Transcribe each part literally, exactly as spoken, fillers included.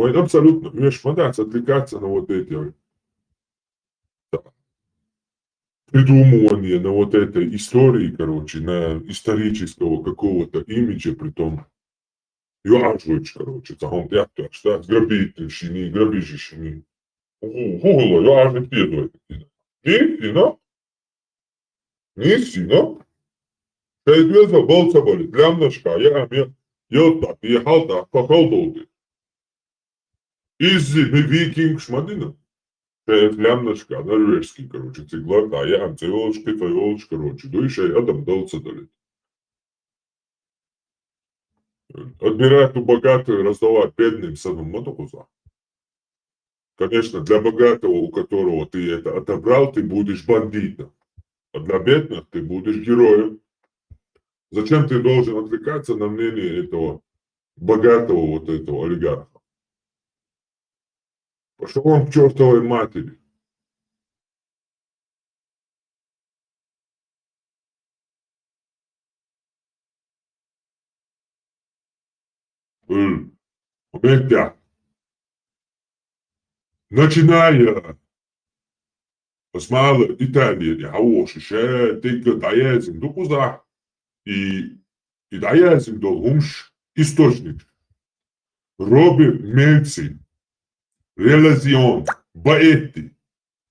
Ой, абсолютно. Видишь, хватается отвлекаться на вот эти, да, придумывание на вот этой истории, короче, на исторического какого-то имиджа, при том, ё ажлыч, короче, цагаан тяхташ, да, грабительщини, грабежищини. Уху, уху, ё ажлыч пьедой. Ни, ни, но? Ни, си, но? Шейдвеза болца боли, лямнашка, я ами, ёлта, и халта, похолдолды. Иззи, ми викинг шмадина. Шейд лямнашка, норвежский, короче, циглар, да, я ам, цеволш, кефайолш, короче, дуй шей, адам болца долит. Отбирать у богатых, раздавать бедным, самым мотокуза. Конечно, для богатого, у которого ты это отобрал, ты будешь бандитом. А для бедных ты будешь героем. Зачем ты должен отвлекаться на мнение этого богатого вот этого олигарха? Пошёл он к чёртовой матери. М. Опять я. Начиная с малой Италии, я уж ещё только даясим дукуза, и, и даясим долгумш источник. Роберт Мельци, Релазион, Баэти,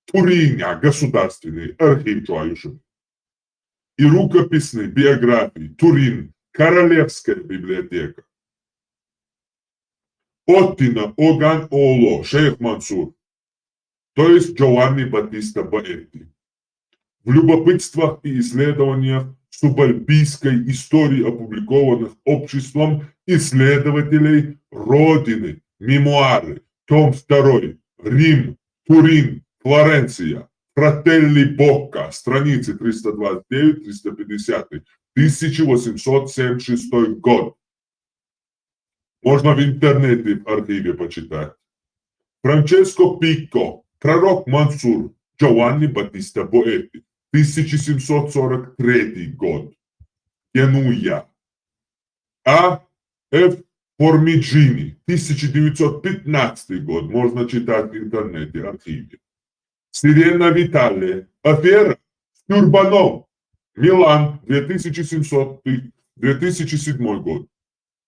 Туриня государственный архив чуающим. И рукописные биографии, Турин, Королевская библиотека. Оттина оган оло шейх Мансур, то есть Джованни Баттиста Баэти. В любопытствах и исследованиях субальпийской истории, опубликованных обществом исследователей Родины, мемуары, том второй, Рим, Турин, Флоренция, Фрателли Бокка, страницы триста двадцать девять, триста пятьдесят, тысяча восемьсот семьдесят шестой год. Можно в интернете, в архиве почитать. Франческо Пикко, пророк Мансур, Джованни Баттиста Боэти, тысяча семьсот сорок третий год. Генуя. А. Ф. Формиджини, тысяча девятьсот пятнадцатый год. Можно читать в интернете, архиве. Сирена Витале. Афера с тюрбаном. Милан, две тысячи семьсот, две тысячи седьмой год.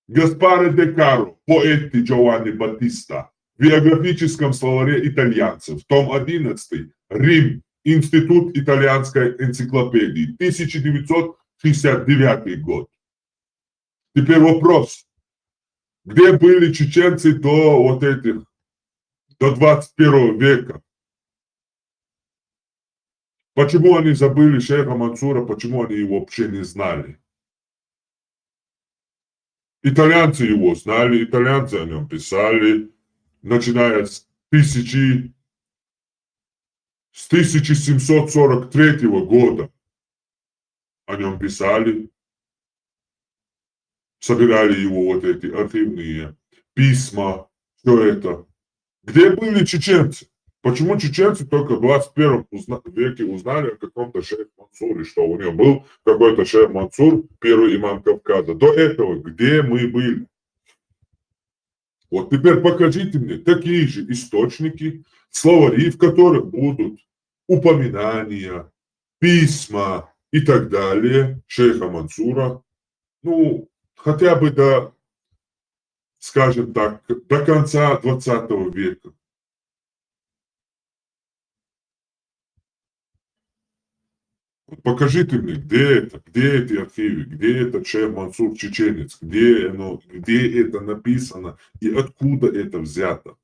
Гаспаре де Каро, Боэти Джованни Баттиста, в биографическом словаре итальянцев, том одиннадцатый, Рим, Институт итальянской энциклопедии, тысяча девятьсот шестьдесят девятый год. Теперь вопрос. Где были чеченцы до вот этих, до двадцать первого века? Почему они забыли шейха Мансура, почему они его вообще не знали? Итальянцы его знали, итальянцы о нём писали, начиная с тысячи, с тысяча семьсот сорок третьего года о нём писали, собирали его вот эти архивные письма, всё это. Где были чеченцы? Почему чеченцы только в двадцать первом узна-, веке узнали о каком-то шейх Мансуре, что у него был какой-то шейх Мансур, первый имам Кавказа? До этого где мы были? Вот теперь покажите мне такие же источники, словари, в которых будут упоминания, письма и так далее шейха Мансура, ну, хотя бы до, скажем так, до конца двадцатого века. Покажите мне, где это, где эти архивы, где этот шейх Мансур чеченец, где оно, где это написано и откуда это взято.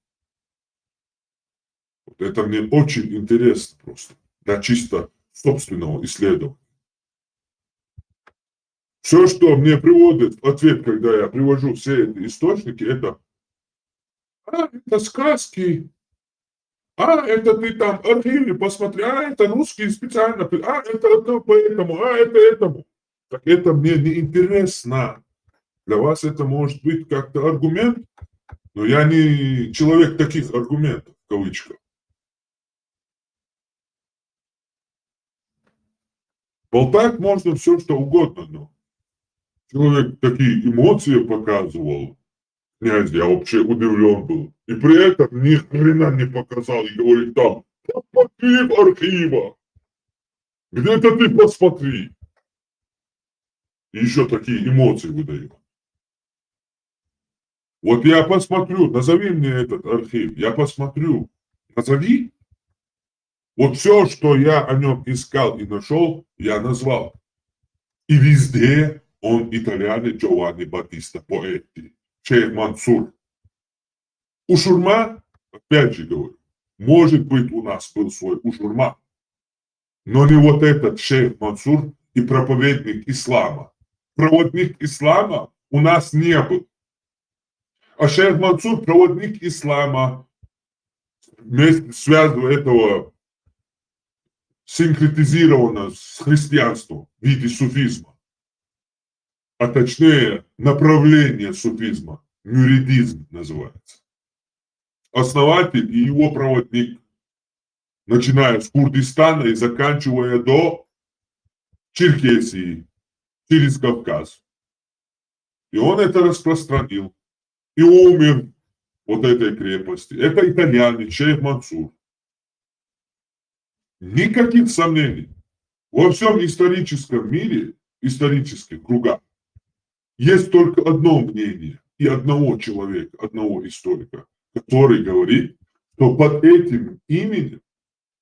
Вот это мне очень интересно просто, для чисто собственного исследования. Всё, что мне приводит в ответ, когда я привожу все эти источники, это: «А, это сказки. А, это ты там архивы посмотри. А, это русские специально при-, а, это, это поэтому, а, это этому». Так это мне не интересно. Для вас это может быть как-то аргумент, но я не человек таких аргументов, в кавычках. Болтать можно всё, что угодно, но человек такие эмоции показывал, князь, я вообще удивлен был. И при этом ни хрена не показал. И говорит там: «Посмотри в архивах. Где-то ты посмотри». И еще такие эмоции выдает. Вот я посмотрю, назови мне этот архив, я посмотрю. Назови. Вот все, что я о нем искал и нашел, я назвал. И везде он итальянец Джованни Баттиста Поэтти, шейх Мансур. Ушурма, опять же говорю, может быть, у нас был свой Ушурма, но не вот этот шейх Мансур и проповедник ислама. Проводник ислама у нас не был. А шейх Мансур проводник ислама, вместе связывая этого синкретизированного с христианством в виде суфизма, а точнее направление суфизма, мюридизм называется. Основатель и его проводник, начиная с Курдистана и заканчивая до Черкесии, через Кавказ. И он это распространил. И умер вот этой крепости. Это итальянец, шейх Мансур. Никаких сомнений. Во всем историческом мире, исторических кругах, есть только одно мнение и одного человека, одного историка, который говорит, что под этим именем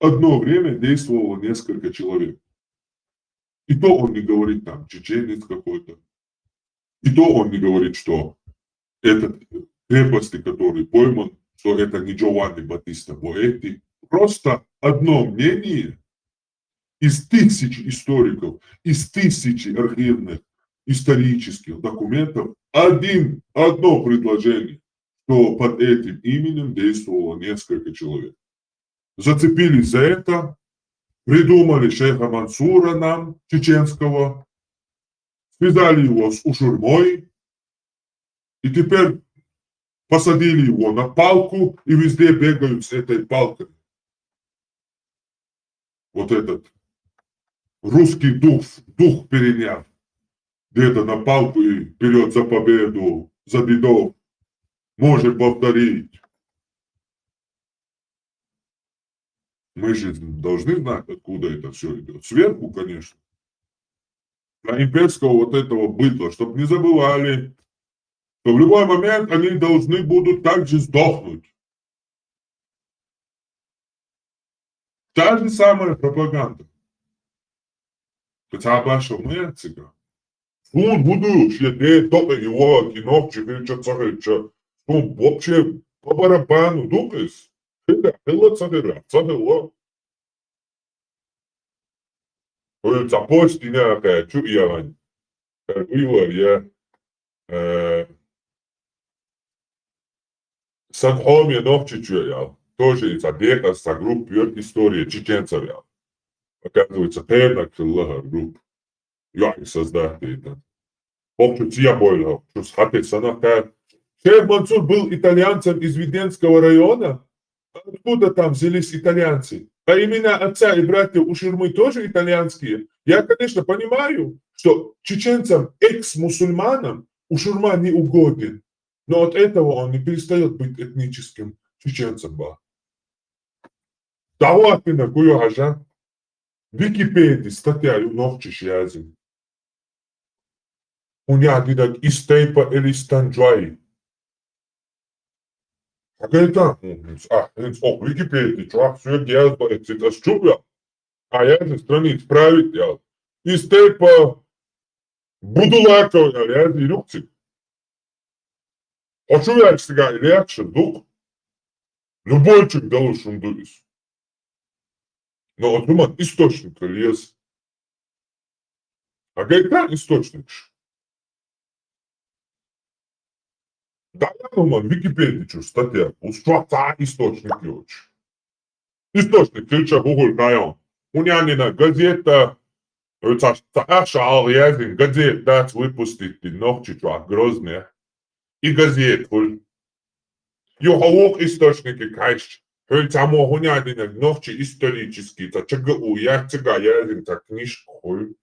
одно время действовало несколько человек. И то он не говорит там чеченец какой-то. И то он не говорит, что этот крепости, который пойман, что это не Джованни Баттиста Поэтти. Просто одно мнение из тысячи историков, из тысячи архивных исторических документов, один, одно предложение, что под этим именем действовало несколько человек. Зацепились за это, придумали шейха Мансура нам, чеченского, связали его с Ушурмой, и теперь посадили его на палку и везде бегают с этой палкой. Вот этот русский дух, дух переняв. Где-то на палку и вперед за победу, за бедов. Можем повторить. Мы же должны знать, откуда это все идет. Сверху, конечно. Для имперского вот этого быдла, чтобы не забывали, что в любой момент они должны будут также сдохнуть. Та же самая пропаганда. Хотя бы что мы отсюда. Сун буду, что ты только его кино, чего, что, что, что вообще по барабану, дукыс. Хыла, хыла, цахыла, цахыла. Ой, запусти на качу я вань. Э, уйла, я. Э, Сан хьоме нохчичуял. Тоже из одека, са групп пьёт история чеченцев ял. Оказывается, пернак хыллаха групп. Я их создать это. Ох, что тия бойло, что с хаты санака. Шейх Мансур был итальянцем из Веденского района. Откуда там взялись итальянцы? А имена отца и братьев Ушурмы тоже итальянские. Я, конечно, понимаю, что чеченцам, экс-мусульманам, Ушурма не угоден. Но от этого он не перестаёт быть этническим чеченцем, ба. Давай ты на кую хажа. Википеди статья ю нохчиш язим. Уня дидак истейпа или станджуай. А когда, а, это, о, Википеди, чувак, всё, я сбавит, это с чуя. А я же страниц правит, я. Истейпа Будулаков, я, я, дирюкти. Хочу я, если я, реакция, дух. Любой чик дал шундуис. Но вот думаю, источник лез. А говорит, да, источник. Да, я думаю, Википедия, что статья. Устроца источник, ёч. Источник, ты чё, Google, даём. Унянина газета, э, ца, ца, аша, ал, язин, газет, дац, выпустить, ты, нохчи, чувак, Грозный. И газет, хуй. Ю, хавок источники, кайш. Хуй, ца, мо, унянина, нохчи, исторический, ца, чага, у, я, чага, язин, ца, книжка, хуй.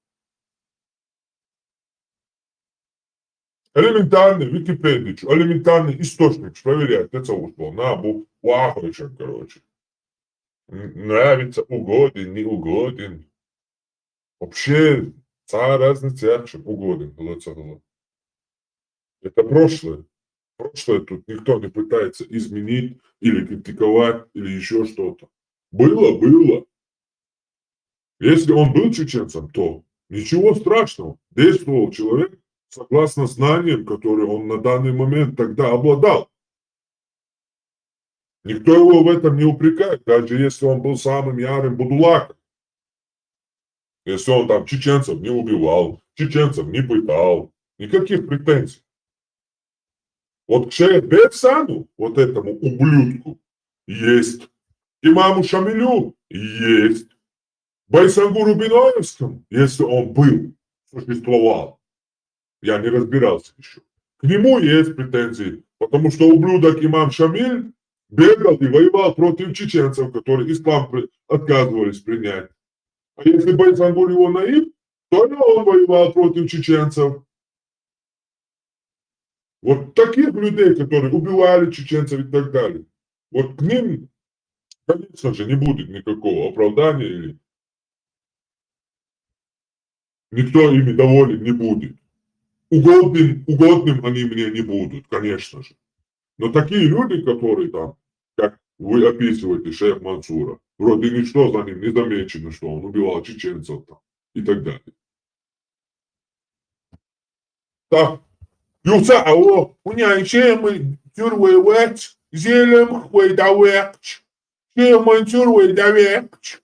Элементарный Википедию, элементарный источник проверять, это уж полна, бу-, вахуй, короче. Н-, нравится, угоден, не угоден. Вообще, ца разница, чем угоден, было ца было. Это прошлое. Прошлое тут никто не пытается изменить или критиковать, или еще что-то. Было, было. Если он был чеченцем, то ничего страшного. Действовал человек согласно знаниям, которые он на данный момент тогда обладал. Никто его в этом не упрекает, даже если он был самым ярым будулаком. Если он там чеченцев не убивал, чеченцев не пытал, никаких претензий. Вот к шейх Бефсану, вот этому ублюдку, есть. Имаму Шамилю есть. Байсангуру Биноевскому, если он был, существовал. Я не разбирался еще. К нему есть претензии, потому что ублюдок имам Шамиль бегал и воевал против чеченцев, которые ислам при-, отказывались принять. А если Байсангур его наиб, то и он воевал против чеченцев. Вот таких людей, которые убивали чеченцев и так далее, вот к ним, конечно же, не будет никакого оправдания или никто ими доволен не будет. Угодным, угодным они мне не будут, конечно же. Но такие люди, которые там, как вы описываете, шейх Мансура, вроде ничто за ним не замечено, что он убивал чеченцев там и так далее. Так. Юхца ало, уня шейх Мансур вейвач, зелем хвейдавекч. Шейх Мансур вейдавекч.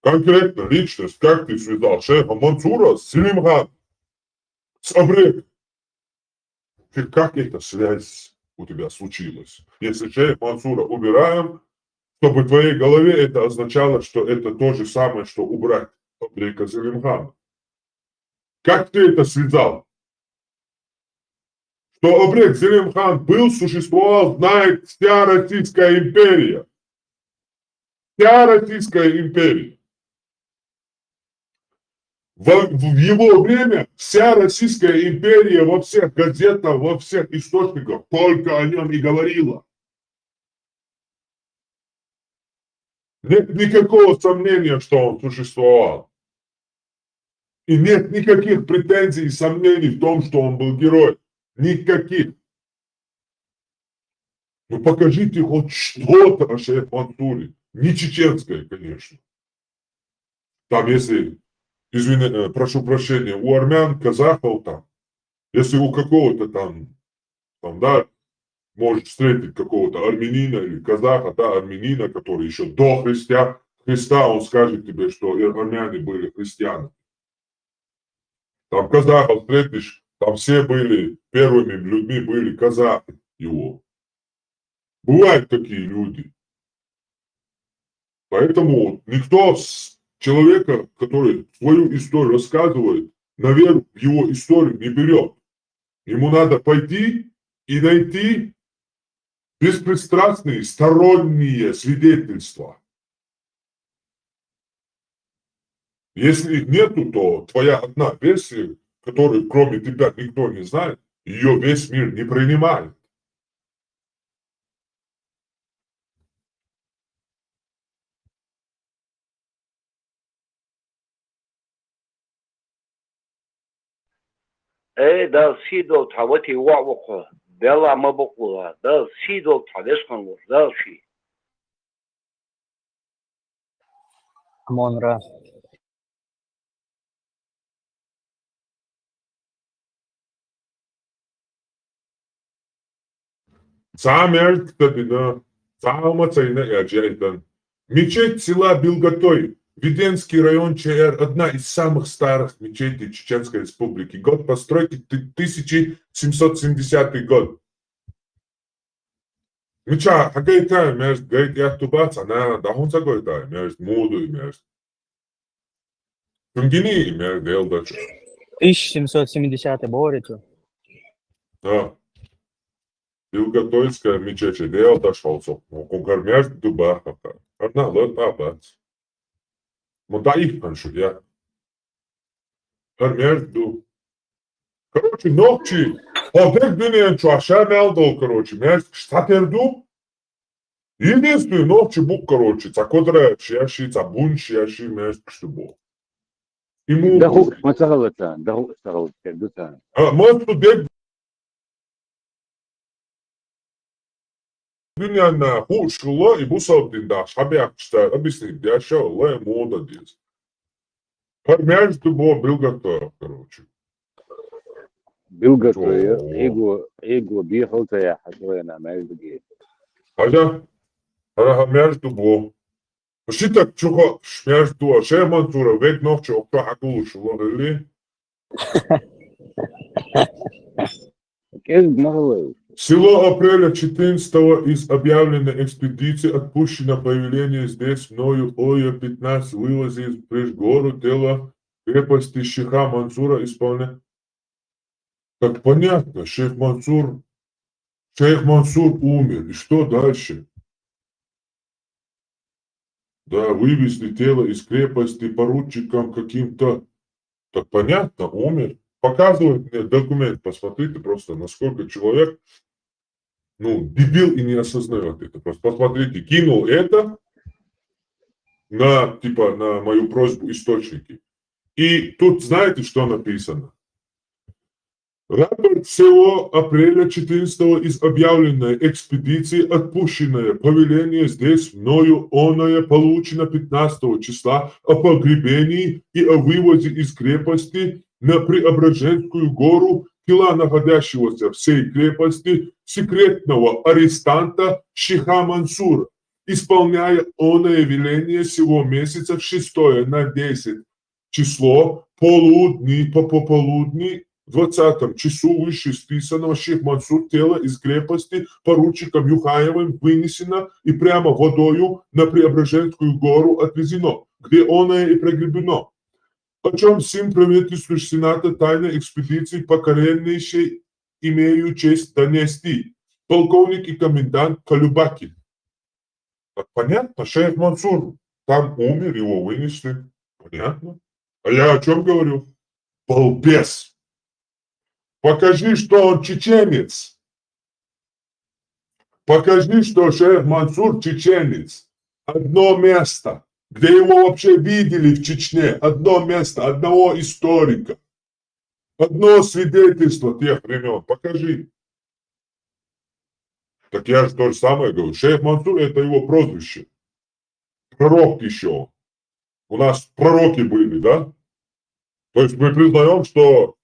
Конкретно личность, как ты связал шейха Мансура с Селимхан, с Абрек? Ты, как эта связь у тебя случилась? Если шейх Мансура убираем, чтобы в твоей голове это означало, что это то же самое, что убрать Абрека Селимхана. Как ты это связал? Что Абрек Селимхан был, существовал, знает вся Российская империя. Вся Российская империя. Во, в его время вся Российская империя во всех газетах, во всех источниках только о нем и говорила. Нет никакого сомнения, что он существовал. И нет никаких претензий и сомнений в том, что он был герой. Никаких. Ну покажите хоть что-то о шейх Мансуре. Не чеченское, конечно. Там, если, извини, э, прошу прощения, у армян, казахов там, если у какого-то там, там, да, можешь встретить какого-то армянина или казаха, да, армянина, который еще до Христа, Христа, он скажет тебе, что ар-, армяне были христианами. Там казахов встретишь, там все были, первыми людьми были казахи его. Бывают такие люди. Поэтому никто с человека, который свою историю рассказывает, на веру в его историю не берет. Ему надо пойти и найти беспристрастные сторонние свидетельства. Если их нету, то твоя одна версия, которую кроме тебя никто не знает, ее весь мир не принимает. Э, Дала сий долда хьа, вати воӀ ва кхо, белла ма бакъвала, Дала сий долда хьа, веза хинна волча Дала ший. Амонра. Цхьа маьждиг дина, цхьа хӀама ца йина, я жайдан. Мечеть села Билгатой, Веденский район, ЧР, одна из самых старых мечетей Чеченской Республики. Год постройки ты-, тысяча семьсот семидесятый год. Мича, хьагайтай маьждиг, гайта аьттув бац, ана, дӀахо ца гайтай маьждиг, мо ду маьждиг. Цунгини маьждиг, Даьла духьа. Тысяча семьсот семидесятый бохурий цо? Да. Билгатойская мечеть, Даьла духьа хьо со. Мо кхы кара маьждиг ду баха. Арна лата бац. Мо дӀаихкан шу, я. ХӀара маьждиг ду. Короче, нохчий, хӀара дег дуьнен чохь ша мел долу, короче, маьждигаш цхьатерра ду. Единственный нохчий бу, короче, цхьа квадрат шаьшший, цхьа бун шаьшший маьждигаш ду боху. И ма ду хууш, ма ца хала царна, дан хууш ца хала, тера ду царна. А, массо дег дуьненна хууш хилла, и бусалба дин дахьаш хьабаьхкича цара объяснить деш а хилла, и ма ду деза. ХӀара маьждиг ду боху Билгатоев, короче. Билгатоев, чо, Ӏийго, Ӏийго бехал ца яхьа, чо яна маьждиге. Хьажа, хӀара хӀара маьждиг ду боху. Ши так чу хо-, ш-, маьждиг ду, а Шейх Мансура век нохчо оккха хьакулуш ло хилли. КӀезиг ма хала. Село апреля четырнадцатого из объявленной экспедиции отпущено повеление здесь мною о пятнадцать вывозе из Прижгору тело крепости Шиха Мансура исполня-. Так понятно, шейх Мансур, шейх Мансур умер. И что дальше? Да, вывезли тело из крепости поручиком каким-то. Так понятно, умер. Показывает мне документ, посмотрите просто, насколько человек, ну, дебил и не осознаёт это. Просто посмотрите, кинул это на, типа, на мою просьбу источники. И тут знаете, что написано? Рапорт село апреля четырнадцатого из объявленной экспедиции, отпущенное повеление здесь мною, оное получено пятнадцатого числа, о погребении и о вывозе из крепости на Преображенскую гору тела находящегося в сей крепости секретного арестанта Шиха Мансура, исполняя оное веление сего месяца в шестое на десять число, полудни, по пополудни, в двадцатом часу выше списанного Шейх Мансур тело из крепости поручиком Юхаевым вынесено и прямо водою на Преображенскую гору отвезено, где оное и погребено. О чем сим правительству Сената тайной экспедиции покореннейшей имею честь донести. Полковник и комендант Калюбакин. Так понятно, шейх Мансур там умер, его вынесли. Понятно. А я о чем говорю? Балбес. Покажи, что он чеченец. Покажи, что шейх Мансур чеченец. Одно место, где его вообще видели в Чечне. Одно место, одного историка. Одно свидетельство тех времён. Покажи. Так я же то же самое говорю. Шейх Мансур — это его прозвище. Пророк ещё. У нас пророки были, да? То есть мы признаём, что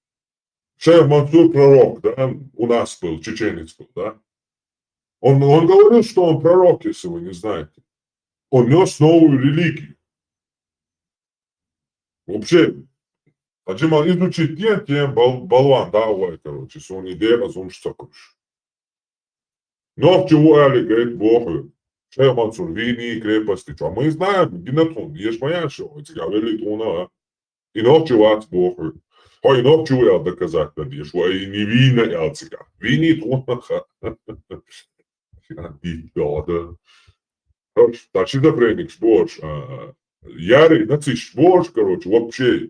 шейх Мансур пророк, да? У нас был, чеченец был, да? Он, он говорил, что он пророк, если вы не знаете. Он нёс новую религию. Вообще, а чем он изучить тем, тем бол-, болван, да, ой, короче, суни дера зумш сокуш. Нохчо ву аьлла гайта боху. Шейх Мансур вийний крепости чу. Мы знаем, гина тхуна, еш ма яьш, ой, цига велли тхуна, а. И нохчо вац боху. Хой, нохчо ву аьлла доказать дан деш, вай и не вийна аьлла цига. Вийний тхуна, ха. Дит дода. Короче, так шизофреникаш бохуш, а, яри нацисташ бохуш, короче, вообще.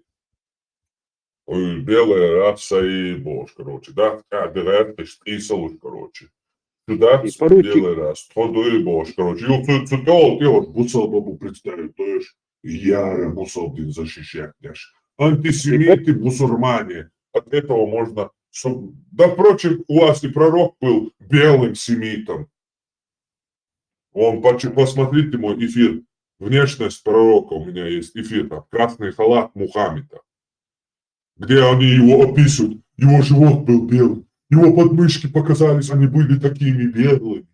Ой, белая раса и бохуш, короче, да? А, белая раса, къийсалуш, короче. Сюда и поручик. Белая раса, тхо дуй бохуш, короче. Ю, цу, цу тёл, тёл, бусалба бу представить, то есть яра бусалба дин защищать деш. Антисемиты, бусурмане. От этого можно су-, да, впрочем, у вас и пророк был белым семитом. Он, поч-, посмотрите мой эфир. Внешность пророка, у меня есть эфир, там, красный халат Мухаммеда, где они его описывают. Его живот был белый. Его подмышки показались, они были такими белыми.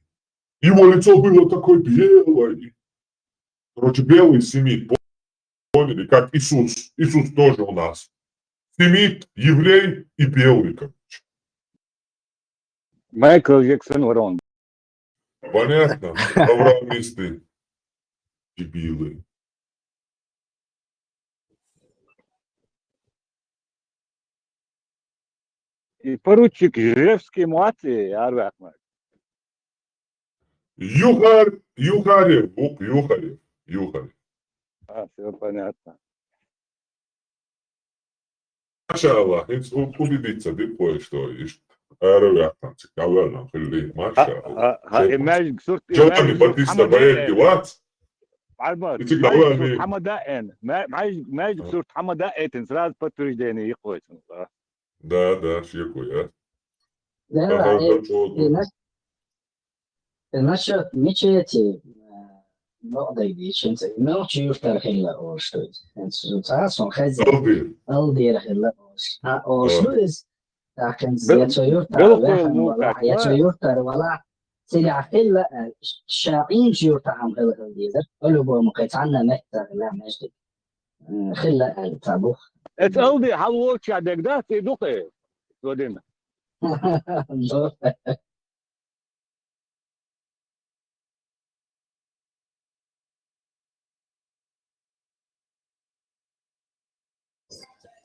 Его лицо было такое белое. Короче, белый семит. Поняли? Как Иисус. Иисус тоже у нас. Семит, еврей и белый, короче. Майкл Джексон ворон. Понятно. Авраамисты. Дебилы. И поручик Жевский муати, арвахмар. Юхар, Юхарев, Бук, Юхарев, Юхарев. А, всё понятно. Машаалла, хӀинца у-, убедиться ди кхой, что иштта араваьккхина цига дӀаваьнна хилли, машаалла. Ха, ха, и маьждиг сурт, и Джованни маьждиг сурт Батиста хӀама Баетти даь, вац? Барбар, и цига маьждиг сурт дӀаваьнна. ХӀама даь, ма-, маьждиг, маьждиг сурт хӀама даь, сразу подтверждение йи кхой цунна. Да, да, шеко я. Да, Ага, э, да, чё э, тут? Нас-, э, насчёт мечети, э, бакъдайди, ченца, нохчий юртара хилла олуш ду иза. ХӀинца цхьа сон хезна. Алдир. Алдира хилла олуш. А, олуш ду иза. ТӀаккха хӀинца Бел-, я цу юртара белхойла ваьхна валахь, я цу юртара валахь, цигахь хилла, э, ш-, ша Ӏийначу юртахь хӀама хила хила дезара. По-любому кхин цхьанна меттахь хилла маьждиг. Э, хилла аьлла ца бух. Эцу Алди хьалволччехь дерг дац, и ду-кх, э, цо дина.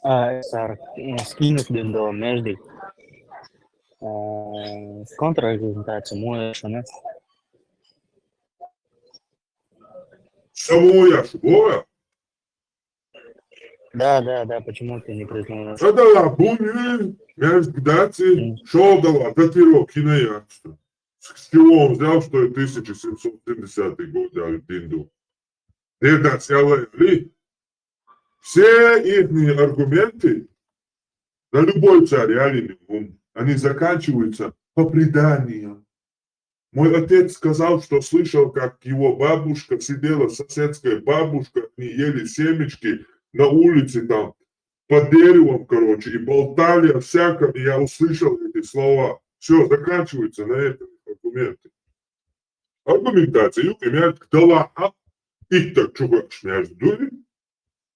А, сар, э, скинуть дин до между. Э, с контраргументацией мой шуна. Самоя шугора? Да, да, да, почему ты не признаешь? Шадала буни, между дати, М. шодала датиро киная. С чего он взял, что и тысяча семьсот семидесятый год, я динду? Деда сяла ли? Все ихние аргументы на любой царь, я ли не помню, они заканчиваются по преданиям. Мой отец сказал, что слышал, как его бабушка сидела с соседской бабушкой, они ели семечки на улице там, под деревом, короче, и болтали о всяком, и я услышал эти слова. Всё, заканчиваются на этом аргументы. Аргументация, юкъа мел далахь, иттаг чу хьоьхуш мел дуй.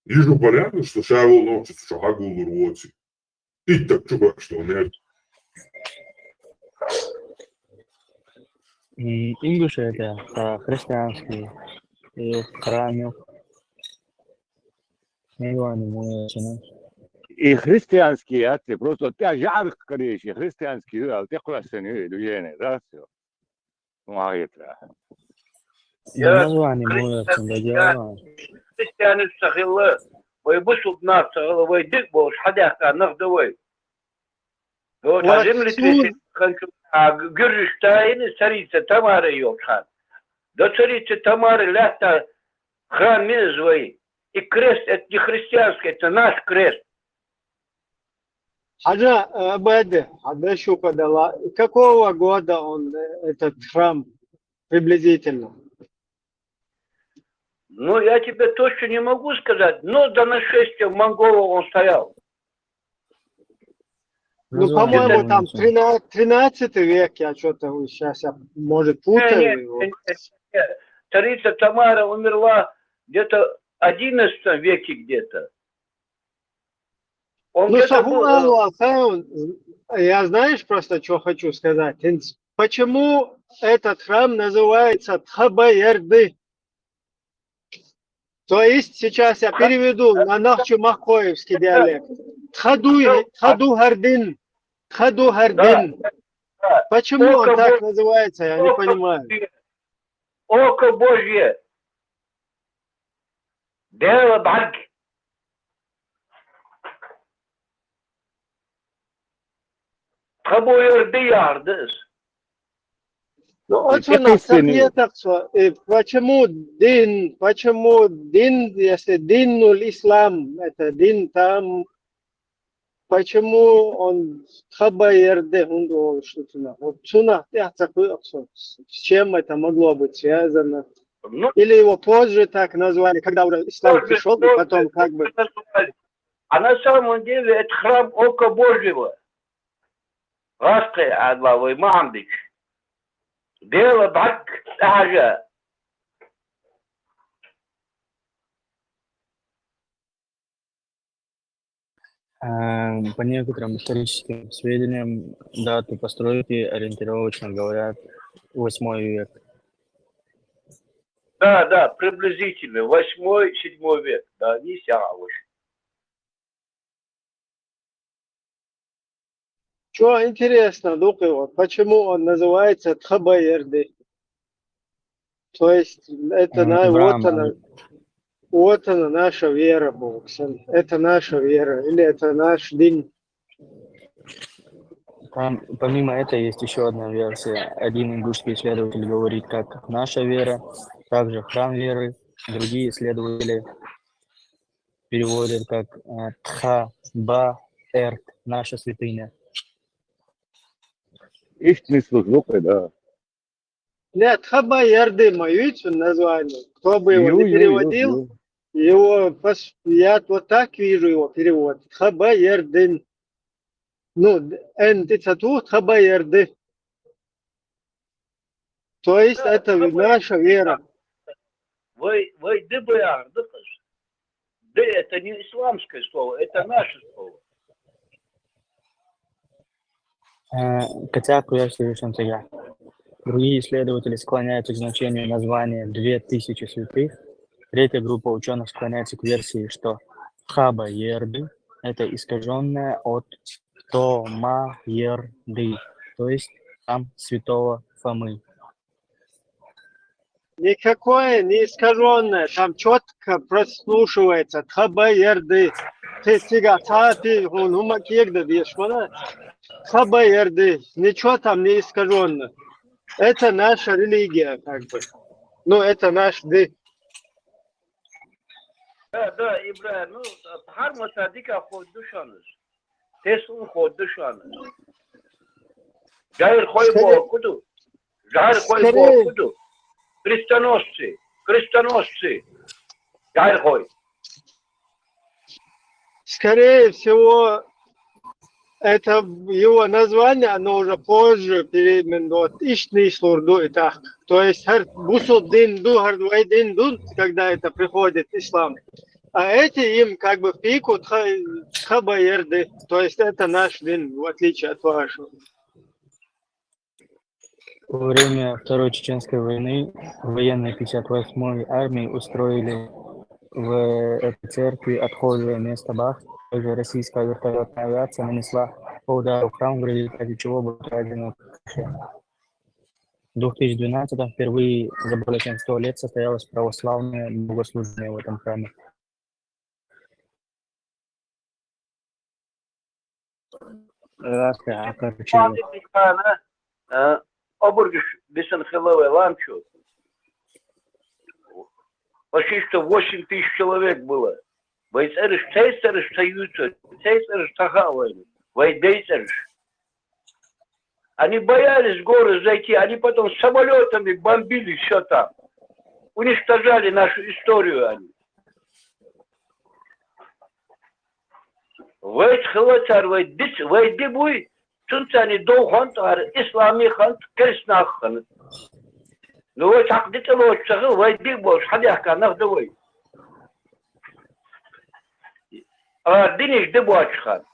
Йижу бараьнна, что ша волу нохчо цу чу хьагуллур воций. Иттаг чу хьоьхуш долу мел. М, Ингушетия, а, христианский, и храм, название мой, и христианский, а ты просто тя жарх, короче, христианский, а ты христиан, движение, да, всё. Ну, а это. Я название мой, христиан, да, я христианец ца хилла, вай бусулба нах ца хилла, вай дика болуш хьадаьхка нах ду вай. Вот, а землетрясение, а, г-, гуьржаш тайна, царица Тамара йолчхьан. Да царица Тамара лаьтта храм миза вай. И крест, это не христианский, это наш крест. Хьажа, э, Бади, хьан дашуха дала, какого года он, э, этот храм приблизительно? Ну, я тебе точно не могу сказать, но до нашествия монголов он стоял. Ну, по-моему, там тринадцатый век, я чё-то сейчас, я, может, путаю его. Не, не, не, не. Царица Тамара умерла где-то в одиннадцатом веке где-то. Он Ну, где-то был, э, сахуалла, я, знаешь, просто чё хочу сказать? Почему этот храм называется Тхабаерды? То есть сейчас я переведу на нахчу-махкоевский диалект. Тхаду, Тхаду Хардин. Тхаду Хардин. Да, да. Почему он так называется, я не понимаю. Око Божье. Дела бхьаг. Тхабоярды яхьар да иза. Ну, вот у нас ответах, что, э, почему дин, почему дин, если динул ислам, это дин там, почему он Тхабаерды, он думал, что цунах? Вот цунах, я такой, с чем это могло быть связано? Ну, или его позже так назвали, когда уже ислам пришёл, и потом как бы... А на самом деле это храм Ока Божьего. Раскай адла вай Махамдич. Дела бхьаг тӀаьхьажа. А, по некоторым историческим сведениям, дату постройки ориентировочно говорят восьмой век. Да, да, приблизительно восьмой, седьмой век. Да, не сяга ваш. Чё интересно, Дукы, вот почему он называется Тхабаерды? То есть это на, вот она. Вот она, наша вера, боксен. Это наша вера, или это наш день. Там, помимо этого, есть еще одна версия. Один ингушский исследователь говорит, как наша вера, также храм веры. Другие исследователи переводят как э, Тха Ба Эрт, наша святыня. Истинный служок, да. Нет, Тха Ба Эрды, моюйцу название. Кто бы его не переводил, его пос- я вот так вижу его перевод. Тха Ба Эрды. Ну, эн ты цату Тха Ба Эрды. То есть это наша вера. Вай, вай ды баягъ ды къыз. Ды — это не исламское слово, это наше слово. Э, Хотя, я всё ещё тогда. Другие исследователи склоняются к значению названия две тысячи святых. Третья группа учёных склоняется к версии, что Хаба Ерды — это искажённое от Тома Ерды, то есть храм святого Фомы. Никакое не искажённое, там чётко прослушивается. Тха Ба Эрды. Ты сига цапи, он ума кегда бешмана. Тха Ба Эрды. Ничего там не искажённо. Это наша религия, как бы. Ну, это наш ды. Да, да, Ибрагим, ну, хар масадика хойду шуаныз. Тесун хойду шуаныз. Жагьил хой бо куду. Жагьил хой бо куду. Крестоносцы, крестоносцы. Жагьил хой. Скорее всего, это его название, оно уже позже переименовано. Ишни слурду и так. То есть, хар бусу дин ду, хар двой дин ду, когда это приходит ислам. А эти им как бы пику Тха Ба Эрды. То есть, это наш дин, в отличие от вашего. Во время Второй Чеченской войны военные пятьдесят восьмой армии устроили в этой церкви отхожее место бах. Также российская вертолетная авиация нанесла по удару в храм, в результате чего было ранено. В две тысячи двенадцатом впервые за более чем сто лет состоялось православное богослужение в этом храме. Раска, а короче. Э, обур гиши бисан хилавай ламчу. Почти что восемь тысяч человек было. Вай цӀерыш, цей цӀерыш цаюцу, цей цӀерыш тахавай. Вай дей цӀерыш. Они боялись в горы зайти, они потом самолётами бомбили всё там. Уничтожали нашу историю они. Вай хилацар вай диц, вай ди буй, цунцани дов хантӀ, ар ислами хантӀ, керсна хантӀ. Ну, вай чакъ дитӀа лоч цагъил, вай ди бош, хадяхка нах да вай. Ар диниш ди боч хан.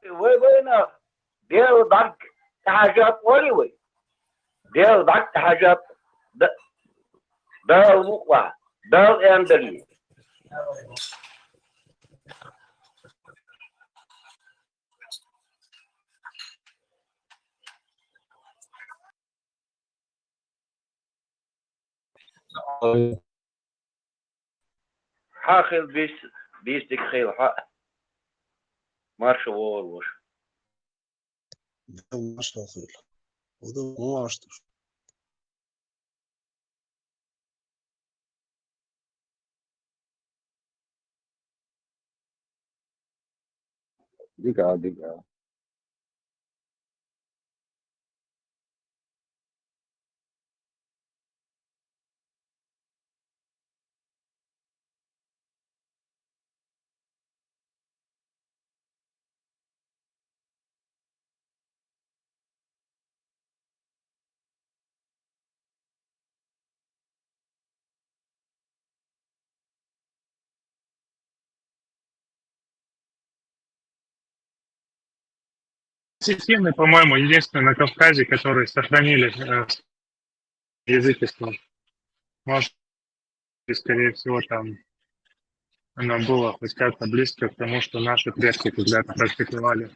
Вай, вайна, Дела даг тахажат вали вай. Дела даг тахажат. Дал мукъва. Дал эндали. Хьа хил бис, бис дик хил хьа. Марша вогӀур вуш. Марша хил. Ода вогӀуш туш. Дига, дига. Осетины, по-моему, единственные на Кавказе, которые сохранили э, язычество. Может, и, скорее всего, там оно было хоть как-то близко к тому, что наши предки когда-то практиковали.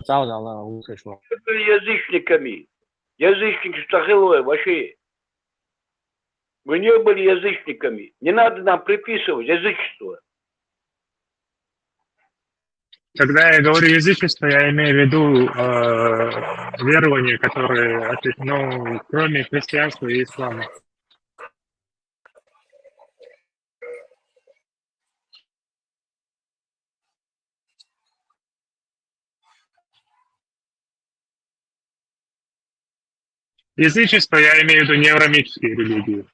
Сау да, Аллах, лучше шло. Были язычниками. Язычники что было вообще? Мы не были язычниками. Не надо нам приписывать язычество. Когда я говорю язычество, я имею в виду э, верования, которые, ну, кроме христианства и ислама. Язычество, я имею в виду не авраамические религии.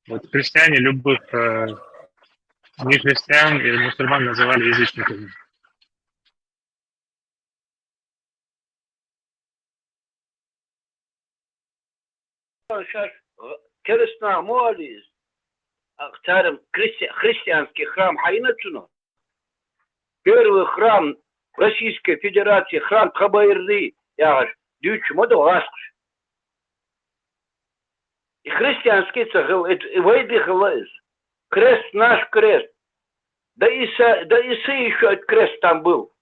Вот христиане любых э, не христиан и мусульман называли язычниками. Сейчас керестнагӀ мо ализ, ахтарам христи- христианский храм хьайна цунах. Первый храм Российской Федерации, храм тха байрди, яхаш, дуьйцуш ма ду гӀаскхаш. И христианский ца хила, и вайди хила из. Крест, наш крест. Да Иса, да Иса еще этот крест там был.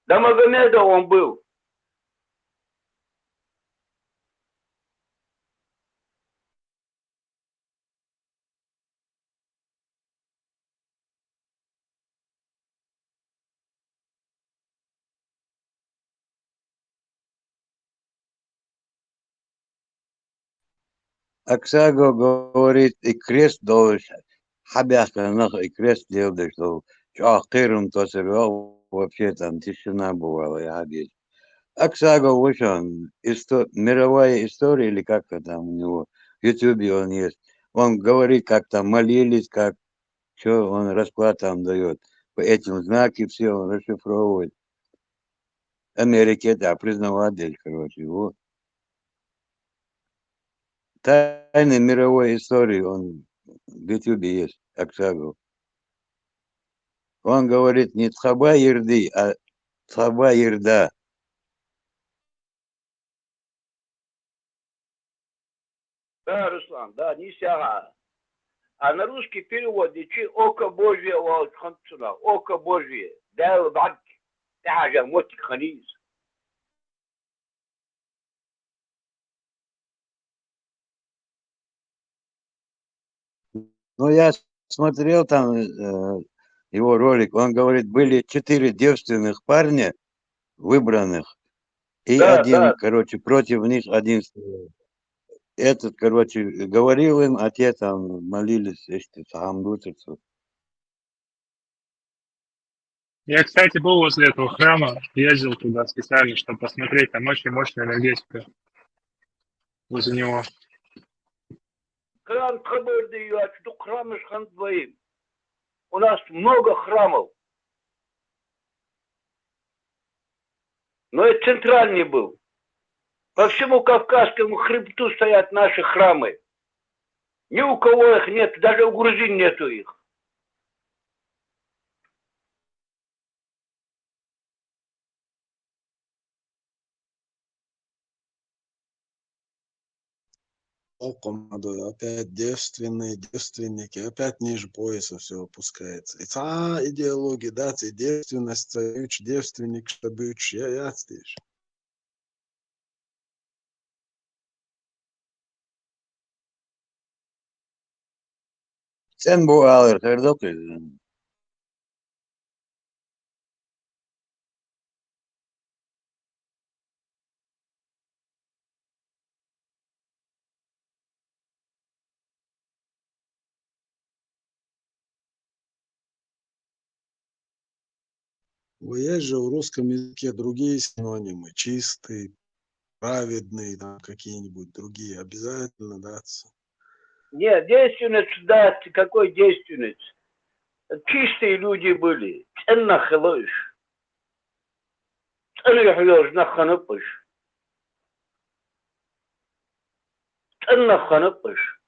Да Магомеда он был. Аксаго говорит, и крест долаш хьабаьхка нах, и крест леладеш дол. ЧӀоагӀа кхерам тосар вал, вообще там тишина бывала, я хьабеш. Аксаго вышел, исто- мировая история или как-то там у него, в Ютубе он есть. Он говорит, как там молились, как что он расклад там дает. По этим знаки все он расшифровывает. Америке, да, признаватель, короче, вот. Тайны мировой истории, он в Ютубе есть, Аксаго. Он говорит не тха байрди, а тха байрда. Да, Руслан, да, нийса яхар. А на русский перевод дичи око Божье оалаш хиннад цунах. Око Божье. Дала бӀарг тӀехьажа моттиг хиннай из. Ну, я смотрел там э, его ролик, он говорит, были четыре девственных парня выбранных, и Да, один, да. Короче, против них один стоял. Этот, короче, говорил им, а те там молились, эшти, сахамдуцерцу. Я, кстати, был возле этого храма, ездил туда специально, чтобы посмотреть, там очень мощная энергетика возле него. Храм тха байрди йоацаш дукха храмаш хиннад вай. У нас много храмов. Но это центральный был. По всему Кавказскому хребту стоят наши храмы. Ни у кого их нет, даже у грузин нету их. Опять девственные, девственники, опять ниже пояса все опускается. И та идеология, да, ци девственность, ци девственник, чтобы я, я здесь. Цен бу алар, хердокъ из. Есть же в русском языке другие синонимы. Чистый, праведный, там какие-нибудь другие. Обязательно, да. Нет, девственность, да, какой девственность? Чистые люди были. ЦӀена хила уж. ЦӀена юхь йолаш нах хиннаб уж. ЦӀена нах хиннаб уж.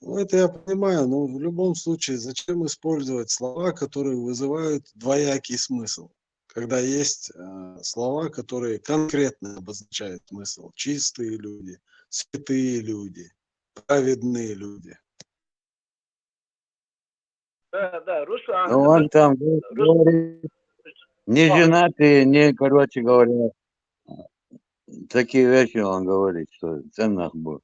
Ну, это я понимаю, но в любом случае, зачем использовать слова, которые вызывают двоякий смысл, когда есть э, слова, которые конкретно обозначают смысл? Чистые люди, святые люди, праведные люди. Да, да, Руслан. Ну, он там говорит, не женатые, не, короче говоря, такие вещи он говорит, что ценных будет.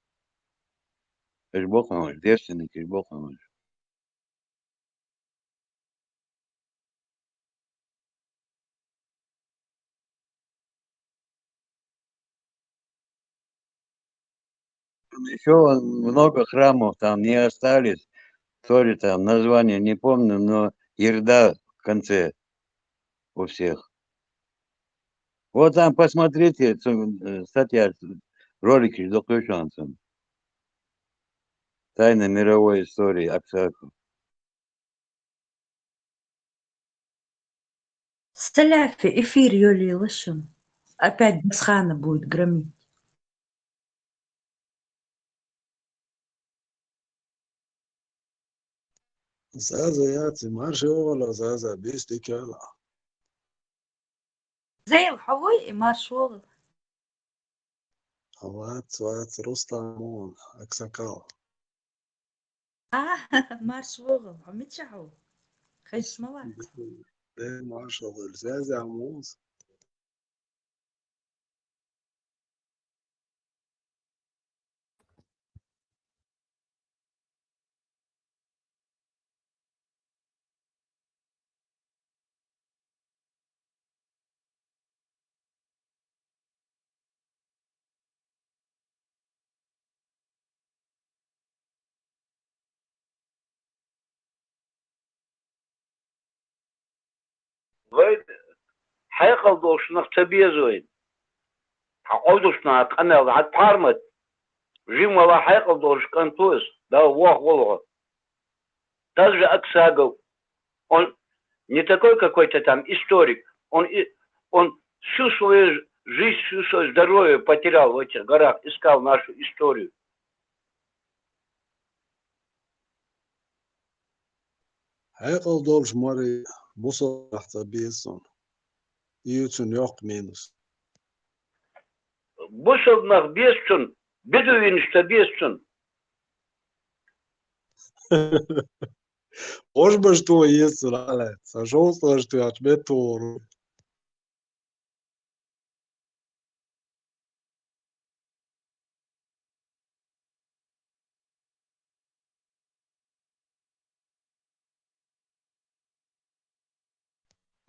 Ты ж Бог мой, девственник, ты ж Бог мой. Еще много храмов там не остались. Тоже там название не помню, но ерда в конце у всех. Вот там посмотрите, ц- э, статья, ролики с документом. Тайна мировой истории Аксаку. Саляфи, эфир йоли лашым. Опять Басхана будет громить. Заза яци, марши ола, заза, бюсти кела. Зейл, хавой и маршвол. Вац, вац, Рустамон, аксакал. А, маршвол, а мичаху. Хеш малак. Ден маршал, заза муз. Вай, хьекъал долуш нах ца беза вайн. Хьан къовдуш нах къамел хьан пхьармат. Жим вала хьекъал долуш кӀанту ас, да вох волгӀа. Даже Аксагов, он не такой какой-то там историк, он, и, он всю свою ж- жизнь, всю свое здоровье потерял в этих горах, искал нашу историю. Хьекъал долуш мари бусалбанах ца беза цунна. Иза цунна йоккха минус. Бусалбанах беза цунна, бедуинаш ца беза цунна. Хьожбаш то еза цунна, Ӏалаьцци, сан шовзткъа аш тоьхча беттур ву.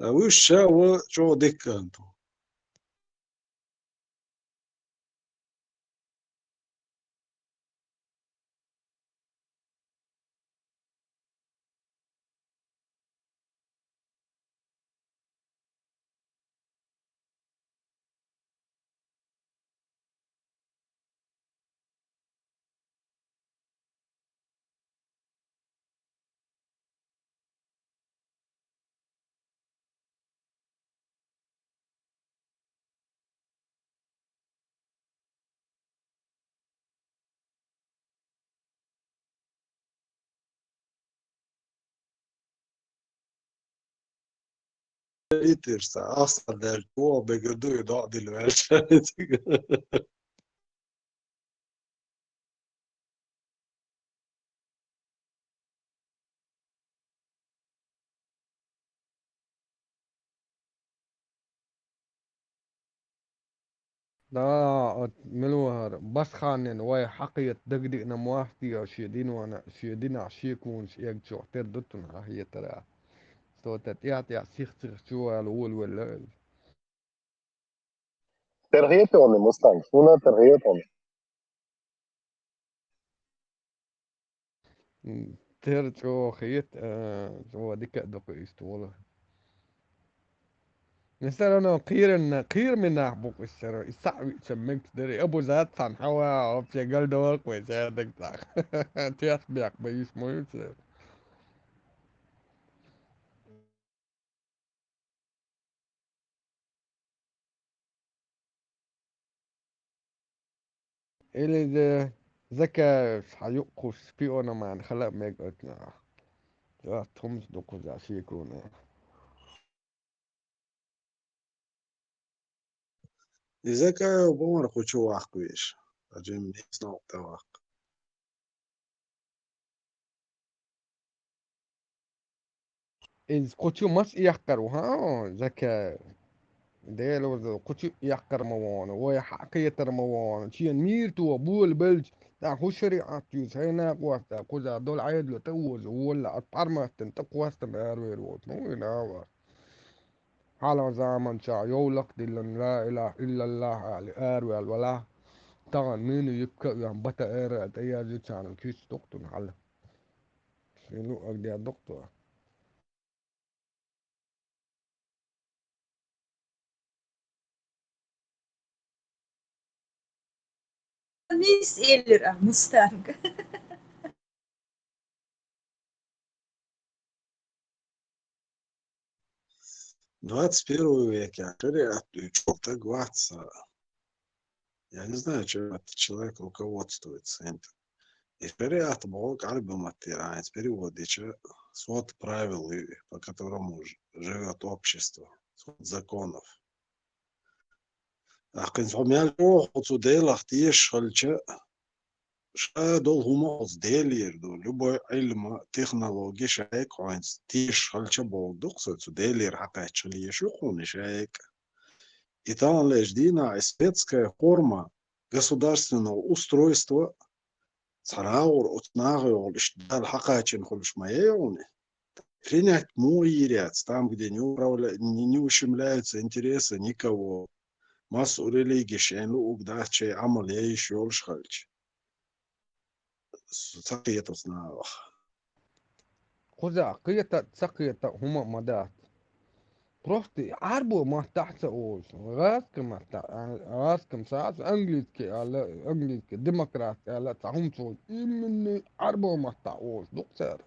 А вуьш ша ва чӀогӀа дика кӀант ву. Иттирса, ахсар даьлча, вон бегар ду и доӀа дилла ваьлча. Да, от мила вахара, Басханин вай хьакхета дагадиъна ма вац те, шен динона, шен динах шеконаш эгачох тера ду цунна хьахетара. Со тӀа тӀехь-тӀехь сих-сиха чувала волавелла. Тера хетони, Мустанг, суна тера хетони. Тера чӀогӀа хета, э, чӀогӀа дика а ду-кх иштта волу. Несарано кхийрана, кхийраме нах бу-кх ишттара, и схьа а виъча мегаш дара, и Абу Зат цхьана хьава, вообще галдовла-кх вай цаьрдаг цхьа. Теш бехк бан йиш ма ю церан. Или де Закаевс хьан юкъ кхуш шпионом хила а мега оцу наха. Цхьацца хӀуманаш ду кхузахь шеконе. И Закаев бу мара кху чу ваккха везаш. Ткъа жимма нийса новкъа тӀе ваккха. Иза кху чу маса эккхар ву, хьа, Закаев? Дела веза, кху чу эккхар ма ву, вай хьакхетар ма ву. Шена мийра тоха болабелча, тӀаккха хӀун шариӀат юьйцу хьайна а къоста, кхузахь долу Ӏедало тӀе оза, волла, а парматтана тӀе кхостам аравер воцу. Ну, и нава. Хьалха заманчохь йовлакх диллина, ла илаха иллаллах аьлла, араваьлла валахь, тахана муьйна юьпка а оьхна, бата ара а тӀеязйичарна куьйсу дукху хьала. Шен луъург дер дукху тхо. Нийса элира Мустанга. Двадцать первый век, я шариат дуьйцу, так вац. Я не знаю, чем этот человек руководствуется. И шариат боху Ӏарбий маттера, а перевод дича, свод правил, по которому ж-, живёт общество, свод законов. ТӀаккха хӀинца хьо мел чӀогӀа цу Делах тешаш хилча, ша долу хӀума оцу Делера ду, любой Ӏилма, технология ша яйка хьо хӀинца тешаш хилча боху дукха со, цу Делера хьакхаьчча хила езаш ю хьуна ша яйка. И таханлерчу дийнахь и светская форма государственного устройства, цхьа рагӀур оцу нахе йолу иштта Дала хьакхачийна хуьлуш ма яй хьуна. Принять муха йийр яц, там, где не управля-, не, не ущемляются интересы никого. Массо а религеш шайн луъург дац, шайн Ӏамал яйш йолуш хилча. Ца кхета оцу нахах. Кхузахь кхета а, ца кхета а хӀума а ма дац. Просто Ӏарбо маттахь а ца олуш, гӀазкхи маттахь, а, гӀазкхи саца английский аьлла, английский демократский аьлла, цхьа хӀума ца олуш, именно Ӏарбо маттахь олуш ду-кх цара.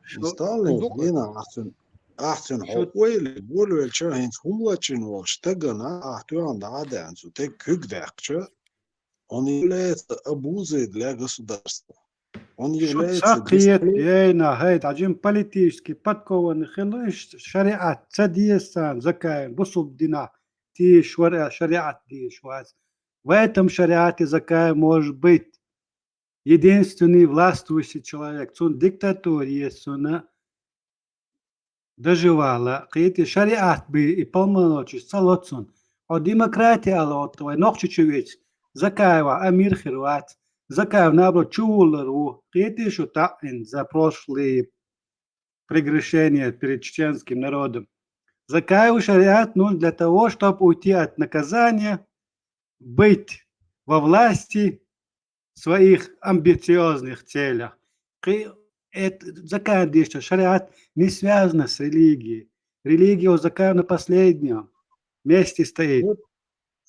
Шу Сталин дукха дина ахь цуьнан, ахь цуьнан хьо ойла, болавелча, хӀинца хӀума лачкъийна волчу стагана ахь тоьхна дӀа а деана, цу стеган куьг даьккхича, он является обузой для государства. Он Шу является ца кхета, беспре- ей, нах, хӀай, дӀа жимма политически подкованный хила иштта, шариат ца деза царна, Закаевна, бусулба динахь тешаш вара, шариат дезаш вац. В этом шариате Закаев может быть единственный властвующий человек. Цунна диктатура еза, цунна доживала, кхетий, шариат бен и полномочеш ца ло цунна. Хьо демократия ала отта вай Нохчийчу веъча, Закаева амир хир вац. Закаев, наоборот, чувуллар ву. Кхетий шу таӀина за прошлые прегрешения перед чеченским народом. Закаеву шариат нужен для того, чтобы уйти от наказания, быть во власти в своих амбициозных целях. Кхи-, это, Закаев дийшча, шариат не связана с религией. Религия у Закаева на последнем месте стоит. Вот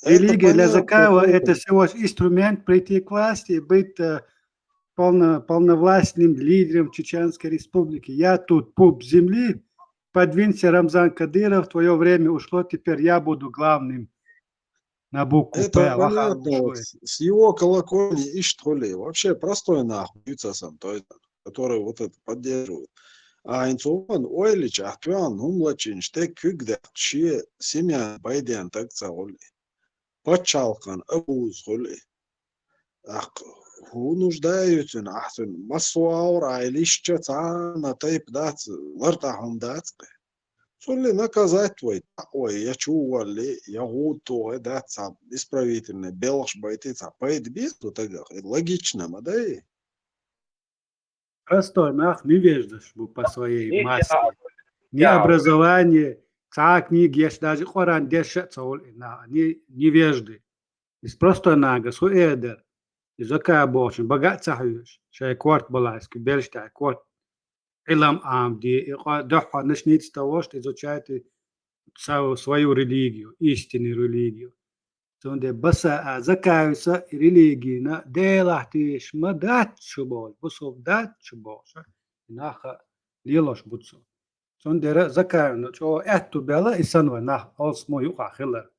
это Религия для понятно, Закаева — это всего лишь инструмент прийти к власти и быть, э, полно-, полновластным лидером Чеченской Республики. Я тут пуп земли, подвинься, Рамзан Кадыров, твоё время ушло, теперь я буду главным. На букву Это П, ваха понятно, вот лучше. С, с его колокольни иштта хуьлий. Вообще простой нах, Юцасан, то есть, который вот это поддерживает. А инцу ван ойлича, ахь тоьхна хӀума лачкъийна стеган куьг даьккхича, семья байден таг ца хуьлий. Пачхьалкхан абуз хуьлий. ТӀаккха хӀун нужда ю цуьнан, ахь цуьнан массо а агӀор а лишча, цхьанна тайпа дац, лартӀахь хӀума дац кхе. Цунли наказать вай, таӀ вай, я чу валли, я гӀуда тухий, дац цхьа исправительный белхаш байтий, цхьа пайда беза цу тагах. И логично ма дай. Простой нах невеждаш бу по своей массе. Ни образование, цхьа а книга еш, даже Къуръан деша а ца хуьлу и нах, не-, невежды. Иза простой нагас хӀун эр дара? Иза Закаев бохучун бага а ца хьоьжуш, шайн корта балайски, белш тӀехь корта, Ӏилам Ӏамаде, и къа-, дуьххьарнаш ницца товш изучать и сав-, свою религию, истинную религию. Цундела Баса а, Закаевса и религина Делахь тешаш ма дац шу бохуш, бусулба дац шу бохуш, а, и нах а лелош бу цо. Цундела Закаевна чӀогӀа аьтту баьлла и санна вай нах, олсмо юкъахь хилар.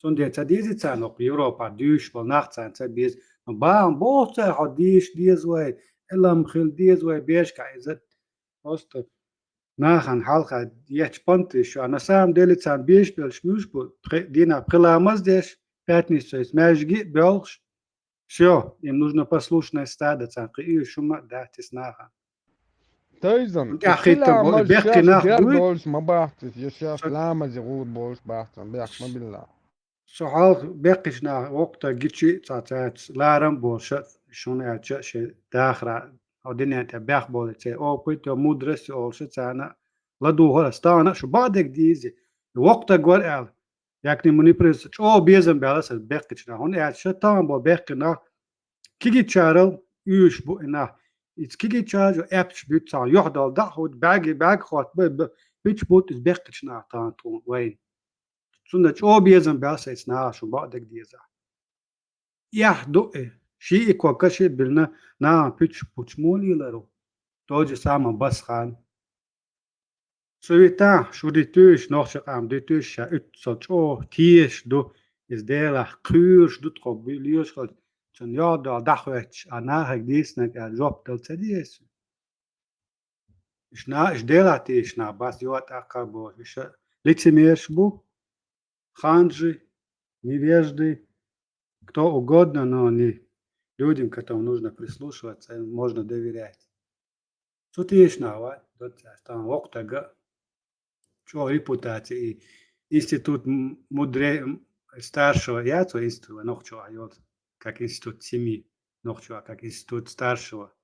Цундела ца дезий царна окху Европа дуьйш болу нах, царна ца беза, Бахьан боху цара, хьо дийша деза вай, Ӏилма хила деза вай, бешка иза. Просто нахана хьалха ечу понташ ю. А на самом деле царна беш белш муьш бу, пхи-, дийнахь пхи ламаз деш, пятницу маьжге а боьлхуш. Всё, им нужно послушное стадо, царна кхин уьш хӀума а дац иза нахана. Тайзан, ТӀаьхьахӀиттина болу, бехке нах дуй? Ламаз ма бахтис, я шаьш ламазе гӀур болуш бахтан, бехк ма билла. Со хьалха беккхачу наха воккха гичи а цхьа цаьрца ларам а болуша, шуна аьлча, шайн дахара, хьо динен тӀе бехк болу церан опыт, я мудрость олуша, царна ладугӀура стагӀна, шу бакъдерг дийзи. Воккха даг вара аьлла, якни муни принца, чӀогӀа безам баьлла сан беккхачу наха, хӀунда аьлча ша тахана бо беккхи нах, кигичарал уьш бу и нах. Иза кигичара жо аьтташ буьту цхьа, юьхь долу дӀа а хӀуьту, бӀаьрги, бӀаьрги хӀотта бай, б-, пич бутт иза беккхачу наха тахана тхуна вайна. Цунна чӀогӀа безам баьлла сайца наха, шу бакъдерг деза. Эхь ду и, ши и кога ши а биллина, нахана пуьчаш пучу муха лелар ву? То же самое Басхан. Цу витахь, шу дитуьйш, нохча къам дитуьйш, ша уьтту со чӀогӀа тешаш ду, иза Делахь кхоьруш ду тхо, буьйлош хилча, цунна йоӀ дӀахӀоьттуш, а нахе дийцинарг аьлла жоп дала ца деза? Уьш на-, уьш Делахь тешаш нах бац, йоӀ тӀаккха а бохуш, уьш лицемерш бу, ханжи, невежды, кто угодно, но не людям, которым нужно прислушиваться, им можно доверять. Цу тешаш нах вац, доццаьрца, тахана воккха тага, чӀогӀа репутация и институт м-, мудре-, м-, старшего, яц вай институт, вай нохчо а йолу, как институт семьи, нохчо а как институт старшего,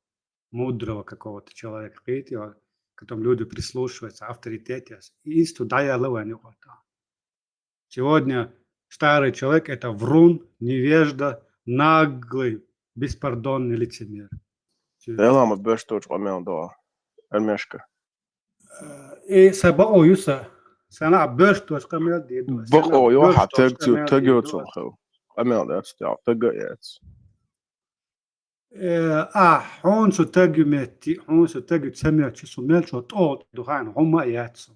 мудрого какого-то человека, кхетий, которым люди прислушиваются, авторитет яц. И институт дӀаяьлла вайн юкъа тахана. Сегодня старый человек — это врун, невежда, наглый, беспардонный лицемер. Делахь ма боьрша долчу къамел до, Эрмешка. Э, и сан бакъо ю сан. Сан а боьрша долчу къамел дийр ду. Бакъо ю, хьан таг цу, таг ю цунах хила. Къамел дац, таг а яц. Э, а, хьуна цу таг ю метти, хьуна цу таг ю ца моьтту, со мел чо тӀе ду хьайна, хӀумма а яц со.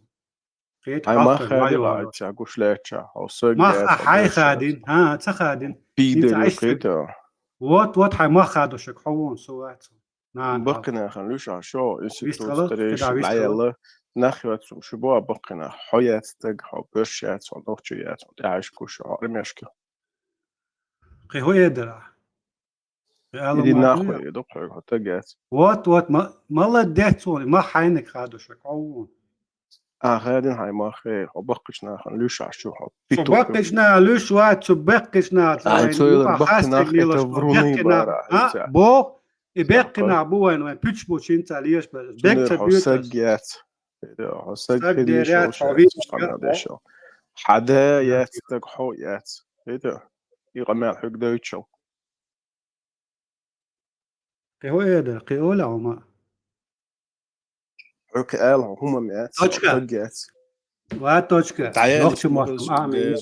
Кхета, хьайн мах хадира, ай ца гуш лаьттача, хьо саг мах яц, а хьай хадин, а, ца хадин. Пидер ю кхета. Вот, вот, хьай мах хадошаг хьо вон со вац. На, баккхинахана луьш а шо, институт старейшин дӀаяьлла, нах яц, шу бо а баккхинах, хьо яц таг, хьо боьрш яц, хьо нохчо яц, хьо тӀаьхьашка гуш, хьо Эрмешка. Кхин хӀун эр дара? Иди нахуй, дукха хьоьга хьо таг яц. Вот, вот, ма-, молодец вон, ма хьайниг хадо шо кӀоввун. А, хадин хьай мах, э, хьо баккхачу нахана луьш а шу хьо. Цу питу баккхачу наха луьш вац, цу баккхачу наха ай, цу юкъа баккхачу хастиг нах лелош, это вруны баккхачу наха, бара, а, бо, и баккхачу наха бу вайн, вайн пуьчаш бу чинца леш, бек ца хьо бьютас. Саг яц. Хьо саг хир деш, хьо виц ца деш. Хьада яц, таг хьо яц. Это и къамел хьоьга дойтучал. Кхин хӀун эр дара? Кхин ола хьума? Хьоьга ала хьума яц, точка. Таг яц. Ва точка. Нохча мохтам, амин.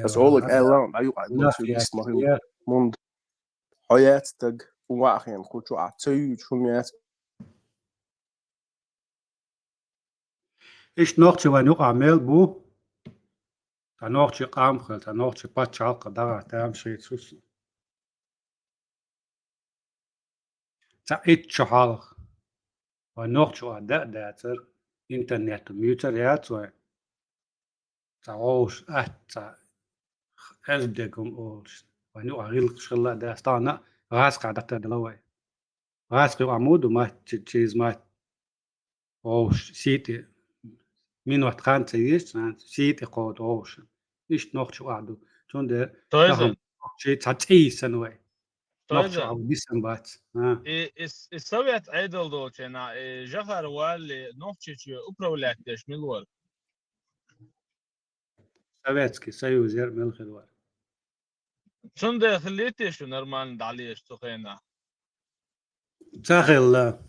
Ас олаг аьлла, ма юкъа, ма цуьнга исмахим. Мунда хьо яц таг, хӀун ваахен, хӀун чу а ца юьйцу, хӀун яц. Иштта нохча вайн юкъа мел бу. Цхьа нохча къам хила, цхьа нохча пачхьалкх дагӀа тамашийца хӀусу. Цхьа итт шо хьалха вайн нохчо а да а дацара, интернетан муьйцар яц вайн. Цхьа вовш атта, цхьа эздегум олуш, вайн юкъа гӀиллакхаш хилла а дац, тахана гӀазкхахь дӀатардала вай. ГӀазкхи юкъа ма ду матт, чи-, чийза матт. Вовш, сийти, минот хан ца еза, цхьаьна сийти кховда вовшан. Иштта нохча юкъа ду. Цундела тахана нохчий цхьа цӀий санна вай. Нохча юкъа бисам бац. А. И, и, и совет Ӏедал долчу хенахь, и жахар валли, нохчийчу управлять деш мила вара? Советский Союз яра мила хир вара. Цундела хилийти шу нормально дӀалезаш цу хенахь? Ца хилла.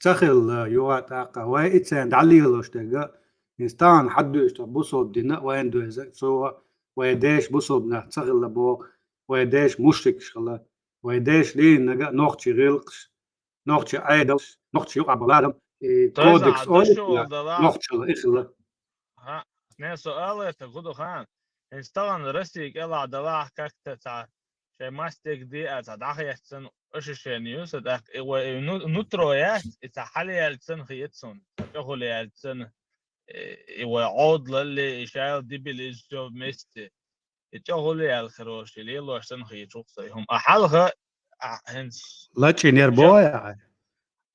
Ца хилла, юха а тӀаккха. Вай и церан дӀалелош дерг а, иза тахана хьадуьйш тхо бусалба дина а вайна доьзна а, цо вай деш бусалба нах ца хилла боху, вай деш мушрикаш хилла, вай деш лийнарг а нохчий гӀиллакхаш, нохчий Ӏедалш, нохчий юкъа болу адам, и кодекс олуш нохчалла и хилла. ХӀаъ, не, со ала таг хӀун ду хаьа? ХӀинца тахана Россия кӀелахь далахь как-то цхьа шайн мастег де а цхьа дӀахеццан ощущение ю сан, тӀаккха и вай и ну-, нутро яц, и цхьа хьалъяьллачун хета суна, цхьа чӀогӀа яьллачун, э, и вай Ӏодалале, и шайла дибилла иза всё вместе. И чӀогӀа яьлла хир йолуш, и лелош санна хеташ ву-кх сан и хӀума. А хьалха, а, хӀинца Лачкъийнера боху ахь?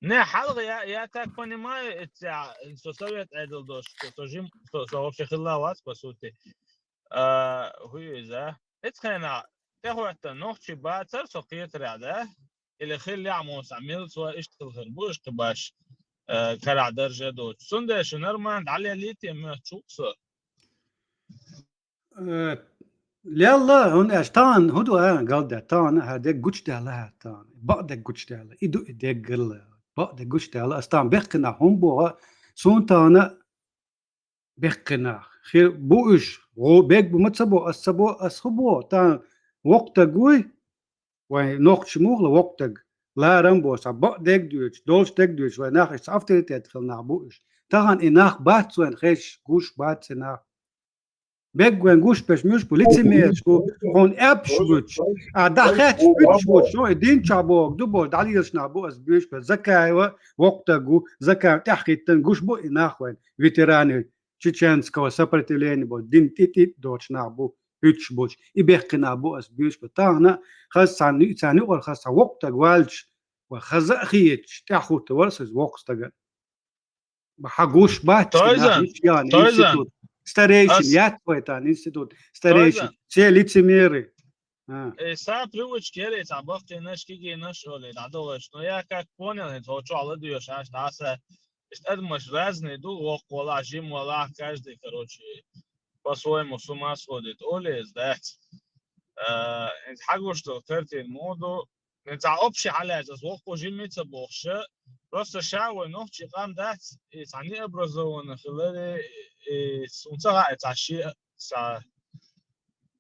Не, хьалха я, я так понимаю, эццехь, со совет Ӏедал долуш, со, со жим, со, со вообще хилла вац, по сути. А, хӀу иза? Эцу хенахь тӀехӀоьттина нохчий бацара со кхетарехь, да? Или хиллехь а муса, милла цо иштта хилла хир бу, уьш кхин баш, а, карахь дарже доцуш. Цундела шу нормально дӀалелийта моьттуш ву-кх со. Э, лелла, хӀунда аьлча тахана, хӀун ду, а, галда, тахана хӀара дерг гучудаьлла хӀара тахана. Бакъдерг гучудаьлла. И ду и дерг гала. Бакъдерг гучудаьлла. Ас тахана бехкхинах хӀун боху, суна тахана бехкхинах. Хир бу уьш, гӀо-, бег бу ма ца бо, ас ца бо, ас хӀун бо, тахана воккха стаг вуй, вайн нохчий муха воккха стаг, ларам бо, цхьа бакъдерг доьцуш, долуш дерг доьцуш, вайн нах иштта авторитет хилла нах бу уьш. Тахана и нах бац вайн хезаш, гуш бац и нах. Бег вайн гуш берш муьш бу, лицемераш бу, хьуна аьллаш буьтуш, а, дӀахаьтташ буьтуш буьтуш, хьуна и дин чохь боху, ду боху, дӀалелаш нах бу ас буьйш бу, Закаева воккха стаг ву, Закаев тӀаьхьахӀиттина гуш бу и нах вайн, ветераны чеченского сопротивления боху, дин тӀе-, тӀе-, доцуш нах бу, буьтуш буьтуш, и бехкхинах бу ас буьйш бу. Тахана хаза цхьана, царна юкъара хаза цхьа воккха стаг ваьлча, вай хаза а хеташ, тӀаьхьахӀуттур вара аса иза воккха стагана. Хьан гуш бац, Тойзан, нах, ничего, Тойзан. Институт. Старейшин, Ас- яц вай тан институт. Старейшин. Тойзан. Все лицемеры. А. Э, са привычка яра, цхьа баккхийнаш, кегийнаш, олий, дӀадолуш. Но я как понял, хӀинца хӀокху чохь ладоьгӀуш, аш, дӀаса, иштта адамаш разные ду, воккха валахь, жима валахь, каждый, короче, по-своему с ума сходит, олий, иза дац. Э, хӀинца хьан гуш долу картина муха ду, Эн цхьа общий хьалаьцна, ас воккха жимма ца бохуш, просто ша вай нохчий къам дац, и цхьа необразованный хиларе, и суна ца хаьа, цхьа ши, цхьа,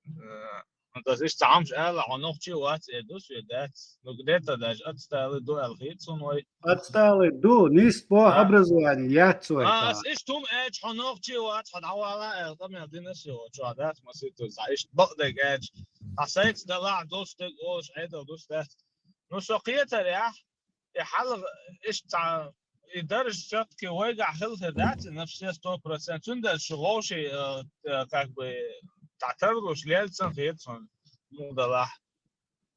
э, ну, то есть, иштта цхьа хӀумаш ала, хьо нохчий вац, э, ду соь дац. Ну, где-то даже отсталый ду аьлла хета суна вай. Отсталый ду, нийса боху А. образование яц вай А, тахана. Ас иштта хӀума аьлча, хьо нохчий вац, хьо дӀавала аьлла, къамел дина со, чохь дац, масийтта, цхьа иштта бакъдерг аьлча. Ткъа сайца далахь, дус дерг олуш, Ӏедал дус дац. Ну, со кхетарехь, и хьалха, иштта цхьа, и дарж всё-таки вайгахь хила хир дац, и на все сто процентов. Цундела шу вовший, э, э, как бы, цхьа тарлуш лелла ца хета суна, муха далахь.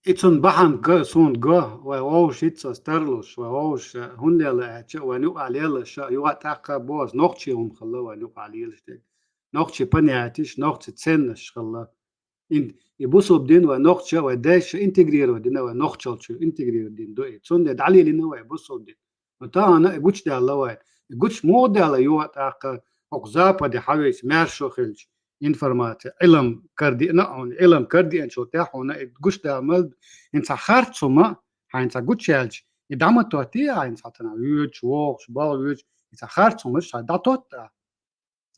И цунна бахьана га, суна га, вай вовший ца тарлуш, вай вовший хӀунда лела аьлча, вайн юкъахь лелаш, юкъахь тӀаккха боху, нохчий хӀума хилла вайн юкъахь лелаш дерг. Нохчий понятиеш, нохчий ценносташ хилла. Ин-, и бусулба дин вай нохча, вай дайша интегрировать дина, вай нохчалчу интегрировать дина ду и. Цундела дӀалелина вай бусулба дин. Но тахана и гучудаьлла вай. И гучу муха даьлла юха тӀаккха, хӀокху Западе хьан вайца маьршо хилча, информация, Ӏилам карадиъна а хьуна, Ӏилам карадиъначул тӀаьхьа хьуна и гучудаьлла мел, хӀинца харц хӀума, хьайна ца гучуяьлча, и дӀа ма тоттий, хьайна ца тана воьдуш, вогӀуш, балха воьдуш, хӀинца харц хӀумаш хьайн дӀатотта.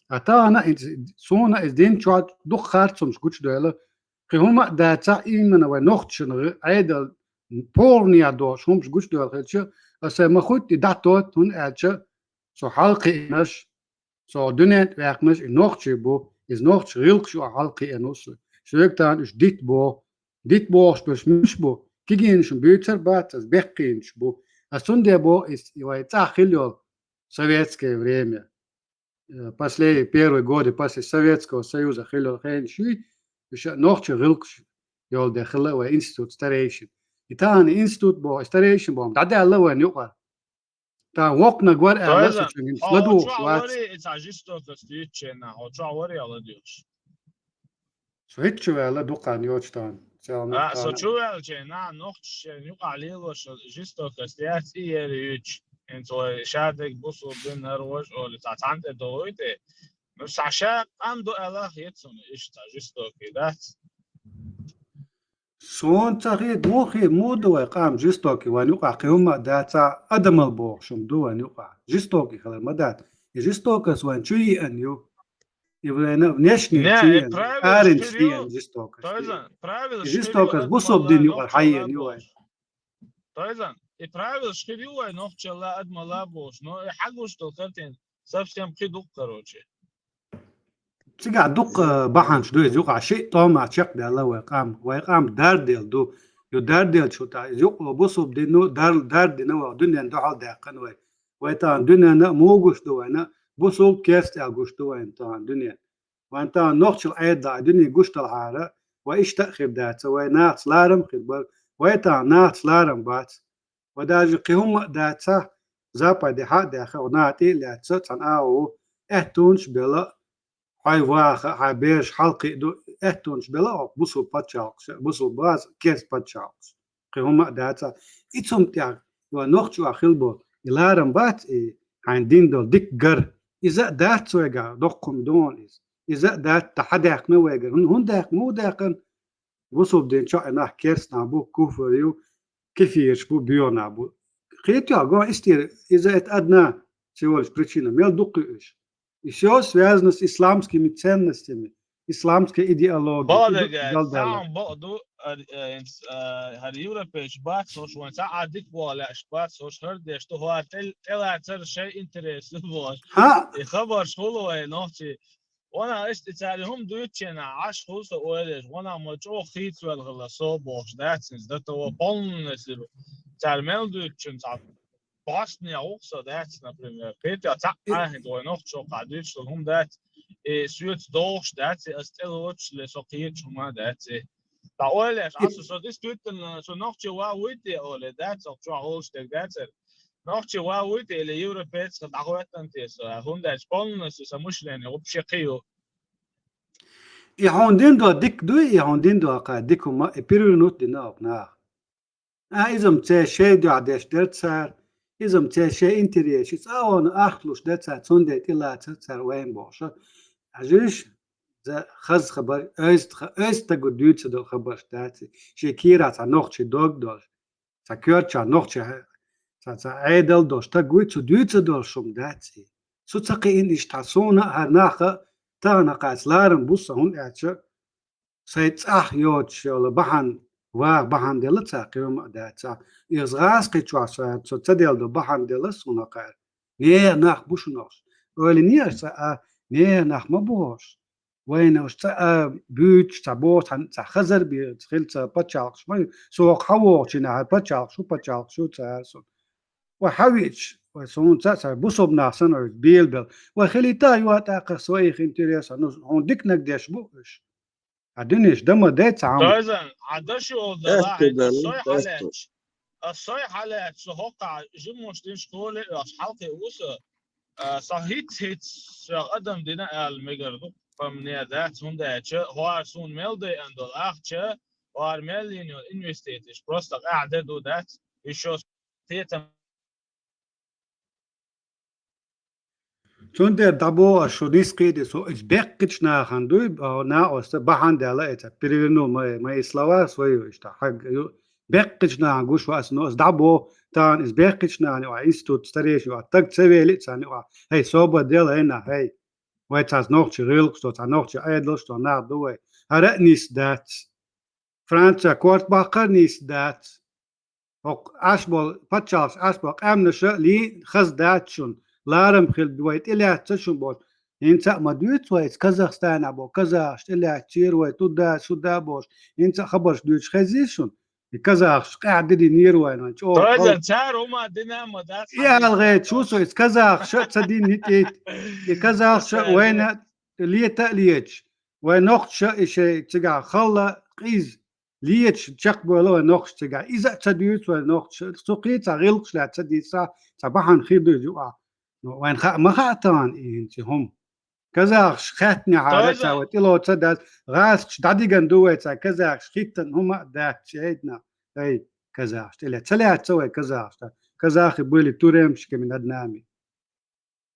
А тахана иза, суна иза дин чохь дукха харцумаш гучудойла. Кхин хӀума а дацахь, именно вай нохчашна Ӏедал полная долуш хӀумаш гучудойла хилча, аса ма хӀуттий дӀатотта, хӀунда аьлча, со хьалакхиънаш, со дуьнен тӀе ваьккхинарш и нохчий бу, иза нохчий гӀиллакхаш ю хьалакхиъна ву со. Соьга тахана уьш дита боху. Дита бохуш берш муьш бу? Кегийнашна буьйцур бац аса, бехккхийнаш бу. Аса цундела боху иза, и вай цӀахь хилла йолу советское время. Э, после, первые годы после Советского Союза хилла хенаш, уьш нохчий гӀиллакхаш йолу де хилла вай институт старейшин. И тахана институт боху, старейшин боху, дӀадаьлла вайн юкъара. Тахана воккханиг вара аьлла, Тойзан, со чуьнгахь хьо ладугӀуш чохь вац. Вари, и цхьа жестокость йитча, хьо чохь вари ала дуьйхуш. Со хӀинца чу ваьлла дукха хан йоцуш тахана. Цхьа А, со тахана. Чу ваьлча, нах нохчаша шайна юкъахь лелош жестокость яц и яра юьйцуш. ХӀинца вай ша дерг бусулба дин хӀара важа олий, цхьа цхьаьна тӀе догӀуй те. Ну, ша ша къам ду аьлла хета суна, иштта жестокий дац. Суна ца хета, муха хета, муха ду вай къам жестокий, вайн юкъахь кхин хӀума а дац, адамал бохуш хӀума ду вайн юкъахь. Жестокий хилар ма дац. И жестокость вайн чу еана ю. И вайна внешне Не, чу и еана, правилаш аренаца хир ю, еана жестокость. Тойзан, правилаш И хир ю, жестокость бусулба дин юкъара хьаеана ю вайн. Тойзан, и правилаш хир ю вай нохчалла, адамалла бохуш, но и хьан гуш долу картина совсем кхин ду-кх, короче. Цигахь дукха бахьанаш ду иза юкъахь, шиъ тӀома чекхдаьлла вай къам. Вай къам дарделла ду. Ю дарделлачул тӀаьхьа иза юкъа бусулба дино дар-, дардина вай, дуьнен дуьхьал даьккхина вай. Вай тахана дуьненна а муха гуш ду вайна, бусулба, керста аьлла гуш ду вайна тахана дуьне. Вайн тахана нохчалла Ӏедал а дуьне гуш далахьара, вай иштта а хир дац, вай нахаца ларам а хир бара, вай тахана нахаца ларам бац. Ва даже кхин хӀумма а дац, Западе хьа а даьхна, наха тӀе а лаьцна, цхьана агӀо ву, аьттонаш а белла, хьо ваха, хьан бераш хьалкхиа ду, аьттонаш белла оха бусулба пачхьалкхаш, бусулба бац, керста пачхьалкхаш. Кхин хӀумма а дац. И цунна тӀехь, ва нохчо хила бо, и ларам бац, и хьайн дин долу дика гар. Иза а дац вайгахь, доккха хӀума ду хьуна иза. Иза а дац, тӀаккха хьадаьккхина вайгара. ХӀун-, хӀунда даьккхина, муха даьккхина? Бусулба дин чохь и нах керста нах бу, куфар ю, кефираш бу, боьха нах бу. Кхетий хьо, гон истира, иза это одна всего лишь причина. Мел дукха ю уьш. И всё связано с исламскими ценностями, исламская идеология. Бала И ду-, дага, дал дала. Цхьаъ бакъ ду, ар-, э, инс-, э, хӀара европейцаш бац, хӀорш вайн цхьа а дика боху лаьаш бац, хӀорш хӀара деш ду, хӀора тӀел-, тӀелацар шайн интерес ду бохуш. ХӀаъ. И хабарш хуьлу вай нохчий. Ванах иштта цара хӀума дуьйцученахь Ӏаш хуьлу со ойла еш, ванах ма чӀогӀа хийцавелла хилла со бохуш дац иза, до того полностью. Цара мел дуьйцучун цхьа бӀостанехь ву-кх со дац, например. Кхетий хьо, цхьаъ Ахьа вай нохчо кхаъ дуьйцуш долу хӀума дац, и соьца догӀуш дац, и ас тӀелоцуш ле со кхеташ хӀума дац, и. Ткъа ойла еш, Ӏа со, со действительно, со нохчи ван вуй те олий, дац, со чохь олуш дерг дацара. Нохчи ван вуй те или европеец хила дӀахӀоьттина те со, хӀунда аьлча полностью сан мышление вообще кхин ю. И хьуна дин до дика дуй, и хьуна дин до кхаъ дика хӀума, и перевернуть дина оха наха. А, иза-м церан шайн дуьхьа деш дара цара, иза-м церан шайн интерес, и цӀа а вахана ахча луш дара цара, цундела тӀелацара цара вайна бохуш. Хьажийша, за хаза хабар, ойст ха-, ойст стага дуьйцур долу хабарш дац, шен кийрахь цхьа нохчийн дог долуш, цхьа коьртачохь нохчийн хьа-, цхьа, цхьа Ӏедал долуш стаг вуй, цу дуьйцур долуш хӀума дац. Цу ца кхиъна иштта, суна а, хӀара нах а тахана кхаьчча ларам бу сан, хӀунда аьлча, сайн цӀахь йоцуш йолу бахьана, ваха бахьана делла цара, кхин хӀума а дац цара. Иза гӀазкхи чохь со, со ца делла ду бахьана делла суна кхара. Нехан нах бу шуна оха. Ойла йинехь аса, а, нехан нах ма бу оха. Вайна оха цхьа а буьйцуш, цхьа боху, цхьа, цхьа хазар бе, хила цхьа пачхьалкхаш ма ю. Со оха хьан вогӀучу хенахь, хӀара пачхьалкхаш ю, пачхьалкхаш ю цара суна. Вай хьан веача, вай суна цхьа а, цхьа бусулба нах санна оха белабелла. Вай хилийта а йоӀ тӀаккха своих интересов, ну, хьуна диканиг деш бу уьш. А дуьнеш дан ма дай цхьа хӀума. Дойзан, а даш йолу далахь, Эхту ас далла, сой эхту. Хьалаьцча, ас сой хьалаьцча, со хӀокхахь жиммуш динаш холе а оьхуш хьалкхиа ву со, а, сан хӀиц-хӀиц соьх адам дина аьлла мегар ду, по мне, дац, хӀунда аьлча, хӀора суна мел дайъан долу ахча, хӀора мел йина йолу инвестицеш, просто къаьхьа де ду, дац, ещё кхетам. Цундела дӀабоху ас шу нисхийди, со иза беккхачу нахана дуй, а, накъоста бахьана даьлла, эца перевернул мои, мои слова в свою, иштта, хьаг-, ю-, беккхачу нахана гуш ву ас, но ас дӀабоху, тахана иза беккхачу нахана юкъахь, институт старейшин юкъахь, таг ца вели царна юкъахь, хӀей, собар де, хӀей нах, хӀей, вай цхьацца нохчий гӀиллакхаш ду, цхьа нохчий Ӏедалш ду, нах ду вай. ХӀара а нийса дац. Франция корта баккхар а нийса дац. ХӀокху Ӏаш болу пачхьалкхаш, Ӏаш болу къаьмнаша лий хаза дац шуна, ларам хила вай тӀелаьцна шуна бохуш. ХӀинца а ма дуьйцу вай, иза Казахстанехь бо, казахаш тӀелаьцнера вай, туда, сюда бохуш. ХӀинца а хабарш дуьйцуш хезий шуна? И казахаш къаьхьа динера вайна, вайн чӀогӀа Тойзан, хала. Цара хӀума дина ма дац. И хьан алгӀе чу со, иза казахаша а ца динни тӀе. И казахаша а вайна лета а леташ. Вай нохчаша и шайн цигахь халла къиза. Леташ чекхбойла вай нохчаша цигахь. Иза а ца дуьйцу вай нохчаша. Цу кхин цхьа гӀиллакхаш лаьцна ца дийца, цхьа бахьана хир ду иза юкъахь. Ну, вайна хаа ма хаьа тахана и хӀинца хӀума. Казахаш хаьттинехьара цара вай тӀело ца дац, гӀазкхаш дӀадиган ду вай цара, казахаш хӀиттан хӀума а дац, шайдна. Ай, казахаш тӀеле. Ца лаьцна вай казахаш. Казахи были тюремщиками над нами.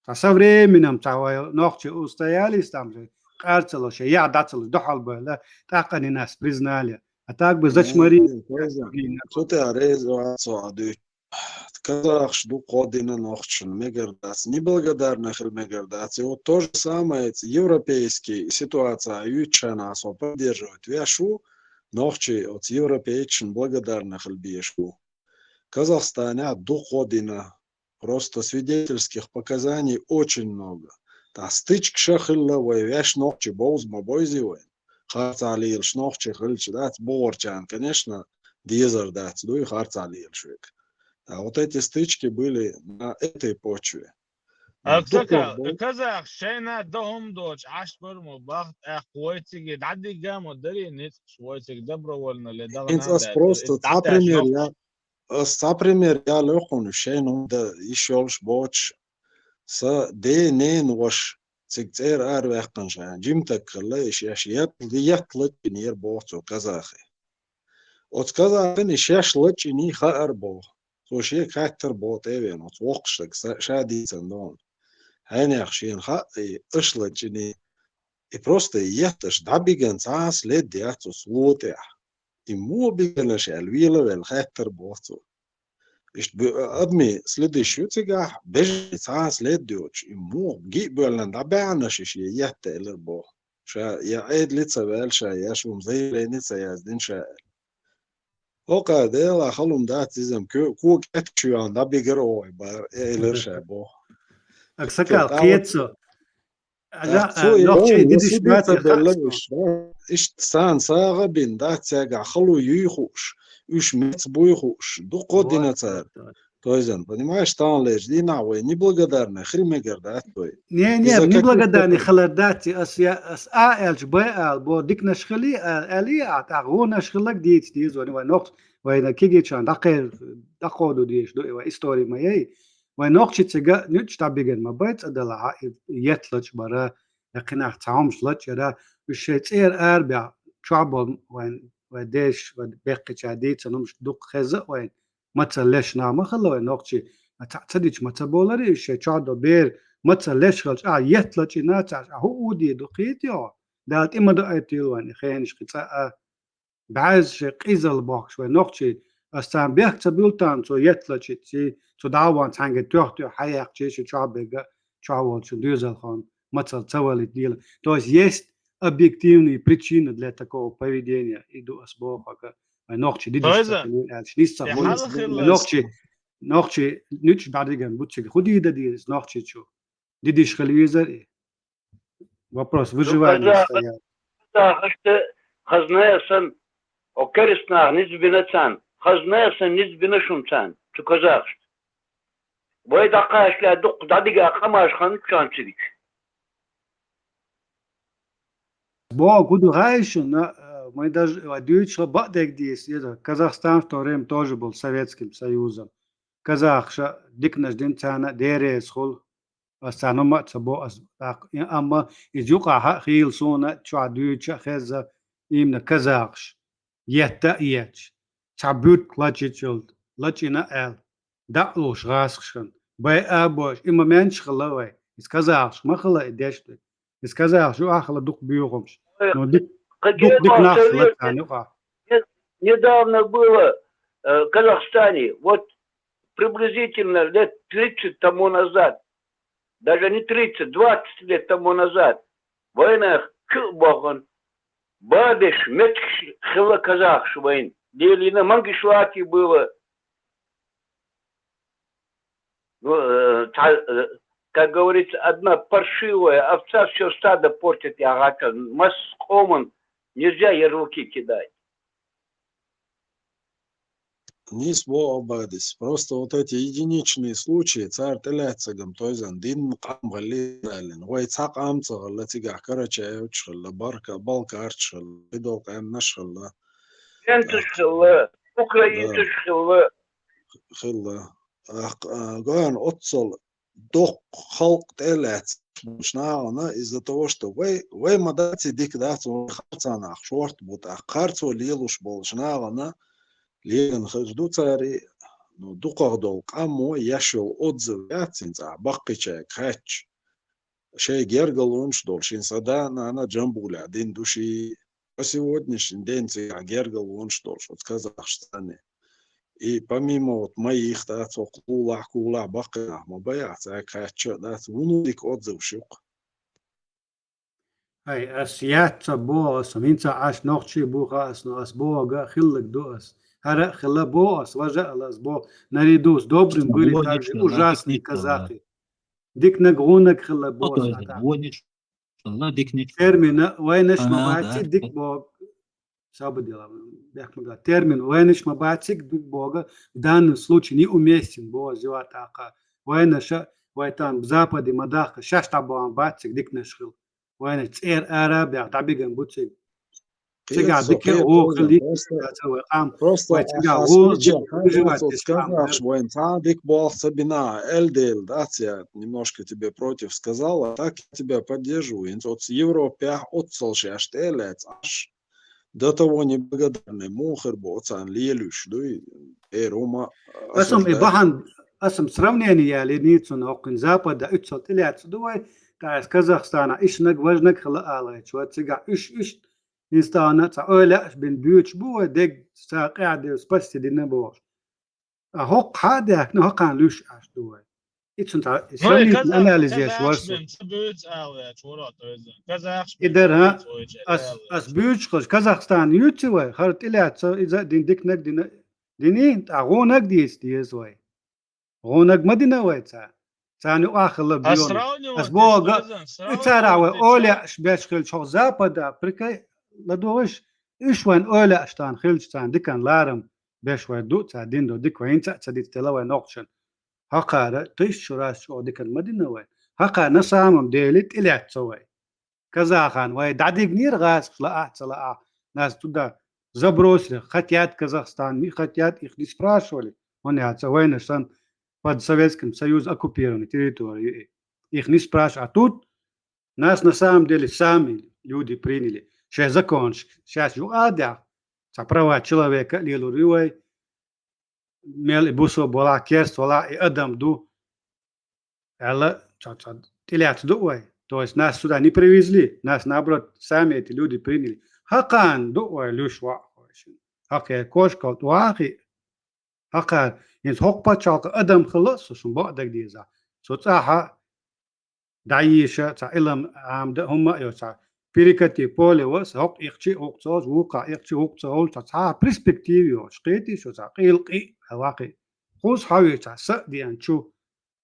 Цхьа со временем цхьа вай нохчий устоялись там же, къар ца луш, яхь дӀа ца луш, дуьхьал байла, тӀаккха они нас признали. А так бы зачморили. М, Тойзан, цу тӀехь реза вац со а дуьйцу. Казахаш дукха гӀо дина нохчашна, мегар дац, неблагодарный хила мегар дац. И вот то же самое, европейский ситуация юьйцучарна со поддерживать веш ву, нохчий оцу европейцашна благодарный хила безаш ву. Казахстанехь дукха гӀо дина. Просто свидетельских показаний очень много. Тха стычка ша хилла, вай ваьш нохчий бовза ма бовзий вайна. Харцахьа лелаш нохчий хилча дац, богӀарчарна, конечно, дезар дац дуй харцахьа лелаш вега. А вот эти стычки были на этой почве. Аксакал, казах шайна да хӀума доцуш Ӏаш бар ма бахт, тӀаккха вай цига дӀадигга ма дарий ницкъаш, вай цига добровольно ле дахана. ХӀинца ас просто цхьа пример я, ас цхьа пример я лоькхуна, шайна хӀума да йиш йолуш боцуш, сан ден ненан ваша цига цӀера араваьккхина ша, жимтаг хилла, и шаьш етт-, етт лачкъийнера боху цо казахе. Оцу казахана и шаьш лачкъийний хаьара боху. Цо шега хаьттара боху тӀе а веана, оцу воккхачу стага, ша дийцина догӀу. Хьенех шена хаьа и аша лачкъийний, и просто и етт аша дӀабигина цхьа а след яц оцу ло тӀехь. И муха бигина аша аьлла, вела а велла хаьттара боху цо. Иштта бу-, адамийн следаш ю цигахь, бежан цхьа а след йоцуш, и муха гиъ боьллина дӀабаьхьна аша и шен етта элира боху. Ша я Ӏедале ца ваьлла ша, я шуна заявлени ца яздина ша аьлла. ХӀокхара Делахь хала хӀума дац иза-м, ко-, кога кӀетта чу йоьхна дӀабигира оха и бара, элира ша боху. Аксакал, кхета со. Цо и нохчий дидиш бацахь белла иштта, иштта царна сагӀа а бина дац цаьргахь хало юй хууш, уьш меца буй хууш, дуккха а дина цара. Тойзан, понимаешь, таханлерчу дийнахь вай неблагодарный хир мегар дац вай. Не, не, неблагодарный хилар дац, ас я, ас а аьлча б ала бо, диканаш хили а, аьлли а, тӀаккха вонаш хилларг дийца деза вай, вай нохча, вайна кегийчарна дӀакхе-, дӀакховду дезаш ду, и вай истори ма яй. Вай нохчий цига нуьцкъаш дӀабигина ма бай, цӀа далахь а, и етт лачкъа бара, я кхинах цхьа хӀумаш лачкъа яра, уьш шайн цӀера арабехь, чохь болу вайн, вайн деш, вайн беккхича дийцина хӀумаш дукха хеза а вайн, мацалла леш нах ма хилла вайн нохчий, а цхьаъ ца дича ма ца боларий уьш шайн чохь долу бер, мацалла леш хилча, а, етт лачкъийна ца, а, хӀу уде ду кхета йо, Дала тӀе ма доуьйтийла вайн и хенаш кхин цкъа а. БӀаьзза шайн къизалла бохкуш вай нохчий, ас царна бехк ца буьллу тахана, цо етт лачкъийций, цо дӀа а вахана цхьаьнгге тоьхна-тоьхна хьаяьккхичий, шу чохь берг а, чохь волчун доьзалхо мацалла ца валийта дела. То есть есть объективные причины для такого поведения, и ду ас боху хьоьга, вай нохчий дидиш ца хилийла аьлча, нийса ца хуьлу. Нохчий, нохчий нуьцкъаш дӀадигина бу цига, хӀу дийр дан деза нохчийчу? Дидиш хила везара и? Вопрос выживания стоял. Казахашта хазна а сан, о, керстанах низ бина царна, хазна а сан низ бина шуна царна, цу казахашта. Вай дӀакхачале дуккха дӀадига къамаш ханна царна цигича. Бо, гуду хаьий шуна, э, мы даже, э, дуьйцуш бакъдерг дийца, это, Казахстан в то время тоже был Советским Союзом. Казахаша диканаш дина царна дереза хула. Ас царна хӀума а ца бо, ас тӀаккха, и, амма иза юкъахь а хийла суна, чохь дуьйцуш а хеза, имна казахаш етта а етташ, цхьа буьртиг лачкъийча йолу, лачкъийна а аьлла, дӀа а луш гӀазкхашна, бай а бош, и ма менча хилла вай, иза казахаш ма хилла и деш ду. Иза казахаш юкъахь хилла дукха боьхамаш. Но дик-, дукха дика нах хилла царна юкъахь. Недавно было, э, в Казахстане, вот приблизительно лет тридцать тому назад, даже не тридцать, двадцать лет тому назад, вайнах чу а бохун, бадеш меттигаш хилла казахаш вайн, лелийна Мангишлаки было. Ну, э, та-, э, как говорится, одна паршивая овца всё стадо портит, яхача, масса къоман нельзя ярлыки кидать. Нийса боху Абадис. Просто вот эти единичные случаи, цара тӀелаьццагам тойзан дин къам гӀаллиналлина. Вай цхьа къам ца хилла, цигахь карачаевчаш хилла, барка-, балкарчаш хилла, кхидолу къаьмнаш хилла. Студенташ хилла, украинцаш хилла. Хилла. Ах, а, ган оццал доккха халкъ тӀе а лаьцна болчу нахана, из-за того, что вай, вай ма дац и дика дац, вай харцанах шорта бу, тӀаккха харцо лелош болчу нахана лелина хир ду цара, ну, дукхах долу къамо еш йолу отзыв яц хӀинца ахь баккхийчаьрга хаьттича. Шайн гергарлонаш долу, шен сан да а, нана а Джамбулехь дина ду ший, по сегодняшний день цигахь гергарлонаш долуш оцу казахашца цхьаьна. И помимо вот моих, да, цо кхулахь, кхулахь баккхийнах ма бай ахь, цаьрга хаьттича а дац, вуно дика отзывш ю-кх. Ай, ас яц ца боху, ас хӀинца Ӏаш нохчий бу хаьа ас, но ас бохург а хилларг ду ас. ХӀара а хилла боху ас, важа а ала ас боху, наряду с добрым были также ужасные казахи. Диканаг, гӀунаг хилла боху. Войнаш хилла, диканиг. Термина войнаш ма баци, дика боху. Саба дела, бехк ма га. Термин войнаш ма баци, дика боху, в данном случае неуместен боху зива тӀаккха. Войнаша, вай там Западе ма дахка, шаьш дӀабохан баци, диканаш хила. Вайна цӀера ара а баьхка, дӀабиган бу цига. Цига дика гӀо хили, ца вай къам. Просто вай цига гӀо выживать деш къам. Вайн цхьа дика болх ца бина, эл дела, да, ца немножко тебе против сказал, а так я тебя поддерживаю. Оцу Европехь оццал шаьш тӀе а лаьцна, аш до того неблагодарный, муха хир бу оцарна лелуьйш дуй, эр хӀума. Аса и бахьана, аса сравнение яьлла, ницун хӀокхуьнан Запада уьццал тӀелаьцна ду вай, тӀаккха Казахстана ишнаг, важнаг хила алайча, вай цига уьш, уьш, Инстаграмна цхьа ойла аш бина буьйцуш бу вай, дег ца къаьхьа де спасти дина бохуш. А хӀокху хьа а даьхкина, хӀокхарна луьйш аш ду вай. И цунна цхьа сравнительный анализ еш вар со. И дара, ас, ас буьйцуш хаза Казахстан юьйци вай, хӀара тӀелаьцна иза а дина, диканаг дина, дини, тӀаккха гӀунаг дийца деза вай. ГӀунаг ма дина вай цара. Царна юкъахь хилла буьйна. Ас боху, и цара вай ойла аш беш хилча хӀокху Запада, прикай, ладогӀуш, уьш вайн ойла аш тахана хилча царна дикан ларам беш вай ду, цара дина ду дика вай хӀинца а ца дицделла вай нохчашна. ХӀокхара тысячу раз чӀогӀа дикан ма дина вай. ХӀокхара на самом деле тӀелаьцна вай. Казахана вай дӀадигнера гӀазкхаша лаахь а, ца лаахь а. Нас туда забросили, хотят Казахстан, не хотят, их не спрашивали. ХӀунда аьлча вайна сан под Советским Союзом оккупированная территория ю и. Их не спрашивали. А тут нас на самом деле сами люди приняли. Шайн законаш шаьш юкъа а даьхна, цхьа права человека а лелур ю вай. Мел и бусалба валахь, керста валахь, и адам ду, аьлла, цхьа, цхьа тӀелаьцна ду вай. То есть нас сюда не привезли, нас, наоборот, сами эти люди приняли. ХӀокхарна ду вай луьйш ваха вай шуна. ХӀокхе кошкал тӀе вахи, хӀокхара, хӀинца хӀокху пачхьалкхан адам хилла а со, шуна бакъдерг деза. Со цӀахьа дӀайийша, цхьа Ӏилма Ӏамадан хӀумма а йо, цхьа перекати поле васа, хӀокху ихчи а, хӀокху ца олуш, вукху а ихчи а, хӀокху ца олуш, цхьа, цхьа перспектива йолуш, кхетий шу, цхьа къил къи а вакхи. Кхуза хьан ву цхьа са а деана чу,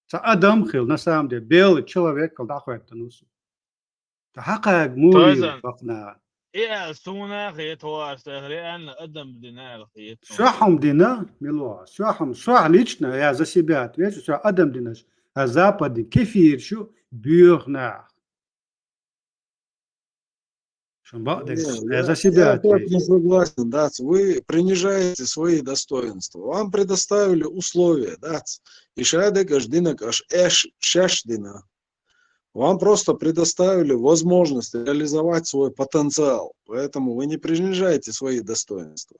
цхьа адам хила, на самом деле, белый человек хила дӀахӀоьттина ву со. Ткъа хьакхаьрга муха вийра бакъ наха? И аьлла суна хета, хӀора сах реально адам дина аьлла хета. Соьхьа хӀума дина, мила ваха? Соьхьа хӀума, соьхьа лично, я за себя отвечу, соьхьа адам динарш, а западный кефирш ю боьха нах. Шун бакъдерг, я за себя отвечу. Я опять не согласен, дац. Вы принижаете свои достоинства. Вам предоставили условия, дац. И шадерг аш динарг аш эш, шаьш дина. Вам просто предоставили возможность реализовать свой потенциал, поэтому вы не принижаете свои достоинства.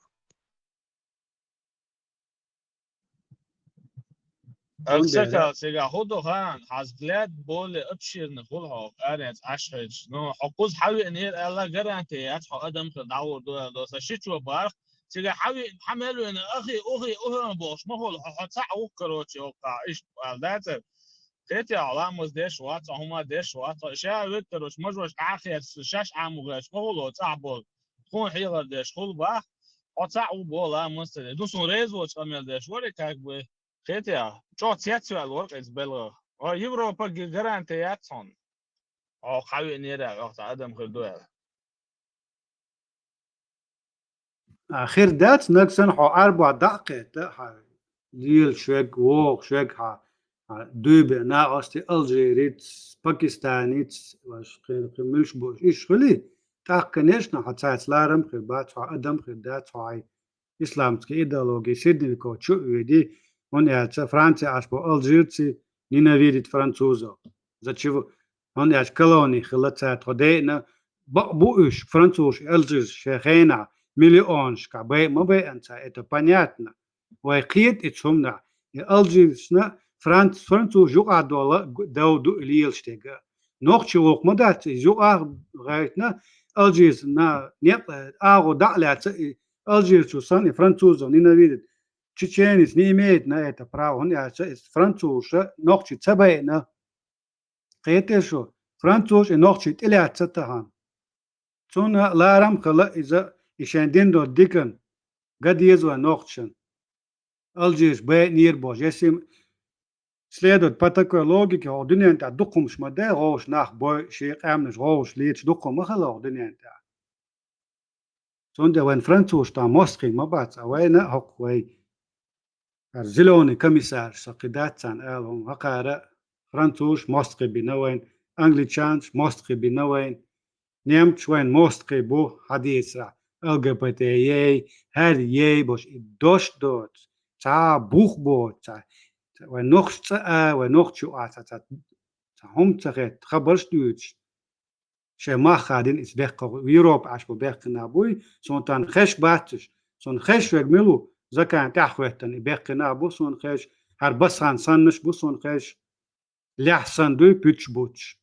Аксакал, сега хӀу ду хан, хьан взгляд более обширный хуьлу хьо, аренца Ӏаш хилча. Ну, хьо кхуза хьан веанера аьлла гарантия яц, хьо адам хир дӀагӀур ду аьлла, доса шичо барх, сега хьан веана, хьан мел веана, ахи, ухи, ухи бохуш ма хуьлу, хьо, хьо цхьаъ ву, короче, хӀокхахь, иштта аьлла дацара. Кхетий хьо, ламаз деш вац, хьо хӀума деш вац, хьо ша веккарвац, мажош дӀахецна, шаьш ӀамогӀерш ма хуьлу, цӀахь болу. Тхуна хьехар деш хуьлу бах, хьо цхьаъ ву боху ламаз ца деш. Ду суна реза воцу къамел деш вара, как бы, кхетий хьо, чӀогӀа цецваьлла вара иза белгӀа. Хьо Европа г-, гарантия яц хьуна. Хьо хьан веанера, хьо цхьа адам хир ду аьлла. А, хир дац, нагахь санна хьо Ӏарбохь дӀа а кхетта, хьан лелаш верг, вогӀуш верг, хьан, хьан дуй бен накъостий, алжирец, пакистанец, вайша кхин, кхин муьлш бу, иштта хуьлий, тӀаккха, конечно, хьан цаьрца ларам хир бац, хьо адам хир дац, хьо хьайн исламский идеология, средневековье чу а ведий, хӀунда аьлча Франция Ӏаш бу алжирцы ненавидят французов. За чего? ХӀунда аьлча колони хилла цара тхо дайъина, бакъ бу уьш, французаш и алжирцаш шайн хенахь миллионашкахь байъа ма байъина цара, это понятно. Вай кхета и цу хӀуманах. И алжирцашна франц-, французаш юкъахь долу г-, дов ду и лелаш дерг. Нохчий воккха ма дац, иза юкъахь гӀайтина, алжирцашна некъ, агӀо дӀа а лаьцна, и алжирцаш санна и французов ненавидят. Чеченец не имеет на это право, хӀунда аьлча иза французаша нохчий ца байъина. Кхетий шу, французаш и нохчий тӀелаьцна тахана. Цунна ларам хила иза, и шайн дина долу дикан, ган деза вайн нохчашна. Алжирцаш байъинера бохуш, я сим-, следовать по такой логике, хӀокху дуьнен тӀехь дукха хӀумнаш ма дай, гӀовгӀаш нах бой, шен къаьмнаш гӀовгӀаш леташ дукха хӀума ма хила хӀокху дуьнен тӀехь. Цундела вайн французаш тахана мостагӀий ма бац, а вайна а хӀокху вай хӀара зелёный комиссарш, со кхин дац царна ала хӀума, хӀокхара французаш мостагӀий бина вайна, англичанаш мостагӀий бина вайна, немцаш вайна мостагӀий бу, хьадийцарехь, Л Г Б Т ей, хӀара ей бохуш, и дош доцу, цхьа а бух боцу, цхьа, цхьа вайн нохчийн цӀа а, вайн нохчийн юкъахь цхьа, цхьа, цхьа хӀума ца хетта, хабарш а дуьйцуш, шайн мах хадийна иза беккхина, Европа Ӏаш бу беккхина буй, суна тахана хезаш бац уьш, суна хезаш верг мила ву, закан тӀаьхьахӀоьттина и беккхина бу суна хезаш, хӀара басхан саннаш бу суна хезаш, лаьхьа санна дуй, пуьташ буцуш.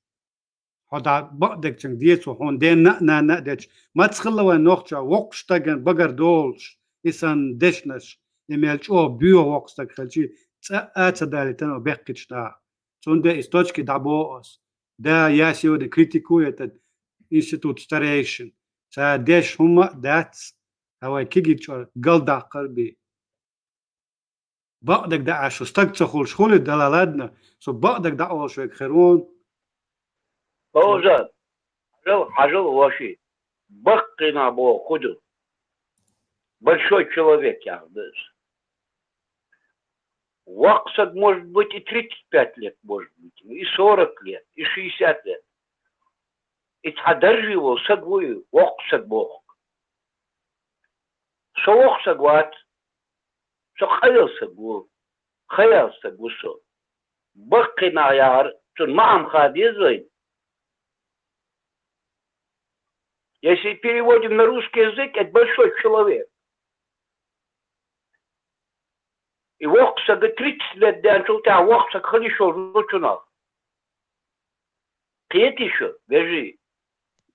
Хьо дӀа бакъдерг цуьнга децо, хьуна денна а, нанна а дечу, маца хилла вайн нохчо воккхачу стагана багар долуш, и санна дешнаш, и мел чӀогӀа боьха воккха стаг хилчий, цӀа а ца далийтина беккхийчу наха. Цундела и с точки дӀабоху ас. Да, я сегодня критикую этот институт старейшин. Цара деш хӀумма а дац, а вай кегийчара галдаккхар бен. Бакъдерг дӀа аьлча, со стаг ца хуьлуш хуьлий, Дала ладна, со бакъдерг дӀа олуш верг хир ву. Бовза, хьажал, хьажал, воши. Баккхина боху хӀун ду? Большой человек, яхар ду иза. Воккха саг, может быть, и тридцать пять лет, может быть, и сорок лет, и шестьдесят лет. И цхьа даржий волу саг ву и, воккха саг бохург. Со воккха саг вац, со къаел саг ву, хаял саг ву со. Баккхина яхар, цунна маьӀна хаа деза вайна. Если переводим на русский язык, это большой человек. И воккха сага тридцать лет деанчул тӀаьхьа воккха саг хила йиш йолуш ву цунах. Кхетий шу, вежарий?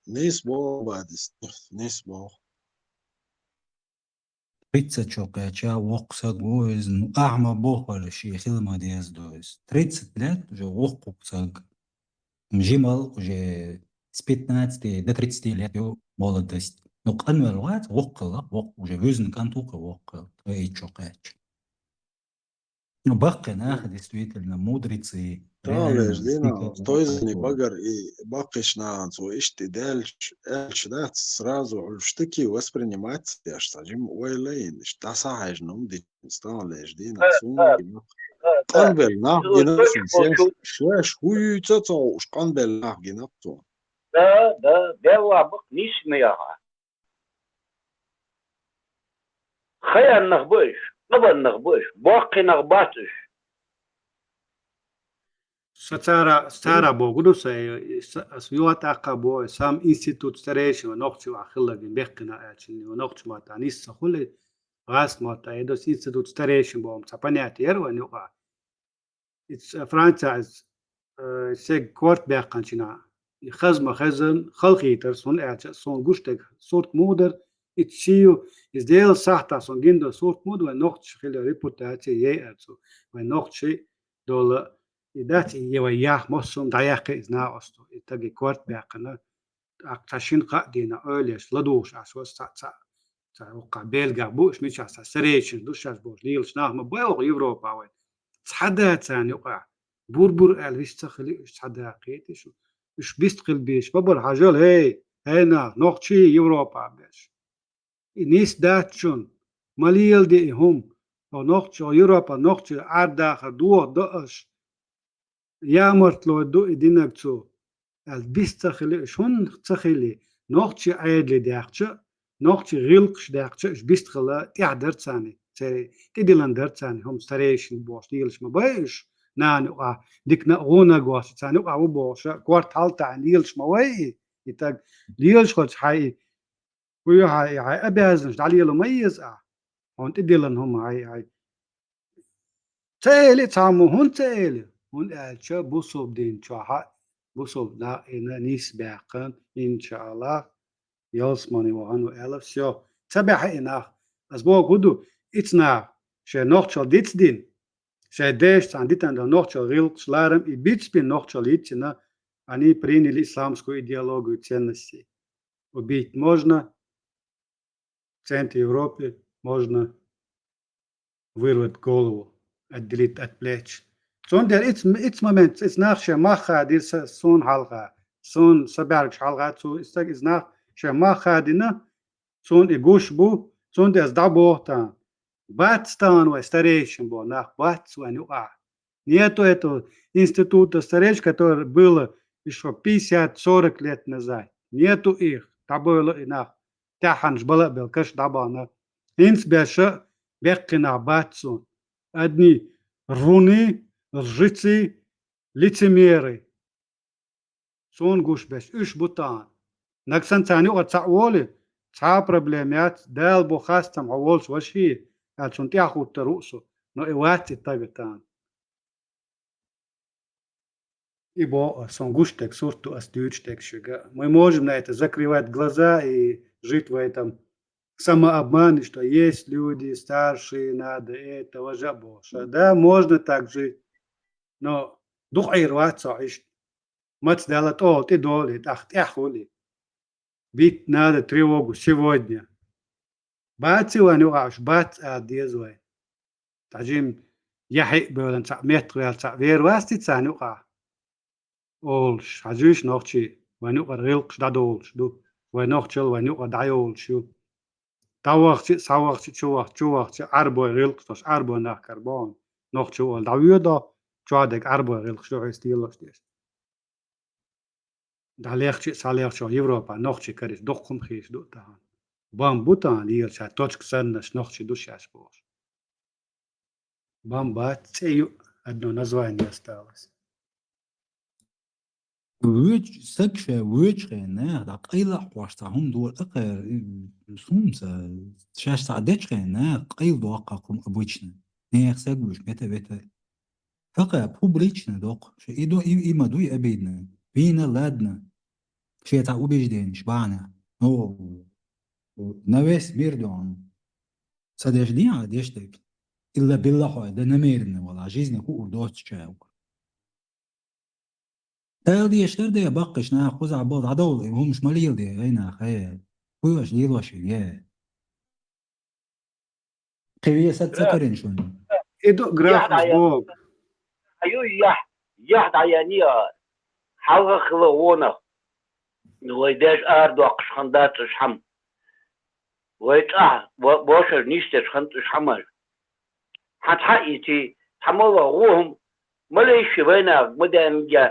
Нийса боху, Бадис, нийса боху. Тридцать чу кхаьчча воккха саг ву иза, ну, ахьа ма бохура, шен хила ма деза ду иза. Тридцать лет уже воккха саг. Жимал уже с пятнадцати до тридцати лет ю молодость. Ну, къанвелла вац, воккхалла, воккха, уже вуьзна кӀант ву кху воккхалла, ткъе итт чу кхаьчча. Ну, баккхий нах, действительно, мудрецы. Тахана леш дина, тойзани багар и баккхийчу нахана цо иштта и даьлча, аьлча дац, сразу уьш таки воспринимать ца деш, цхьа жима ойла йина, иштта дӀасахьаьжна хӀума дича, тахана леш дина, суна къанбелла нах гина цунна, шаьш, шаьш хӀун юьйцу а ца хууш, къанбелла нах гина цунна. Да, да, делла бакъ нийса ма яха. Хаяннах бу уьш, къабаннах бу уьш, боккхинах бац уьш. Сан цара, цара боху ду сан, сан, ас юха тӀаккха боху, сан институт старейшин вайн нохчи ваха хиллаги бехкина аьлча, вайн нохчи ма тӀа нисса хули, гӀас ма тӀа, эдос институт старейшин боху, сан понятие яр вайн юкъа. Иц, э, Франция, э, сега корта баьккхинчина, и хаза ма хезан, халахетар, суна аьлча, суна гуш дерг сурт муха дара, и чию, иза Делан сахьта суна гиндан сурт муха дара, вайн нохчи хила репутация ей арцу, вайн нохчи дола, и дац, и е вай ях, массум дӀаяккхи иза накъосту, и таги корта баьккхина, тӀаккха цхьа шина-кхаа дийнахь ойлеш, ладугӀуш Ӏаш вара цхьаъ, цхьаъ, цхьа вукху белгах бу уьш мичахь, цхьа старейшинаш ду шаьш бохуш лелаш нах ма бай оха Европа вайн. Цхьа да царна юкъахь. Бур-бур аьлла вист ца хили уьш, цхьа да кхетий шу. Уьш бист хила безаш ма бара, хьажал, хӀей, хӀей нах, нохчий Европа беш. И нис дац шуна, ма леладе и хӀума. Хьо нохчо, Европа нохчий Ӏардахар дохадо аша. Ямартло ду и динарг цо, аьлла, бист ца хили, уьш хӀунда ца хили, нохчий Ӏедале даьхча, нохчий гӀиллакхаш даьхча, уьш бист хила тӀехь дара царна, церан тӀедиллина дара царна, хӀума старейшин бохуш лелаш ма бай уьш, нана юкъахь, дикна а гӀуна а гочу, царна юкъахь ву бохуша, корта хьалтаьӀна лелаш ма вай и, и таг, лелаш хилча хьай и, хӀу ю хьай, хьай обязанность дӀалело ма еза ахь. Хьуна тӀедиллина хӀума хьай, хьай. Ца эли цхьаммо, хӀунда ца эли? ХӀунда аьлча бусалба дин чохь а, бусалба нах и нис баьккхина, иншааллах, ялсамане вахана ву аьлла, всё. Ца баьхьа и нах. Ас боху хӀун ду, ица нах, шайн нохчалла дицдина, шайн дешца цхьаьна дитина долу нохчалла гӀиллакхаш, ларам и бицбина нохчалла йицйина, они приняли исламскую идеологию ценностей. Убить можно, в центре Европы можно вырвать голову, отделить от плеч. Цундела ицу, ицу момент, ицу нах шен мах хадийра са, суна хьалха, суна са бӀаьргаш хьалха, цу, ицу стаг ицу нах шен мах хадийна, цунна и гуш бу, цундела дӀабоху тахана. Бац тахана вай старейшин бо нах, бац вайн юкъахь. Нету этого института старейшин, который было ещё пятьдесят сорок лет назад. Нету их, дӀабойла и нах. ТӀаьххьанаш бала а белла, каш дӀабахана. ХӀинца беша беккхинах бац цунна. Одни вруны, лжецы, лицемеры. Суна гуш беш, уьш бу тахана. Нагахь санна царна юкъара цхьаъ волий, цхьа а проблема яц, Дала бу хастам хьо волчу ваший, аьлла цунна тӀаьхьахӀуттур ву со, но и вац и тага тахана. И боху ас, сон гуш дерг сурт ду ас дуьйцуш дерг шуьга. Мы можем на это закрывать глаза и жить в этом самообмане, что есть люди старшие, надо это, важа бохуш. Да, можно так жить, но дукха Ӏийр вац со иштта. Маца даьлла тӀехула тӀедолий, тӀаккха тӀаьхьахӀуттий. Бить надо тревогу сегодня. Баций вайн юкъахь уьш, бац ала деза вай. Цхьа жима яхье а бевлла, цхьаъ меттахваьлла, цхьаъ вер вац те царна юкъахь? Олуш, хьажийша нохчий, вайн юкъара гӀиллакхаш дӀадолуш ду. Вай нохчалла вайн юкъара дӀайолуш ю. ДӀавахча а, схьавахча а, чувахча, чувахча а, Ӏарбой гӀиллакхаш долуш, Ӏарбой нах кара боху, нохчо олу дӀавоьдо, чохь дерг Ӏарбой гӀиллакхаш ду хьо иза лелош деш. ДӀалехча а, схьалехча а Европа нохчий карийча дуккха хӀума хийца ду тахана. Бан бу тахана, ела ша точка саннаш нохчий ду шаьш бохуш. Бан бац, цӀе ю, одно название осталось. Воьч-, саг ша воьчу хенахь, дӀа къайла а хьош цхьа хӀума дора, акхара, м, хӀума ца, шаьш цхьа дечу хенахь, къайла доккху хӀума обычно. Нехан саг вуьш, мета-вета. ХӀокху публично доккху. Ша и до, и, и ма дуй обидно. Вийна, ладно. Шен цхьа убежденеш бахьана. Ну, на весь мир дон. Ца деш дий, а деш дерг? Илла билла хьой, да намеренно вала, жизни хуур доцучаьрга. Ала дешар де, баккхиш нах кхузахь болу, дӀадовла, и хӀумаш ма лела де, ай нах, ай. Кхуьйош лелош ю, е. Кхин весат ца карина шуна. И ду граф Бог. Аю, яхь, яхь дӀаяьнний а, хьалха хила вонах. Вай деш арадоккхуш хан дац уьш хьама. Вай цӀахь, во-, вошар нисдеш хан уьш хьамаш. Хьан цхьа а иций, цхьа ма ван гӀо хӀума, ма лайши вайнах, ма даьнга,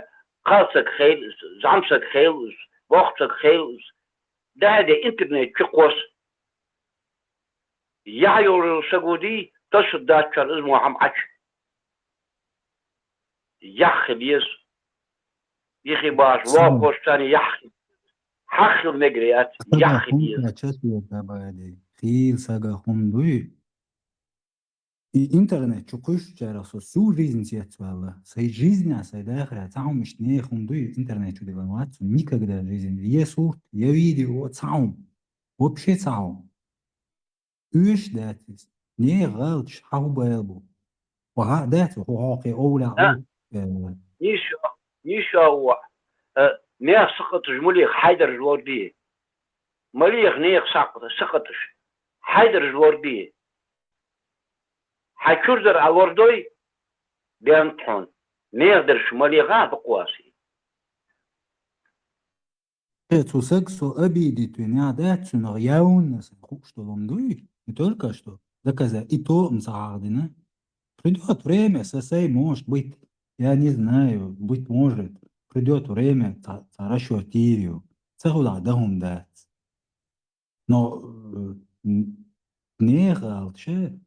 кхалсаг хейла уьш, зӀамсаг хейла уьш, бохсаг хейла уьш. ДӀахьеде интернет чу кхос. Яхь йолу сагу дий, тосу даччар иза мо хьама Ӏачу. Яхь хила еза. Ихи баш, вокхуш царна яхь хила. Хьах хила мегар яц, яхь хила еза. Хила сага хӀума дуй? И интернет чу кхуьссучарах со всю жизнь цецваьлла. Сайн жизнь а, сайн дахар а, цхьа хӀума иштта нехан хӀума дуй, интернет чу диллина вац, никогда в жизни. Я сурт, я видео, цхьа хӀума. Вообще цхьа хӀума. Уьш дац иза. Нехан гӀалаташ хьан хӀу байла бу? Ва хьан дац, хӀу хьокхе овля Да. у? Э, Ниш, ниш а ву. Э, нех сакъаташ мулих хьайдараш лорди. Малех нех сакъ-, сакъаташ. Хьайдараш лорди. Хьай чуьрдар а лордой, бен тхьон. Нех дарш малеха а бакъваси. Э, цу саг со обидит вина, да, цунах явно сан хууш долу ма дуй, не только что доказать, и то м ца хьахдина. Придёт время, со сай, может быть, я не знаю, быть может, придёт время, ца, ца расчёт тирю, ца худа да хӀума дац. Но, э, н-, нехан алча,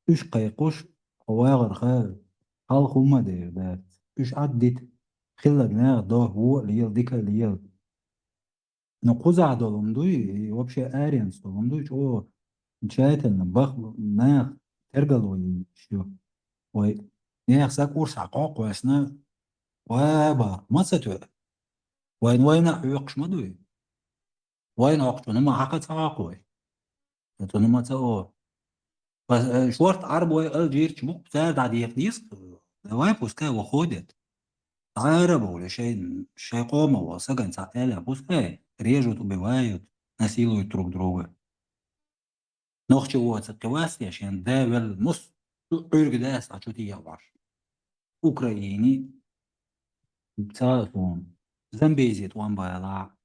уьш кхайкхуш, хьо вагӀарха, хьалха хӀумма а дер дац. Уьш Ӏаддита, хилларг наха до, вон а лела, дика а лела. Но кхузахь долу ма дуй, и вообще аренца долу ма дуй, чӀогӀа тщательно, бах-, нах тергало йийш ю. Вай, нехан саг урс хьакхокхуьйсна, ва бах, ма ца тоьа. Вайн вайна а хьоькхуш ма дуй. Вайн хьокхучунна ма хьакха ца хьокху вай. Цунна ма ца о. Ба-, э, шорта Ӏарбой, алжирчу бу, цара дӀадекъа деза, давай, пускай выходят. Ара бовлу, шайн, шайн къомо волу сагана цхьа аьлла, пускай режут, убивают, насилуют друг друга. Нохчи воцург кхин вац те, шен да велла, мус, ду Ӏуьрга дас, а чу тӀе яхьаш. Украине, цхьа а суна, Замбези тӀом бала.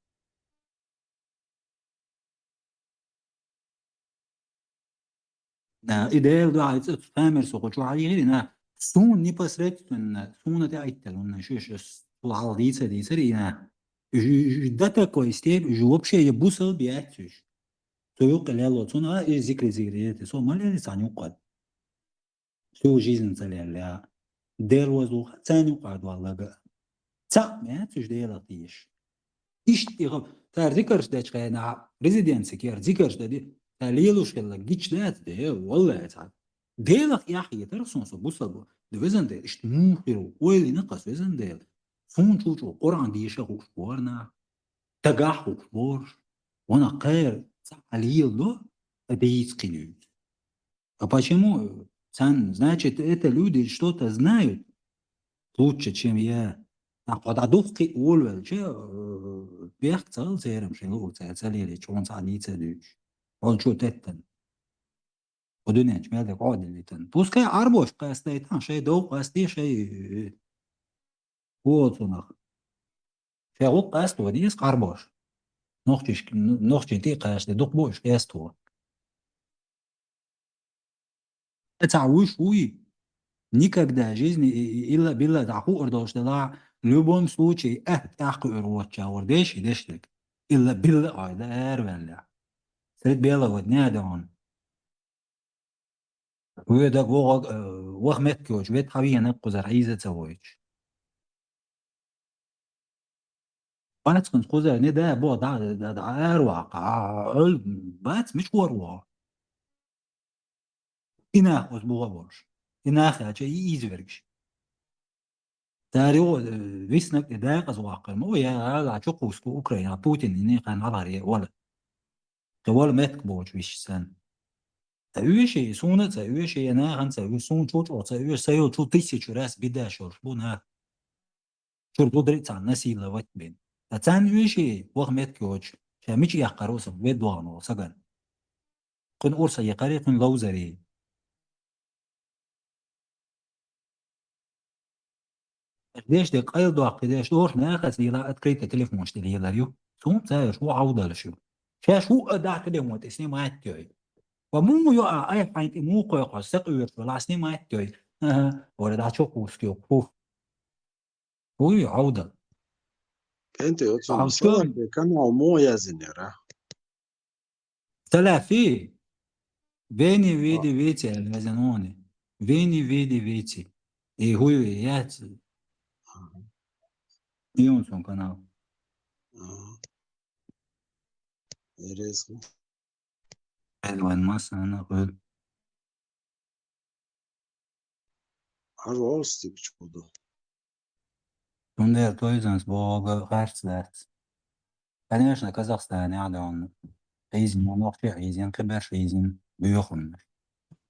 Да, и Дела дуьхьа, и цӀа камера со кху чу хьайгӀира, и нах. Суна непосредственно, суна тӀе Ӏиттала, хӀунда шуьш, ас цул хьалха дийца, дийцара, и нах. Уж, уж до такой степени, уж вообще я бусалба яц уж. Цу юккъе лелло, цунах и зикри, зикри, это, со ма лели цхьана юккъе. Всю жизнь ца лелла. Дела воздуха царна юкъара доллага. Цхьаъ ма яц уж Делах дезаш. Иштта тӀехьа, цара зикарш дечу хенахь, резиденци кера зикарш дан ди, цара лелуш хилла гича дац де, валлахӀи, цхьа. Делах эхь хетара суна со бусалба. Да, везан Дела, иштта муха хир ву, ойла йина-кх ас, везан Дела. Суна чу-чу Къуръан деша хууш бу-кх нах. Тагахь хууш бу-кх. Ванах кхера цхьа леладо, а дийца кхин дуьйцу. А почему? Царна, значит, это люди что-то знают лучше, чем я. Нах, хьо дӀадухкхи волавелча, э, бехк ца хила церан шайн луурца ца лелийча, хьуна цхьа дийца а дуьйцуш. Хьо чу теттан. Хьо дуьнен чу мел дерг хьо а диллийтан. Пускай Ӏарбош къастайтан, шайн дов къасте, шайн, э, хӀу оцунах. Шайн гӀуллакх къасто деза Ӏарбош. Нохчиш-, нохчийн тӀе а кхачале, дукха бу уьш къасто. Ца вуьш вуй, никогда в жизни, и, и, илла-билла дӀахуур долуш делахь, в любом случае, аьтта тӀаккха кхуьур воцуча вара деш, и деш дерг. Илла-билла ой, да, араваьлла. Сред белого дня да он. Вуьйдаг вогӀаг, э, ваха меттиг йоцуш, вет хьан венаг кхузара Ӏийза ца войтуш. Бац кхунца кхузара, не да, бо, да, да, да, ара ваккха, а, а, бац, мича хӀора вогӀу? И нах оцу бухахь болуш. И нах яьлча, и иза вергаш. Цара юха, э, виснаг тӀе дакъаза ваккхар ма ву, я, ала, чукхуссу Украина, Путин, и некхан хьалхара е вала. Кхин вала меттиг боцуш висча санна. Ца оьший, суна а ца оьший, я нахана ца оьший, суна чу чӀогӀа ца оьший, сан йолчу тысячу раз бедаш йолуш бу нах. Чуьра зударий царна насиловать бина. Ткъа царна оьший, ваха меттиг йоцуш, ша мича эккхар ву сан, вед вахана волу сагана. Кхуьнан урса екхарий, кхуьнан ловзарий. Деш де къайладоккху деш, дору нахаца лела открытый телефонаш тӀе лелар ю. Суна ца оьшу, ву Ӏовдалаш ю. Шаьш ву а дахь телефон тӀе снимать йой. Ва муха йо а, ай хьайн тӀе муха кхойкхо, сакъоьруш вала снимать йой. Ага, вара дӀа чу кхуссу кху. Уй, Ӏовдал. КӀентий, оцу Ӏовдал. Салафи канал муха яздинера? Салафи? Вени види вици, аьлла везан вуни. Вени види вици. И хӀуй яц. Ага. И он сон канал. Ага. Резко. Эл вайн массана гӀуьл. Хьажа олу стикачу ду. Цундела тойзанс бохург харц дац. Конечно, Казахстанехь а ду хьуна. Хьийзина, нохчий хьийзина, кхиберш хьийзина, боьхурнаш.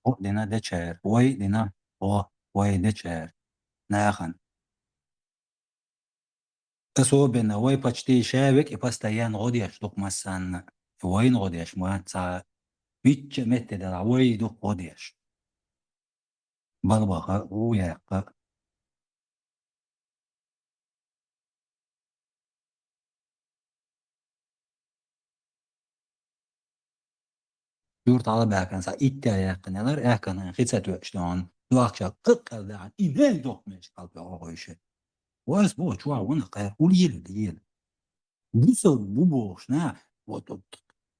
Хьо а дина дечара, вай а дина, хьо, вай дечара. Нахана. Особенно вай почти ша векӀе постоянно гӀо деш ду-кх массанна. Вайна гӀо деш ма ца, мичча а метте делахь, вай ду-кх гӀо деш. Балбаха а, ву яккха а. Юрт хьалабаьккхина схьа итт а яьккхина ялар, аьхкан хи ца тоьуш ду хьуна, дохкача къаккъал даьхьна, и нел дохмеш хьалпе гӀо гӀойша. Вайс бо чохь вана кхаьр, хӀун лела, лела. Бусалба бу бохуш нах, вот, вот,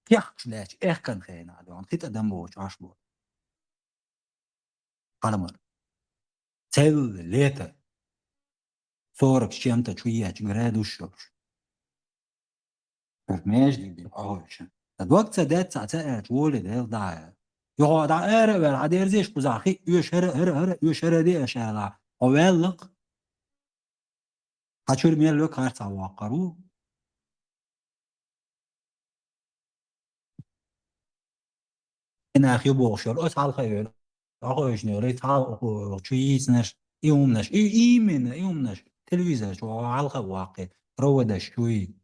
кехкаш лаьча аьхкан хенахь ду хьуна, хи тӀадам бохуш Ӏаш бо. Халамар. Целое лето. Сорок с чем-то чу ечу градус йолуш. Уьш междиг бен къахьоьгуш. Сан дог ца деццахь, ца аьлча, волий Дела дӀа а. Юха дӀа ара а ваьлла, хьан дерзеш кхузахь хи оьшуш хӀара, хӀара, хӀара, оьшуш хӀара де аша аьлла, хьо ваьлла-кх. Хьан чуьра мел век харцахь воккхур ву? И нах ю бохуш йолу, оцу хьалха а йолу, хьо хойшна йолу, и цхьа а чу йийцинарш, и хӀуманаш, и именно, и хӀуманаш, телевизор чу хьо хьалха а ваккхий, проводаш чуй.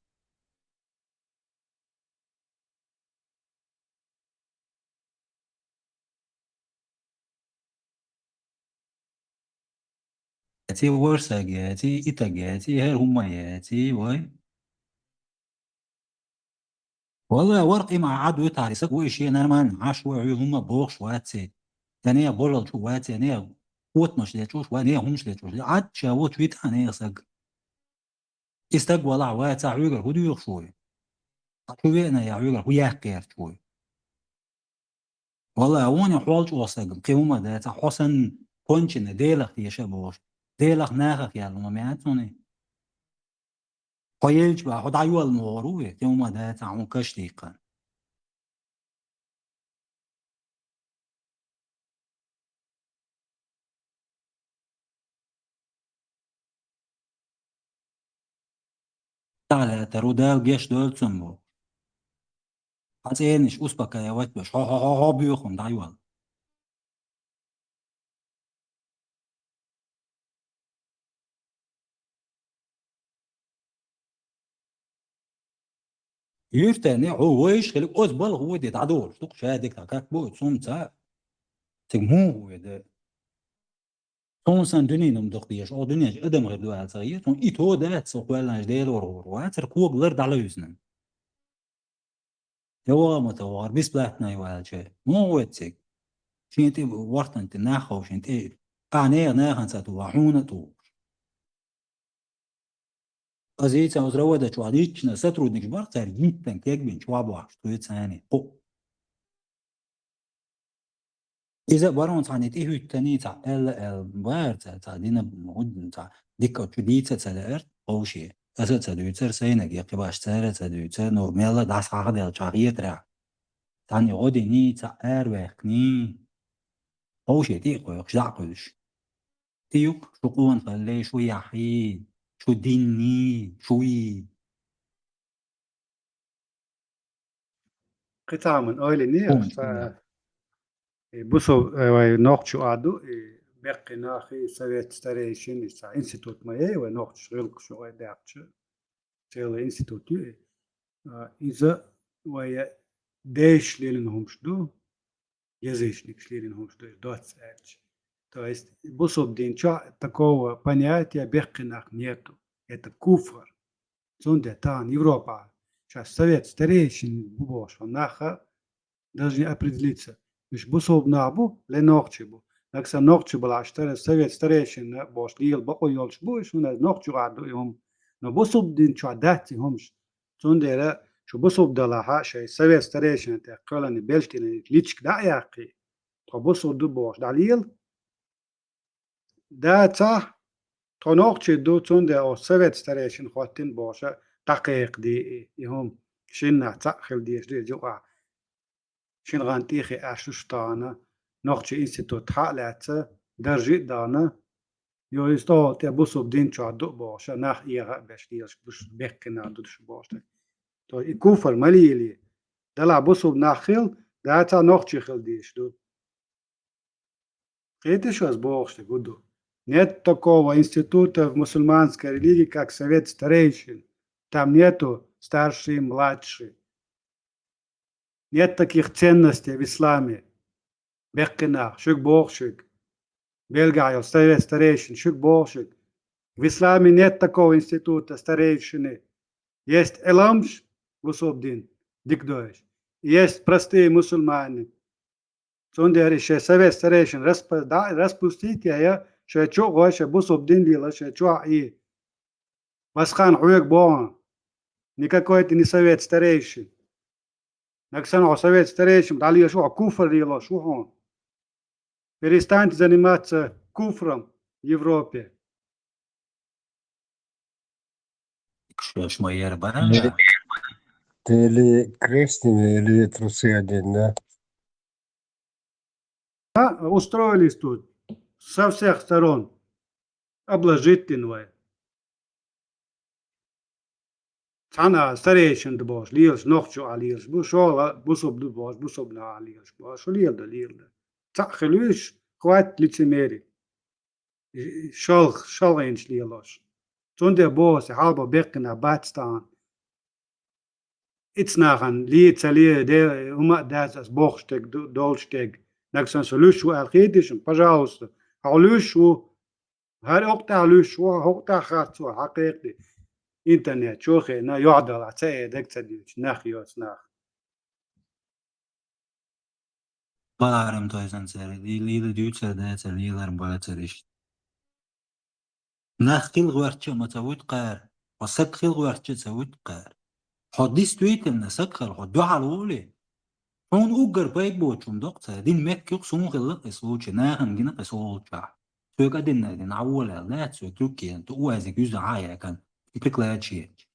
яций, ворсаг яций, итаг яций, хӀара хӀума яций, вай. Валла, варкъ има Ӏад витари, саг ву ише нормально, Ӏаш ву, хӀума бохуш ваци. Я нех божал чу ваци, я нех котмаш лечуш, ва нех хӀумаш лечуш. Ӏад ша ву чу вита нех саг. И стаг валахь ваца хьуьгар хӀу дуьйхуш вуй? Ткъа чу веана я хьуьгар хӀу яккхерчу вуй? Валла, вуни хьол чӀогӀа стагам, кхин хӀума дац, хьо санна кончина Делах теша а бохуш, Делах нахах яьлла ма меа цуни. Хьо елча бан, хьо дӀайоьлла ма гӀор ву ве, кхин хӀума дац, хьун каш дийккха. Талатар ву Дала геш доьлцун бу. Хьан цӀенаш успокаивать беш, хьо-хьо-хьо-хьо боьхун дӀайола. Юьртане хьо вайш хилик оз балха воде дӀадолуш, дукха шадик дӀа как бу цунца. Цига муха воде? Цунна сан дуьненум дукха деш, о дуьненчу адам хир ду аьлла ца хьийра, цунна и то дац, со кхоьлланаш Делора гӀур вацара, кога лар дӀалуьйзна. Я ваха ма ца вахар, бесплатно ю аьлча, муха воьду цига? Шен тӀе вортан тӀе нах хов, шен тӀе а неха наханца туху, хьуна а тухуш. Ас ийца оцу равада чохь личчина сотрудникаш бара цара йиттан кегбин чохь бохуш, цуьца царна кху. Иза а барон цхьаьна тӀехӀуьттаний, цхьа аьлла аьлла бара цара, цхьа дина, хӀун, цхьа дика чу дийца а ца лаьара, ховше. Аса а ца дуьйцара, сайнаг яккхи баш цара а ца дуьйцара, нур мелла дӀасхьахаделча хетарехь. Цхьаьна гӀо диний, цхьа араваьккхиний, ховше тӀе а кхойкхуш, дӀа а кхуьлуш. И юкъ шу къонахаллий, шу яхьий, шу динний, шуй. Кхин цхьа хӀуман ойла йиний, хӀун, ца, хӀун? И бусу-, э, вай нохчу а ду, и беккхий нах, и совет старейшин, и цхьа институт ма яй, вай нохчу гӀиллакхаш вай даьккхича, целый институт ю и. А, иза вай дайша лелина хӀумаш ду, язычникаш лелина хӀумаш ду, доцца аьлча. То есть бусалба дин чохь такого понятия беккхий нах нету. Это куфр. Цундела тахана Европа, сейчас совет старейшин бу бохуш, хьо наха должны определиться. Уьш бусалба нах бу, ле нохчий бу. Нагахь санна нохчий балахь, старе-, совет старейшин бохуш лела бакъо йолуш бу, уьш хӀунда нохчу гӀар ду и хӀума. Но бусалба дин чохь дац и хӀумаш. Цундела шу бусалба далахьа, шайн совет старейшина тӀе кхоьллина белш дина личка дӀа а яккхий, тхо бусалба ду бохуш дӀалела. Дацахь, тхо нохчий ду, цундела оцу совет старейшин хӀоттина бохуша дӀакхайкхаде и, и хӀума шиннах цхьаъ хила дезаш ду иза юкъахь. Шина гӀан тӀехи аьшуш тахана, нохчий институт хьа а лаьцна, даржи а дахана, йо, иза тӀехула тӀе бусалба дин чохь ду а бохуша, нах эгӀа а беш лелаш, буш беккхий нах ду шу бохуш. То и куфр ма лелий. Далахь бусалба нах хила, дацахь нохчий хила дезаш ду. Кхетий шу ас бохуш дерг хӀун ду? Нет такого института в мусульманской религии, как совет старейшин. Там нету старший, младший. Нет таких ценностей в исламе. Беккхий нах, шуьга боху шуьга. Бельгахь йолу совет старейшин, шуьга боху шуьга. В исламе нет такого института старейшины. Есть эламш, бусалба дин, дика дойуш. Есть простые мусульмане. Цундела и шайн совет старейшин распа-, да, распустить я, я, шайн чу а гӀой, шайн бусалба дин лела, шайн чохь и. Васхан хьоьга боху, никакой ты не совет старейшин. Нагахь санна хьо совет старейшин дӀалелаш ву, хьо куфр лелош ву хьуна. Перестаньте заниматься куфром в Европе. Шоьш ма яра бара. Ты или крестный, или трусы одень, да? А, устроились тут со всех сторон. Обложить дина вай. Цхьана старейшин ду бохуш, лелаш, нохчо а лелаш бу, шола бусалба ду бохуш, бусалба нах а лелаш бу, шу леладо, леладо. Цхьаъ хила вуьйш, хватит лицемерий. Шалх-, шалгӀенаш лелош. Цундела боху аса, хьалабо беккхина бац тахана. Ица нахана ле ца ле, де, хӀума а дац ас бохуш дерг ду, долуш дерг. Нагахь санна со луьйш ву аьлла хетий шуна, пожалуйста, хьо луьйш ву. ХӀара окъ тӀехь луьйш ву, хӀокъ тӀехь харц ву, хьакхайкхаде. Интернет чу хиъна, юьхьдала ца э даг ца дуьйцу, нах йоцу нах. Баларам тойсан цара, лийла дуьйцар дацар, лийлар бацар иштта. Нах хила гӀоьртча а ма ца вуьту кхара, хьо саг хила гӀоьртча а ца вуьту кхара. Хьо действительно саг хила, хьо дуьхьал вули? Хьуна уггар пайда боцу хӀума доккху цара, дина меттиг юкъа суна хилла и случай, нахана гина и со волчохь. Соьга а дина дина, дӀавола аьлла дац соьга, трюк кхиъна, ту уазик юьзна хьа а яьккхина, приклеить ечу.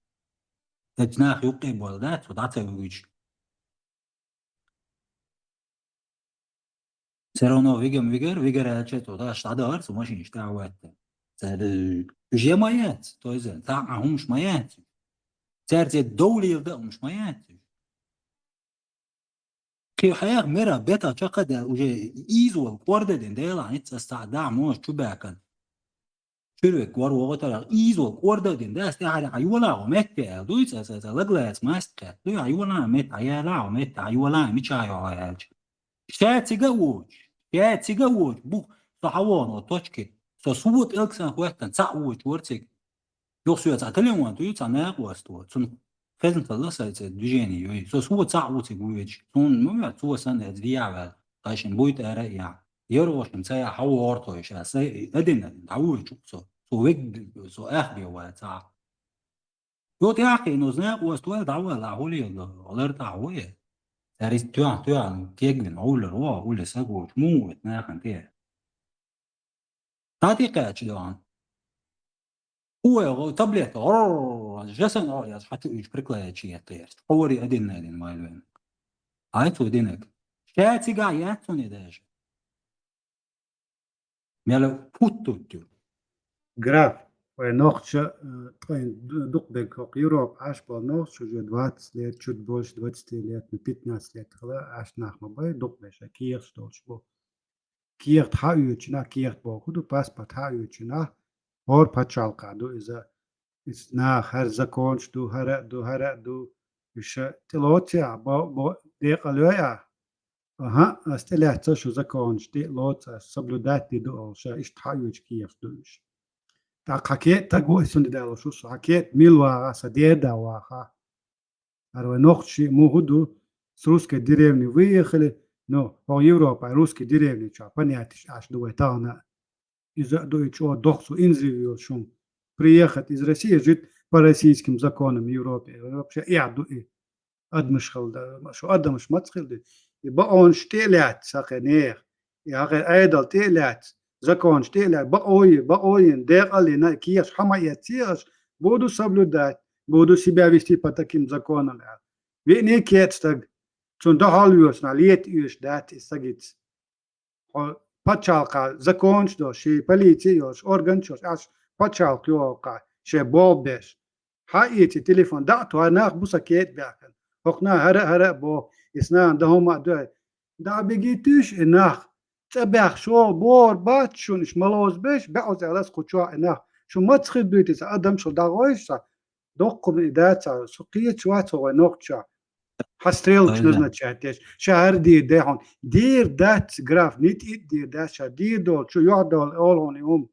Эцу наха юккъе а болла дац, цо дӀа ца вуьгуьйтуш. Всё равно вигам вигар, вигар аьлча, цо даш дӀадахар, цу машинаш тӀе а ваьттар. Цара, э, уьш я ма яц, то есть, цхьа а хӀумаш ма яц. Цаьрца довлийла дан хӀумаш ма яц. Кхин хьеха мера бетта чакхдаьлла, уже ийзавала кӀордадина, Делахь, хӀинца ас цхьа дӀа а можа чу баьккхина. Чуьра веккъа вара вогӀу тарах, ийзавала кӀордадина, да, ас тӀаьхьара хьан йолахь ву метте аьлла, дуй ца, ца, ца, лаглаца маста кхетта, дуй хьан йолахь метте, хьан ялахь ву метте, хьан йолахь мичахь йохьо аьлча. Ша цига а воцуш, ша цига а воцуш, бух, со хьан вогӀу оцу точке, со суо тӀелг сан хӀоьттина, цхьаъ воцуш вара цига. Юха соьца телефон туьйцу цхьа накъост ву, цунна хезна хилла сан цӀе движение юй. Со суо цхьаъ ву цига вуьйцуш. Суна ма моьтту, цо санна эца дехьа ваьлла. Тхайшинна буй тӀара а яхь. Яр вошна ца яхь хьан вогӀур тхойша. Сан а дина, дӀавуьйчу со. Со вег, со ах бе вац цхьа. Йо тӀаьхьа хиъна, оцу накъост ваьлла, дӀаваьлла, хьуле, гӀалар тӀахь ву е. Цаьрца тоьхна, тоьхна, кегвина, хьулар вогӀу, хьуле саг воцуш, муха ву нахана тӀе. Тати кхача доан. Уэ, таблетка, рррр, жасан, о, яз хьачу уьш приклеить еттаерт. Ховари один на один вайлвен. Ай, цу динак. Ша цига яц цуни даже. Мела путтуттю. Граф, вай нохча, э, тхайн ду-, дукхберг хӀокху Европа Ӏаш болу нохча уже двадцать лет, чуть больше двадцати лет, ну, пятнадцать лет хила Ӏаш нах ма бай, дукхберш кехаш долуш бу. Кехат хьаоьцучу нах, кехат боху ду, паспорт хьаоьцучу нах, хӀора пачхьалкхахь ду иза. Иза наха хӀара законаш ду, хӀара а ду, хӀара а ду. Уьш тӀелоцу ахь, бо-, бо-, декъал йой ахь? Аха, ас тӀелаьцна шу законаш, тӀелоцу ас, соблюдать дийр ду олуш, иштта хьаоьцучу кехаш ду уьш. ТӀаккха хьан кхета стаг ву, и цунна далуш ву со, хьан кхета мила ваха, сан деда ваха. ХӀара вай нохчий муха ду, с русской деревни выехали, ну, хӀокху Европа, русский деревни чохь понятиеш Ӏаш ду вай тахана. Иза а ду и чӀогӀа дохсу инзив йолу шун. Приехать из России, жить по российским законам Европе. Вообще, и а ду и. Адамаш хила да, шу адамаш маца хила ду. И бакъонаш тӀе а лаьцна, хьакхе нехан. И хьакхе Ӏедал тӀе а лаьцна, законаш тӀе а лаьцна, бакъой, бакъойин, декъаллина, кехаш хьа ма эцций аш, буду соблюдать, буду себя вести по таким законам, аьлла. Виъний кеца стаг, цунна дуьхьал воьсна, лета оьшуш дац и стагица. Хьо пачхьалкха законаш долуш, шен полици йолуш, органаш йолуш, Ӏаш пачхьалкх йоху хьан, шен болх беш. Хьан эций телефон, дӀа а тохьа, нах бу сан кета баьхкина. ХӀокху наха хӀара а, хӀара а боху, и сан нана дан хӀума а дуьхьа. ДӀа а бигийтуьш и нах. ЦӀа баьхна шолгӀа бохур бац шуна, иш ма лозабеш, баьӀаза аьлла ас кху чохь и нах. Шу маца хир дуьйту сан адамашла дӀагӀойша сан? Доккхума и дац, со кхеча вац хьо вай нохча. Хьан стрелкаш назначать деш, ша хӀара дийр дай хьуна. Дийр дац, граф, нита итт дийр дац, ша дийр долчу, юьхь долу олу хьуна и хӀума.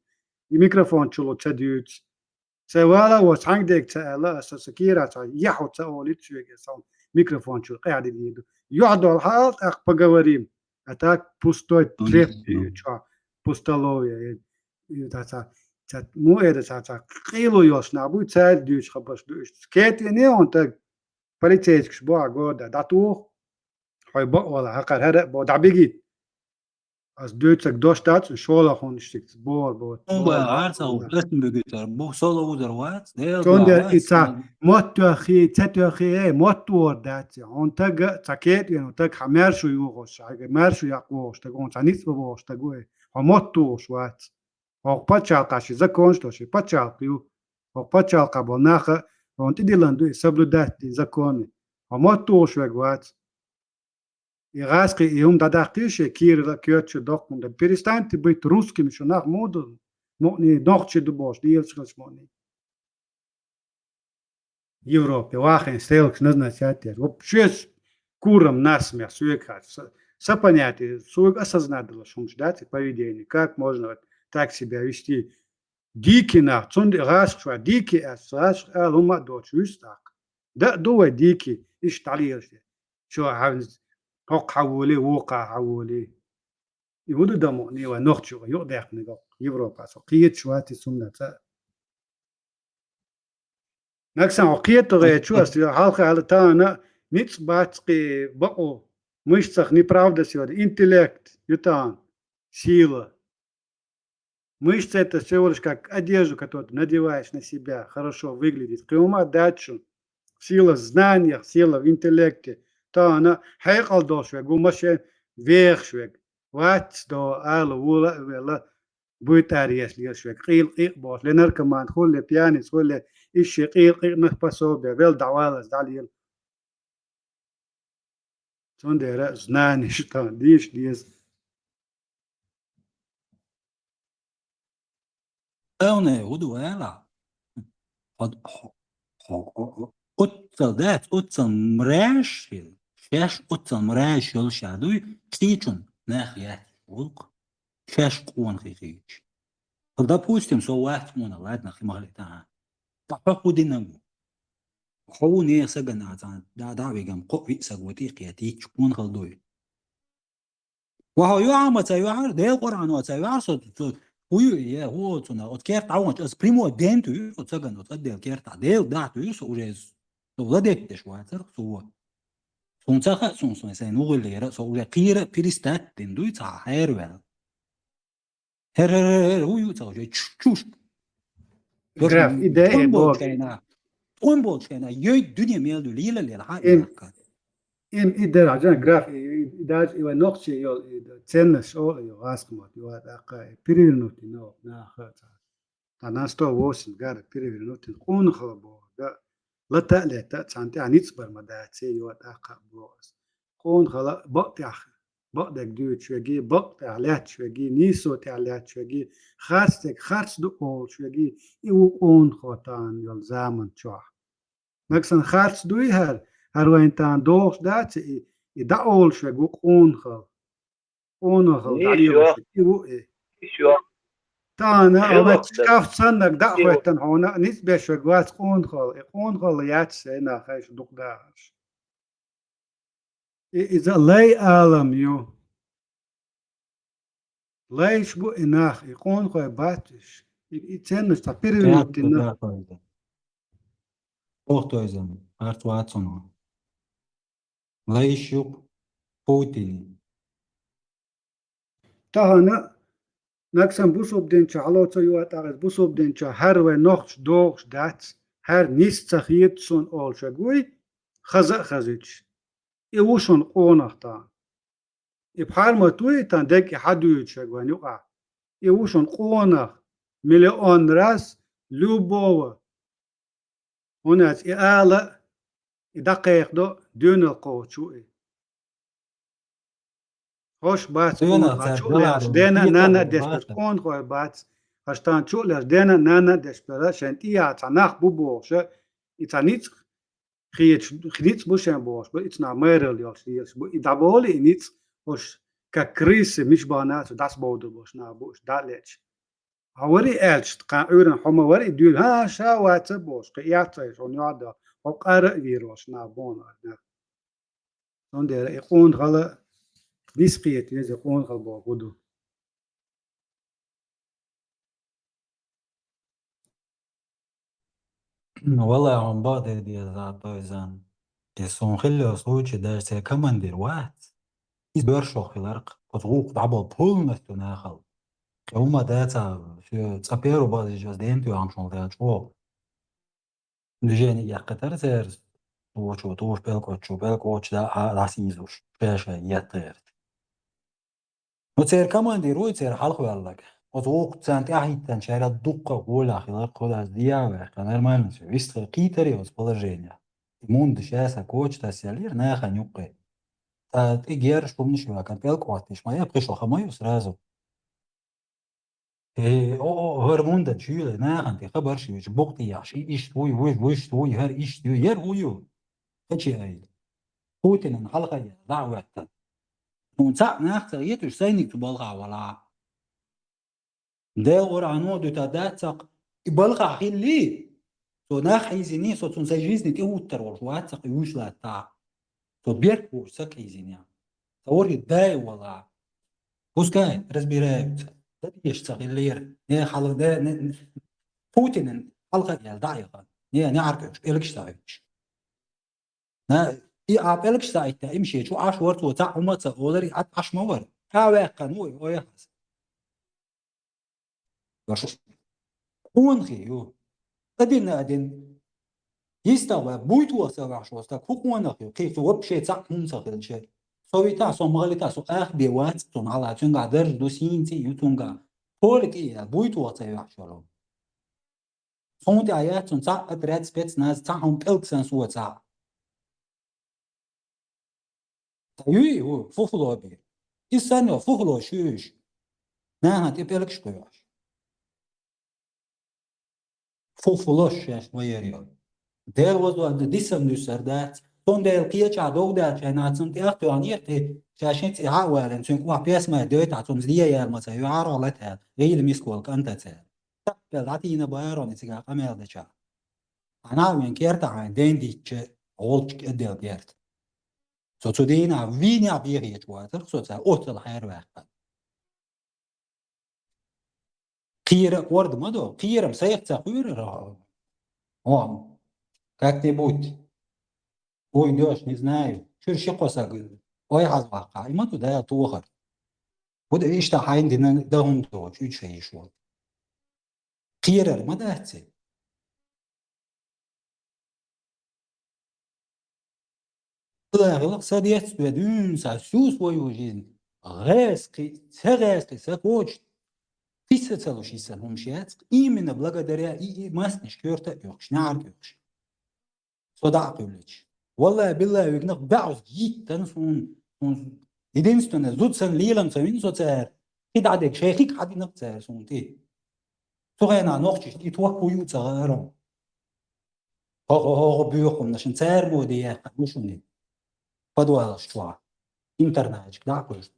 И микрофон чу лу ца дуьйцу. Сайн вала а воцу, хьаьнгдерг ца аьлла, аса сан кийра цхьа яхьу ца олуьйту соьга, сан микрофон чу къаьхьа дийр ду. Юьхь долу хьаал, тӀаккха поговорим. А так пустой треп чохь, пустоловье. И ца, ца, ца, му эда ца, ца, къийло йолуш нах буй, цаьрга дуьйцу хабарш ду иштта. Кетвине он таг, полицейскаш бохьа года, дӀатуху. Хьой бакъвала, хьакхар хӀара а бо, дӀабигит. Ас дуьйцург дош дац, шолахь хӀунда шица бохур бу. Хьун бан гӀар ца хӀума, ас ма буьгуьйтар, бу со ловзар вац, Дела Цундела и ца мотт тоьххий, ца тоьххий, э, мотт вор дац. Хьуна тага ца кетвина, таг хьан маьршу юхуш, хьайга маьршу якъ вохуш, таг хьуна ца ницкъ бохуш, таг ву, э, хьо мотт тухуш вац. ХӀокху пачхьалкхаш и законаш долуш, и пачхьалкх ю. ХӀокху пачхьалкхахь болу наха, хьуна тӀедиллина ду и соблюдать дин законы. Хьо мотт тухуш верг вац. И гӀазкхий и хӀума дӀадаккхий шен кийрара коьртачу доккхун дан. Перестаньте быть русскими, шу нах муха ду, мукъний, нохчий ду бохуш, лелаш хилча мукъний. Европе вахийна стрелкаш назначать деш. Вот шуьца курам насмех, соьга хаьа. Са, са понятие, соьга осознать далаш хӀумаш дац и поведение. Как можно вот так себя вести? дикий нах, цунна гӀашкъ шу вац, дикий аьлча, гӀашкъ ала хӀума а доцуш вуьсу тӀаккха. Дан а ду вай дикий, иштта дӀалелаш. Шо хьавнис, хӀокху хьаволий, вукху хьаволий. И хӀун ду дан мукъане вай нохчо юкъадаьккхинарг Европа, со кхеташ вац и цунна цӀа. Нагахь санна хьо кхетаргӀа чу ас хьалха аьлла тахана ницкъ бац кхин бакъо. Мышцах неправда сегодня. Интеллект ю тахана. Сила. Мышца это всего лишь как одежду, которую ты надеваешь на себя, хорошо выглядит. Кхин хӀума а дац шуна. Сила в знаниях, сила в интеллекте. Тахана хьекъал долуш верг ву, машен вехаш верг. Вац до ала вула а велла, буй тӀаьргеш лелаш верг. Къийла къикъ бохуш, ле наркоман хуьлу, ле пьяница хуьлу, ле иштта къийла къикънах пособие, вел дӀаваллалц дӀалела. Цундела знани шу тахана дийша деза. Эвне, хӀун ду ала? Хьо, хьо, хьо, хьо, хьо, оццал дац, оццал мраш хила. Шаьш оццал мраш йолуш а дуй, кхечун нах яц гӀуллакх. Шаьш къонахий хилча. Допустим, со вац къонах, ладно, хи махали тахьа. Ткъа хьо хӀун дина ву? Хьо ву нехан сагана а цхьаьна, да, да, вегам, кхо виъ саг ву тӀе кхетийча, къонахал дуй. Ва хьо юьхьа ма ца юьхьара, Делан Къуръано ца юьхьара, со, со, хӀун ю, е, хӀун оцу на, оцу керта дӀаваханчу, аса прямой ден туьйхира оцу сагана, оцу отдел керта, Дела дахьа туьйхира со уже, со ладетташ вацара, со. Суна ца хаьа, суна, суна, сайн вугӀуьллера, со уже кхера перестать дина дуй, цхьа хьерваьлла. ХӀер, хӀер, хӀер, хӀер, хӀун ю ца уже? Чу-, чушка. Граф, и да, тӀом э, болчу бог. Хенахь, тӀом болчу хенахь, йой, дуьне мел ду, лела, лела, хьан Эм, и нахка? Эм и дара, хьажан, граф, и, и, и даже и вай нохчий йол, и да, ценность шо, и гӀаскхамат, и ва тӀаккха, и перевернутый нах, нах, ца. Та на сто восемь гара перевернутый, къонахал боху, да. Лата а лета, цхьана тӀехь ницкъ бар ма дац, и ва тӀаккха боху ас. Къонахал бакъ тӀехь бакъдерг дуьйцуш верг, бакъ тӀехь лаьтташ верг, нийсо тӀехь лаьтташ верг, харцдерг харц ду олуш верг, и ву къонахо тахана йолу заман чохь. Нагахь санна харц дуй хӀара, хӀара вайн тахана догӀуш дац и, и дӀа олуш верг ву къонахал. Къонахал дӀалелош верг, и ву и. Тахана а вац шкаф саннарг дӀа а хӀоьттина хьуна, ницкъ беш верг вац къонахал, и къонахал яц шайна хай шу дукха дахарш. И иза лай алам ю. Лайш бу и нах, и къонахой бац уьш. И, и ценность цхьа перевернуть дина. Охтойзан, харц вацунга. Лайш ю Путин. Тахана Нагахь санна бусалба дин чохь хьало ца йоӀа тӀаккха, бусалба дин чохь хӀара вай нохчо догӀуш дац, хӀара нис ца хета суна олуш верг вуй, хаза а хазуьйтуш. И ву шуна къонах тахана. И пхьармат вуй и тахана дерг и хьадуьйцуш верг вайн юкъахь. И ву шуна къонах, миллион раз, любого. ХӀунда аьлча и ала, и дӀакхайкхадо, доьналла кхочуш ву и. ХӀорш бац къонахой, чу а лаьрча, дена а, нана а деш берш къонахой бац. ХӀорш тахана чу а лаьрча, дена а, нана а деш бара, шайн тӀехьа цхьа нах бу бохуша, и цхьа ницкъ хеташ, ницкъ бу шайн бохуш бу, и цхьа нах майралла йолуш лелаш бу. И дӀаболу и ницкъ, хӀорш как крысы, миш бахана а цу дӀасабовдур болуш нах бу уьш, дӀа а леча. Хьан вари аьлча, тхан Ӏуьйранна хьо ма вари дуьйла, хӀан, ша ваца бохуш, кхин яц айша, хьуна йоӀ дан, хьо къара а вийр волуш нах боху нах. Цундела и къонахала дисхета веза, и къонахал боху хӀун ду. Валлахьи, хьуна бакъдерг деза, Тойзан. И суна хилла йолу случай, даже церан командир вац. Иза боьршах хиларх, оцу гӀуллакх дӀаболу полностью нахал. Кхин хӀума дац, цкъа первый база иза ден тоьхна шуна даьлла чӀогӀа. Движение яккхийтара церан, тохачо, тоха пӀелг кхоччо, пӀелг кхоччу да а дӀасийзуш, шай-шай етта гӀерта. Ну, церан командир вуй, церан хьалхаваьлларг. Оцу гӀуллакх царна тӀаьхьахӀиттинчара дуккха гӀолехь хиларх, кху дас дия а ваьккха, нормально всё, вистхир кхийтарий оцу положение. И мунда ша сан коча тасъеллера нахана юккъе. Ца тӀе герзаш хӀуманаш а ваьккхина, пӀелг кхоттийша ма яьпхи шо, ха ма ю сразу. Э, о, о, хӀара мундан чуьйла нахана тӀе хабарш а йоьцуш, букъ тӀе яхьаш, и иштта вуй, вуй, вуй, иштта вуй, хӀара иштта ю, яра вуй ю? Кхечи айла. Путинан хьалха яьлла, дӀа а хӀоьттина. Хьуна цхьаъ нах ца хеташ, сайниг цу балха вала. Дела Къуръано дуьтар дац цхьаккха. И балхахь хилли, со нах хьийзиний, со цунна сайн жизни тӀе хӀуттур волуш вац цхьаккха и вуьйш латта. Со беркат вуьйш ца хьийзиний. Ца вархӀе дай вала. Пускай разбираются. Дан дезаш ца хиллера. Не хьала-, не, не, не. Путинан хьалха а яьлла дӀа а яха. Не, не Ӏаркъуьйтуш, пӀелгаш дӀа а йойтуш. На, и а пӀелгаш дӀа а йитта, имшечу Ӏаш вара цо, цхьаъ хӀума а ца олар, и Ӏад Ӏаш ма вара. Ка ваьккхина ву, ой, хьас. Ваша. Къонахий ю. Адина, адина. ЙистагӀа вай, буй тохаца ваьхьаш волу стаг, хӀун къонах ю? Кхин цу вообще цхьаъ хӀума ца хилча. Со вита, со ма хилита, со ах бен вац, цунна хьала, цуьнгахь дарж ду, сийна цӀе ю цуьнгахь. Поле тӀе а яьлла, буй тохаца ваьхьаш волу. Суна тӀехь яц цунна цхьаъ отряд спецназ, цхьа хӀума пӀелг санна со цхьаъ. Ткъа юй ву, фуфло бен. Иза санна йолу фуфло шу уьш. Нахана тӀе пӀелгаш кхуьйош. Фуфло шаьш ма яра йолу. Дела вазо дисам дуьсур дац. Цундела кхечахь дов даьлла шайна цунна тӀе а тоьхна, ирти, ша шин цӀе хьа а валийна, цуьнга охьа песмай дойтахь, цунна зле яьлла ма ца ю, хьархо латаьлла, гӀийла мискол кӀанта цаьрга. Таппел дӀатийна бара вон и цигахь къамел дечахь. Хьан а вен керта хьайн ден дитча, гӀулч кӀеддел керта. Со цу дийнахь вийна а бехеча вацара, со цара оццал хьерваьккхина. Кхера а кӀорда ма до, кхерам сайх ца кхоьрара. О, как-нибудь. Уйдёшь, не знаю. Чуьра ши-кхо саг ойхьаз ваккхахь, и ма ду Дала тохар. ХӀунда иштта хьайна дина дан хӀума доцуш, уьш хьийзаш волу. Кхерар ма дац и. Аллахьа сан децц ве дуьйна сан сус вай ву жизнь. ГӀаьскхи, ца гӀаьскхи, сан коча. Кхин са ца луш йисан хӀумаш яц, именно благодаря и, и массанаш коьрта а оьхуш, неӀарга оьхуш. Со дӀа а кхуьллича. Валлахьи, биллахьи, вигнах баьӀус йиттан суна, суна единственное, зуда санна лелам ца вина со цара. Кхин дӀа дерг шайхиг хьадинарг цара суна тӀе. Цу хенахь нохчашна и тохку ю ца гӀара. ХӀо-хӀо-хӀо, боьхамнашна цара моде яьккхина ю шуна. Подвалаш чохь. Интернатчик дӀа а кхуьйсу.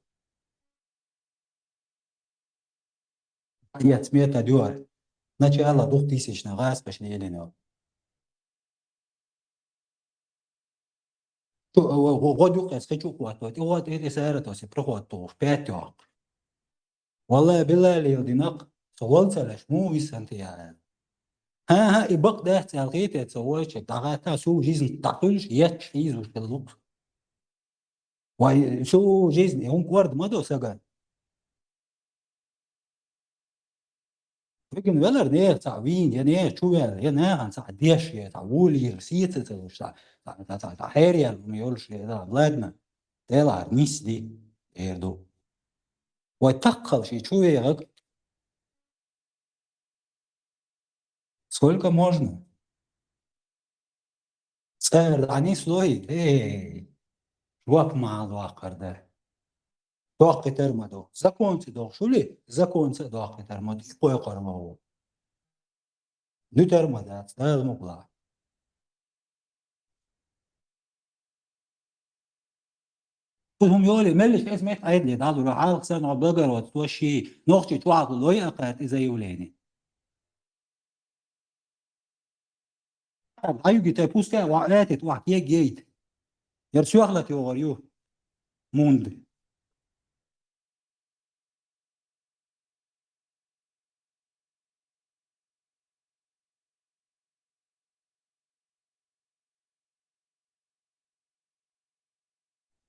Яц метод ю ара. Начало двухтысячных гӀаскхаш лелийна. Чу, гӀо, гӀо, гӀо дукха эцхи чу хӀотту, и гӀо тӀе, тӀе сара тосе, проход тухуш, пять йоккху. Валлахьи, биллахьи, леладинарг, со валла ца леш, муха висан те яра. ХӀан-хӀа, и бакъ дац аьлла хетий цо вайчерг, дӀагӀатта, всю жизнь дӀакхуьлуш, етташ хьийзош хилла ву. Вай, всю жизнь, и хӀума кӀорда ма до сага. Вигна велар нехан цхьаъ вийна, я нехан чу ваьлла, я нахана цхьаъ деш, я цхьаъ вуьйлийра, сеца ца луш, цхьаъ, цхьаъ, цхьаъ, цхьаъ хьераяьлла хӀума йолуш, я, ладно, Делахьара нисди, эр ду. Вай таххал ши чу вехаг. Сколько можно? ЦӀера дӀанислой, эй, жоп ма хьалаваккхар дара. Доккхуьйтар ма ду. Законца дохуш хуьлий, законца а доккхуьйтар ма ду, и кхойкхур ма ву. Дуьтар ма дац, Дала мукълахь. Кху хӀума йолий, меллиша эс метта айдале, дӀалур, хьалха санна благородство ший, нохчий чохь лой а кхаьрта и заявление. Аюги тай пускай ва этит ва кегейт. Яр сохлат йогӀар ю. Мунда.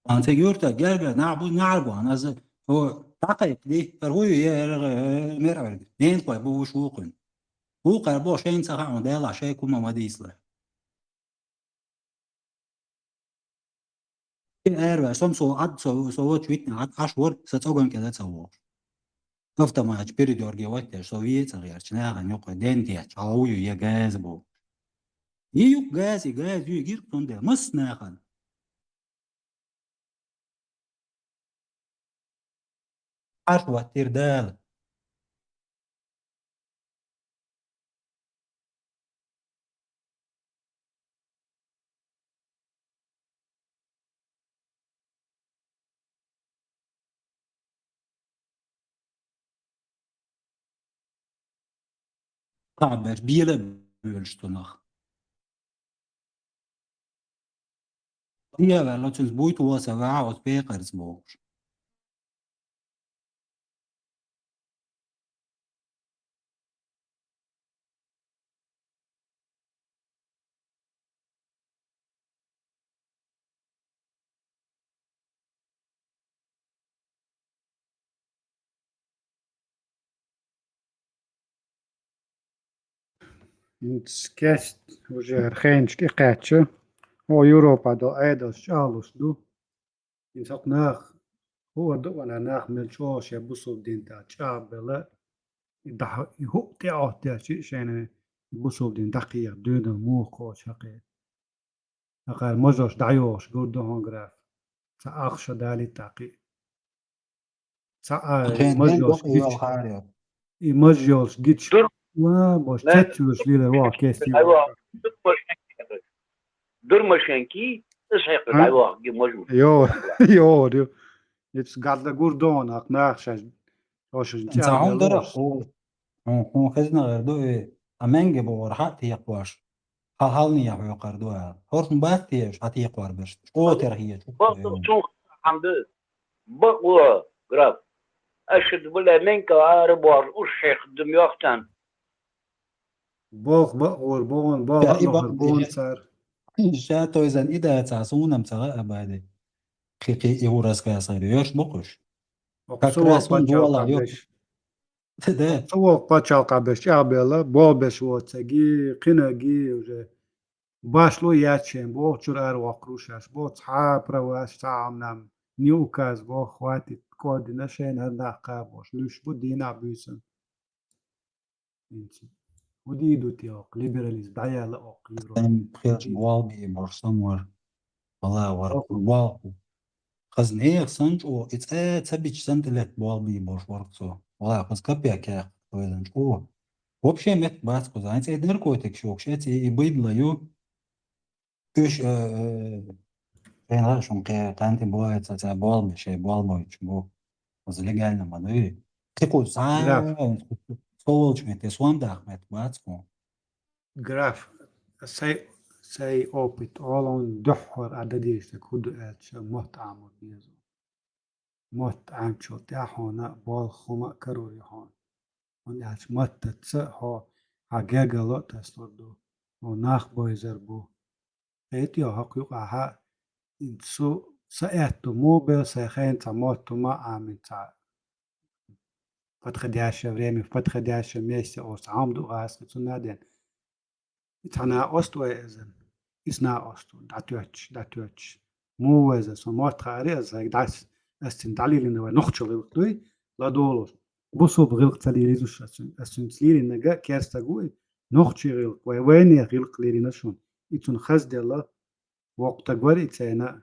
Ан ца юрта герга нах бу нах гуан, аз о, такай пли, пар хуй, е, е, е, мер, мер, нен кой бу уш вукъун. Вукъар бо шайн ца хаун дела, шай кума ма дийсла. Эр ва, сом со ад, со, со вот витне ад, аш вор, са цогон кеда ца вор. Автомат передёргивать, со вие ца герч, нахана юкъа ден деш, а ую е газ бу. И юкъ газ, и газ, ю гир тунде, мас нахана. Аш ваттир Дала. Кхаъ берш бела а боьлуш цунах. Дехьаваьлла, цуьнца буй тхо а ца ваьхьа, оцу пекъарца бохуш. ХӀинца кест уже хӀара хенаш тӀекхаьчча, хӀо Европа до Ӏедалш чӀагӀлуш ду. ХӀинца хӀокху нах, хӀора ду вана нах мел чӀогӀа шен бусулба дин тӀехь чӀагӀбелла, и дахьа, и хӀуъа тӀе а оттаьча, и шайна и бусулба дин дӀакхехьа дуьйна муха кхочу хьакхе. Акхар мажош дӀайохуш гур ду хьуна, Граф. Ца ахша далийтта кхин. Ца а, Хен маж хен йолуш бакъ гич. Йолхарий. И маж йолуш гич. Дур- Ва, бош, Мен- цец йолуш лилар ваха кести. Айва, дур машинки, дур машинки, ис хьекъ А? Айва, ги мажу. Йо, йо, йо. Ицу гадла гур ду хьуна, акх нах шаьш, ош Ца хьун дара, о, хьун, хьун хезна гӀер ду, э, а менге бохура хьа текхош. Хьан хьалнехьа хьоькхур ду аьлла. ХӀоршна бац те уьш хьан текхор берш? ЧӀогӀа тера хеташ. Бакъ цунах хьан ду? Бакъ ву, Граф. Аша ду бала менка ара бохуш, уьш шех ду мохтан. Болх бакъ вур, богӀун, болх Я, и бакъ бакъ вур дехьа. Цар. Ша тойзан и дацахь, суна-м ца хаьа, Абади. Кхин-кхин и хӀу рассказар йоьш бу-кх уьш? Оцу Как раз воккха хӀун дола пачхьалкхе йо-, беш. Да. Оцу воккха пачхьалкхе беш чӀагӀбелла, болх беш воцаги, кхинаги уже башло яц шен, боху чуьра ара воккхур ву шаьш, боху цхьа а праваш, цхьа а Ӏамнам, ни указ, боху, хватит, кодина шайна хӀара нах кхабош, луьш бу дийнахь буьйсан. ХӀинца. ХӀу дийр ду те оккха, либерализм дӀаяьлла оккха Европа. Сайн пхелча болх бийр бу-кх сан вар. Вала вар Оккха. Болх. Хаза нехан санна чӀогӀа, и цӀа ца бича санна тӀелетта болх бийр бу-кх вар-кх цо. Вала хаза капек яьккхина вайзан чӀогӀа. Вообще меттиг бац кхуза. Хьайн цӀе наркотикаш йохуш, эций и, и быдло ю. Уьш, э, э, шайна шун кхе кханти боаца, ца болх бе, шайн болх бойтуш бу. Уза легально ма дуй. Кхин кху цхьа, Да. Со волчу метте, сом даха метта бац кху. Граф, сай, сай опыт, олан дуьххьара а дадийшнаг хӀу ду аьлча, мотт Ӏамур деза. Мотт Ӏамчул тӀаьхьа хьуна болх хӀума а карор ю хьуна. ХӀунда аьлча маттаца хьо хьан гергарло а тасалур ду, хьо нах бойзар бу. Кхетий хьо хӀокху юкъахьа, цу са аьтту муха бел сайн хенан цхьа мотт хӀума а Ӏамин цхьа подходящее время, в подходящем месте оцу Ӏам ду гӀазкхи цунна а ден. И цхьа накъост вай эзан. Ис накъост ву, дӀатоьттуш, дӀатоьттуш. Муха веза, со мотт хаари аса, хьайга дӀас, ас цин дӀалелина вай нохча гӀилкх дуй, ладогӀалуш. Бусулба гӀилкх ца лелийзуш ас цуьнца. Ас цуьнца лелийнарг керстаг ву и, нохчий гӀилкх, вай вайнех гӀилкх лелийна шуна. И цунна хазделла, воккха стаг вара и цайна.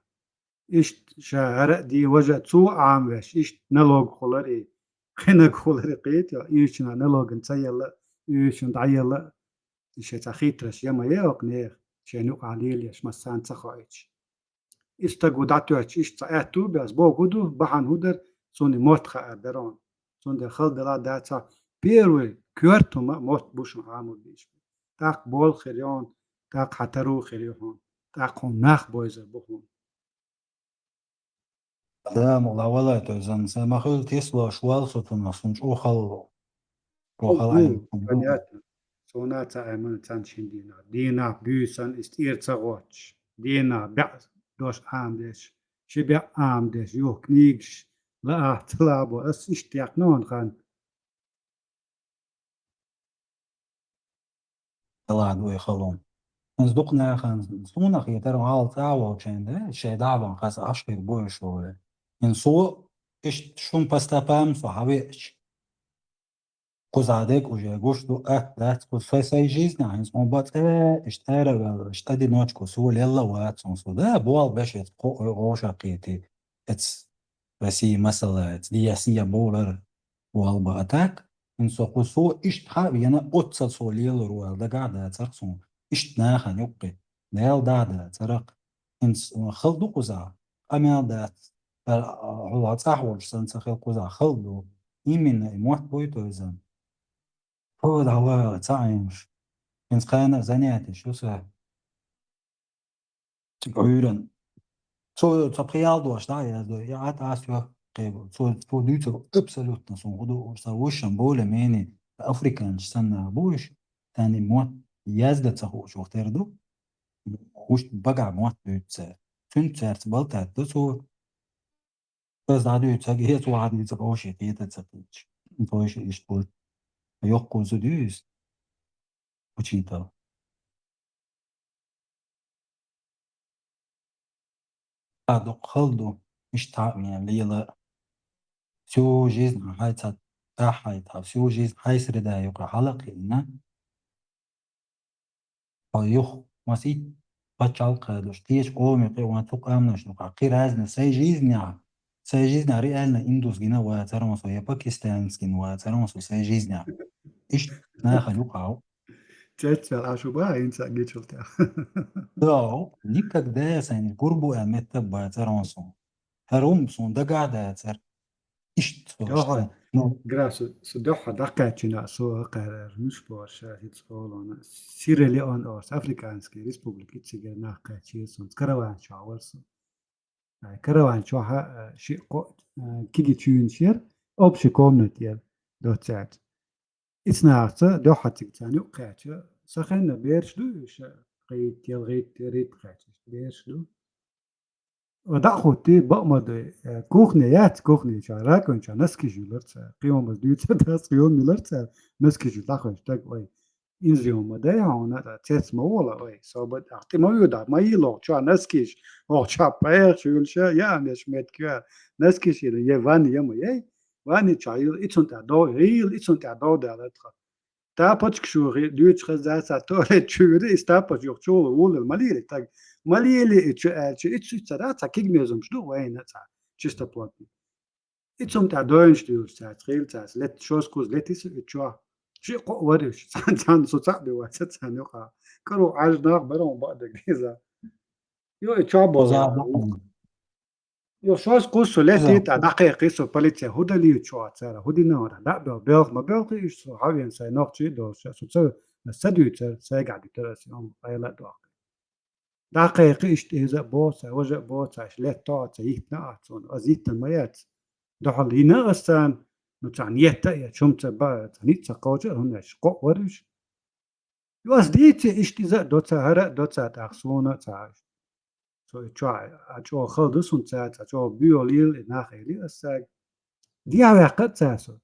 Иштта ша хӀара а де, важа а цо Ӏамвеш, иштта налог хулар и, кхинаг хулар и кхетий, уьйчунна налоган ца елла, уьйчун дӀаелла, и шайн цхьа хитраш я ма е оккха нехан, шайна юкъахь лелаеш, массарна ца хоуьйтуш. И стаг ву дӀатоьттуш, иштта цхьа аьтту а беш, боху хӀу ду, бахьана хӀу дара, цунна мотт хаар дара хьуна. Цундела хала делахь а дацахь, первый коьрта хӀума мотт бу шуна Ӏамур дийш. ТӀаккха болх хир ю хьуна, тӀаккха хьан таро хир ю хьуна, тӀаккха хьуна нах бойзар бу хьуна. Да, мула валай, то есть, зан, сан ма хуьлу тислош вал со цунах, сун чӀогӀа хала. ЧӀогӀа хала Ду, айна хӀума ду. Понятно. Суна а ца Ӏемина цхьана шина дийнахь. Дийнахь буьйсан иза тӀера ца гӀоттуш. Дийнахь баьӀ дош Ӏамадеш. Ши баьӀ Ӏамадеш. Юха книгаш лаахь ца лаахь бо. Ас иштта яьккхина хьуна хан. Ла ду и халон. Иза дукха нахана, суна хетара, гӀала цӀа а волчийн, да, шайн дӀа а бан, хаза Ӏаш хир бу и шо ве. Ин со, иштта шун по стопам со хьан веача. Кхуза дег уже гуш ду, атта дац, кху сай, сай жизнь, хӀинца хьун бац, э, иштта ара а ваьлла, иштта одиночку, со лелла вац хьун со. Да, болх беш, эц кхо, э, гӀоша кхетий, эц Россия масала, эц диясния болар, болх ба. А так, хӀинца со кху со иштта хьа а вена, оццал со лелар ваьлла, дагахь дацарх суна. Иштта нахана юккъе, Дала дагахь дацарх. ХӀинца хала ду кхузахь, къамел дац, а, хьула цӀахь волуш санна ца хила кхузахь хала ду. Именно и мотт буй тойзан. О, давай, цаӀ Ӏемаш. ХӀинца кхана занятие шу са. Цига Ӏуьйран. Цо, цо пхи-ялх дош дӀа а яздой. Я Ӏад ас йоах кхебу. Цо, цо дуьйцур абсолютно сон хӀу ду, уж са вуьшшам более-менее африканцаш санна бу уж. Тани мотт язда ца хууш вахтер ду. Уж багахь мотт дуьйцу цара. Цуьнца цаьрца балтат ду цо. Ас дӀадуьйцу, ца геца вахьа дийца къовший кхета ца кхеташ. Тхойша иштта ву. Йоккхузу дуьйцу. Учитал. А, дукха хала ду. Иштта хьаъ мел лела. Всю жизнь хьайца тӀаьхьа хьайта, всю жизнь хьай среда юкъа хьала кхиъна. Хьо юха масийтта паччахьалкхе долуш, кхечу къоме кхиъна, цу къаьмнашна юкъахь кхин разный сай жизнь а, сай жизнь а реально индус гина вацара ма со, я пакистанец гина вацара ма со сай жизнь а. Иштта нахана юкъахь ву. Цецвел а шу бан хӀинца а гичул тӀехь. Да, никогда я сайн гурбу а метта бацара ма со. ХӀара хӀума суна дагахь дацара. Иштта со Йохой, иштта. Ну, гра со, со дуьххьа дӀакхаьччина, со кхаьрара муьш бохуш, ша хӀинца олуна. Сиралеон олуш, африканский республика, ицигара нах кхаьчира суна. Караван чохь вара со. Ай, караван чохь, а, ши кхо, а, киги чуьйнаш яра, общий комната яра, доццаьрца. Ицу нахаца дуьххьа цига царна юкъ кхаьчча, сан хенна бераш ду уьш, гӀитта, ялхитта, ритта кхаьчча, бераш ду. Ва дӀа а хӀуттий, бакъ ма дуй, э, кухне яц, кухне чохь, раковина чохь носкиш юлар цара. Кхин хӀуманаш дуьйцур дац, кхин хӀума юлар цара, носкиш ю дӀахоьттуш стаг, ой, инзаре хӀума ма дай хьуна, цец ма вола, ой, собар, ахь тӀе ма вуьйда, ма йилла хӀокху чохь носкиш, хӀокху чохь пхьегӀаш юьлуш, яа меш меттиг ю, носкиш йилла, е ванна я ма яй, ванна чохь йилла, и цунна тӀехь дов, гӀийла, и цунна тӀехь дов далар тхо. Тапочкаш юххе дуьйцуш хаза цхьа туалет чуьра, и тапочка юха чугӀула вуллал ма лийли стаг. Ма лийли и чу аьлча, и цуьца цхьа кигмезамаш ду вайна цхьа, чистоплотный. И цунна тӀехь дойнаш дуьйлуш цаьрца, хийла цаьрца, лет, шозза кхузза летийса и чохь. Ши кхоъ вара уьш, цхьана, цхьана со цхьаъ бен вац царна юкъахь. КӀаро Ӏаж нах барон бакъдерг деза. Йо, и чохь боху. Оза бакъдерг. Йо, шозза кхузза со летий, тӀаккха дӀакхайкхий со полице, хӀун далийта чохь цара, хӀун дина вара, дӀа а бел, белха ма белхий уьш со, хьан вен сайн нохчий а долуш, со ца, аса ца дуьйцара, сайгахь дуьтура аса, хьуна къайла а дохкий. ДӀакхайкхий иштта иза а боху цара, важа а боху цара, аш летто а ца йиттина а цунна, аса йиттина ма яц. Дуьхьал йина аса царна, ну, царна етта а ечу, хӀума ца баа, царна ницкъ ца кхочу а, хӀунда аьлча кхоъ вара уьш. Ю ас дийци, иштта иза а доца, хӀара а доца, тӀаккха суна а ца хьажа. Со и чохь а чӀогӀа хала ду суна цаьрца, чӀогӀа буьйгӀа лийла и нах, элира ас цаьрга. Дехьаваьккха а ца со.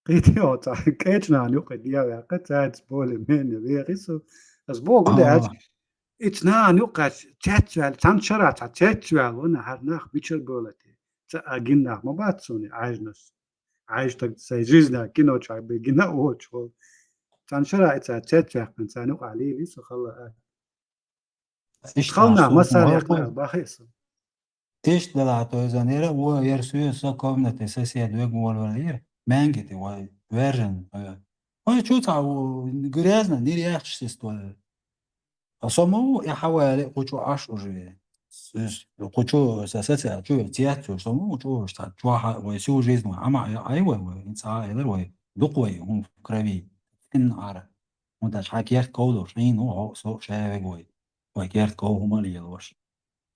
Кхетий хьо цхьа, кӀечу нахана юкъа дехьаваьккха а цаьрца, более-менее вехий со. Ас боху, гу де аьлча, ицу нахана юкъа цецваьлла, цхьана шарахь цхьа цецваьлла вана, хӀара нах мичара бевлла те. Ца а гина нах ма бац суна и Ӏаьжнаш. Ӏаьжна стаг сайн жизнь кино чохь бен гина а воцуш волу. Цхьана шарахь и цара цецваьккхина, царна юкъахь лийли со хала а. Иштта хала нах массара яхна аьлла бахи со. Иштта делахь, то иза яра, во яра соьца со комнате сосед вега волавелира. Маьнги тӀе вай, вержан. Вай чу цхьа, грязно, нир яхча сестуа. А со ма ву, и хьаваьле, кху чу Ӏаш уже. Кху чу, са сацаьлла чу, цецвеш, со ма ву чу, цхьа чохь вай всю жизнь вай, Ӏама Ӏай вай, вай, цхьа а элира вай, дукха вай, хӀун в крови. Цхьана Ӏара. ХӀунда аьлча хьан керт ков долуш, хьийна ву, хьо, со, ша вега вай. Вай керт ков хӀума а лелош.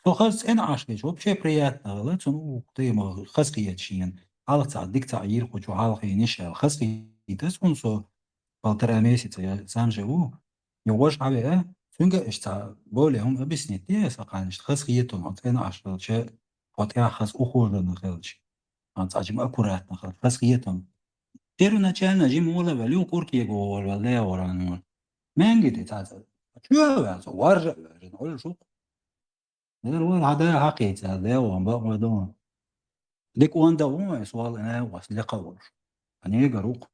Со хаза цӀена Ӏаш хилча, вообще приятно хилла, цунна у, тема хаза кхета шена. Хьалха цхьа, дика цхьа йира кху чу, хьалха йина йиш аьлла. Хаза кхета цунна со, полтора месяца я сам живу. Я вож хьавеа, цуьнга иштта цхьа более хӀума объяснить де, аса кхана иштта хаза кхета хьуна, хьо цӀена Ӏаш хилча, хьо тӀехь хаза ухоженный хилча. Хьан цхьа жима аккуратно хилча, хаза кхета хьуна. Первоначально жима волавелла, юха куркего волавелла, ле а вара хьуна. Маьнги тӀе цхьа ца. Чу а ваьлла, со варжа а ваьржина, Ӏуьллуш ву-кх. Дера вара хьан да хьакхийца, ле а ван бакъ ма ду. Дика ван дан ву, ас вала, ина а вас, лекха а волуш. Хьан эгар ву-кх.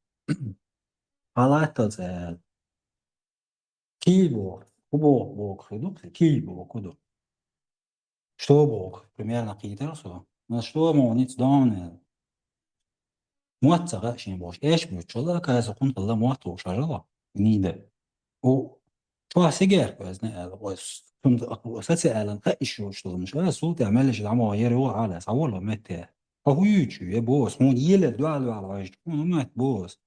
Хьан латтал цӀа аьлла. Кий боху, хӀун боху, боху, хи ду, кий боху, хӀун ду? Что боху, примерно кхийтара со. На что мо ниц дон. Мотт ца хаьа шен бохуш, эш буьйцуш хилла, оказывается, хӀунда хилла мотт лууш хьажала, нийда. У, чохь сигарка везна аьлла, ой, с-, цунна социалан хаьа иш йолуш долуш, а, сул тӀе меллаша дӀа мо яра юха хьала, схьаволла метте. Хьо хӀун юьйцу, я бос, хьуна елар дуьхьал ваьлла хьожуш, хьуна мотт бос.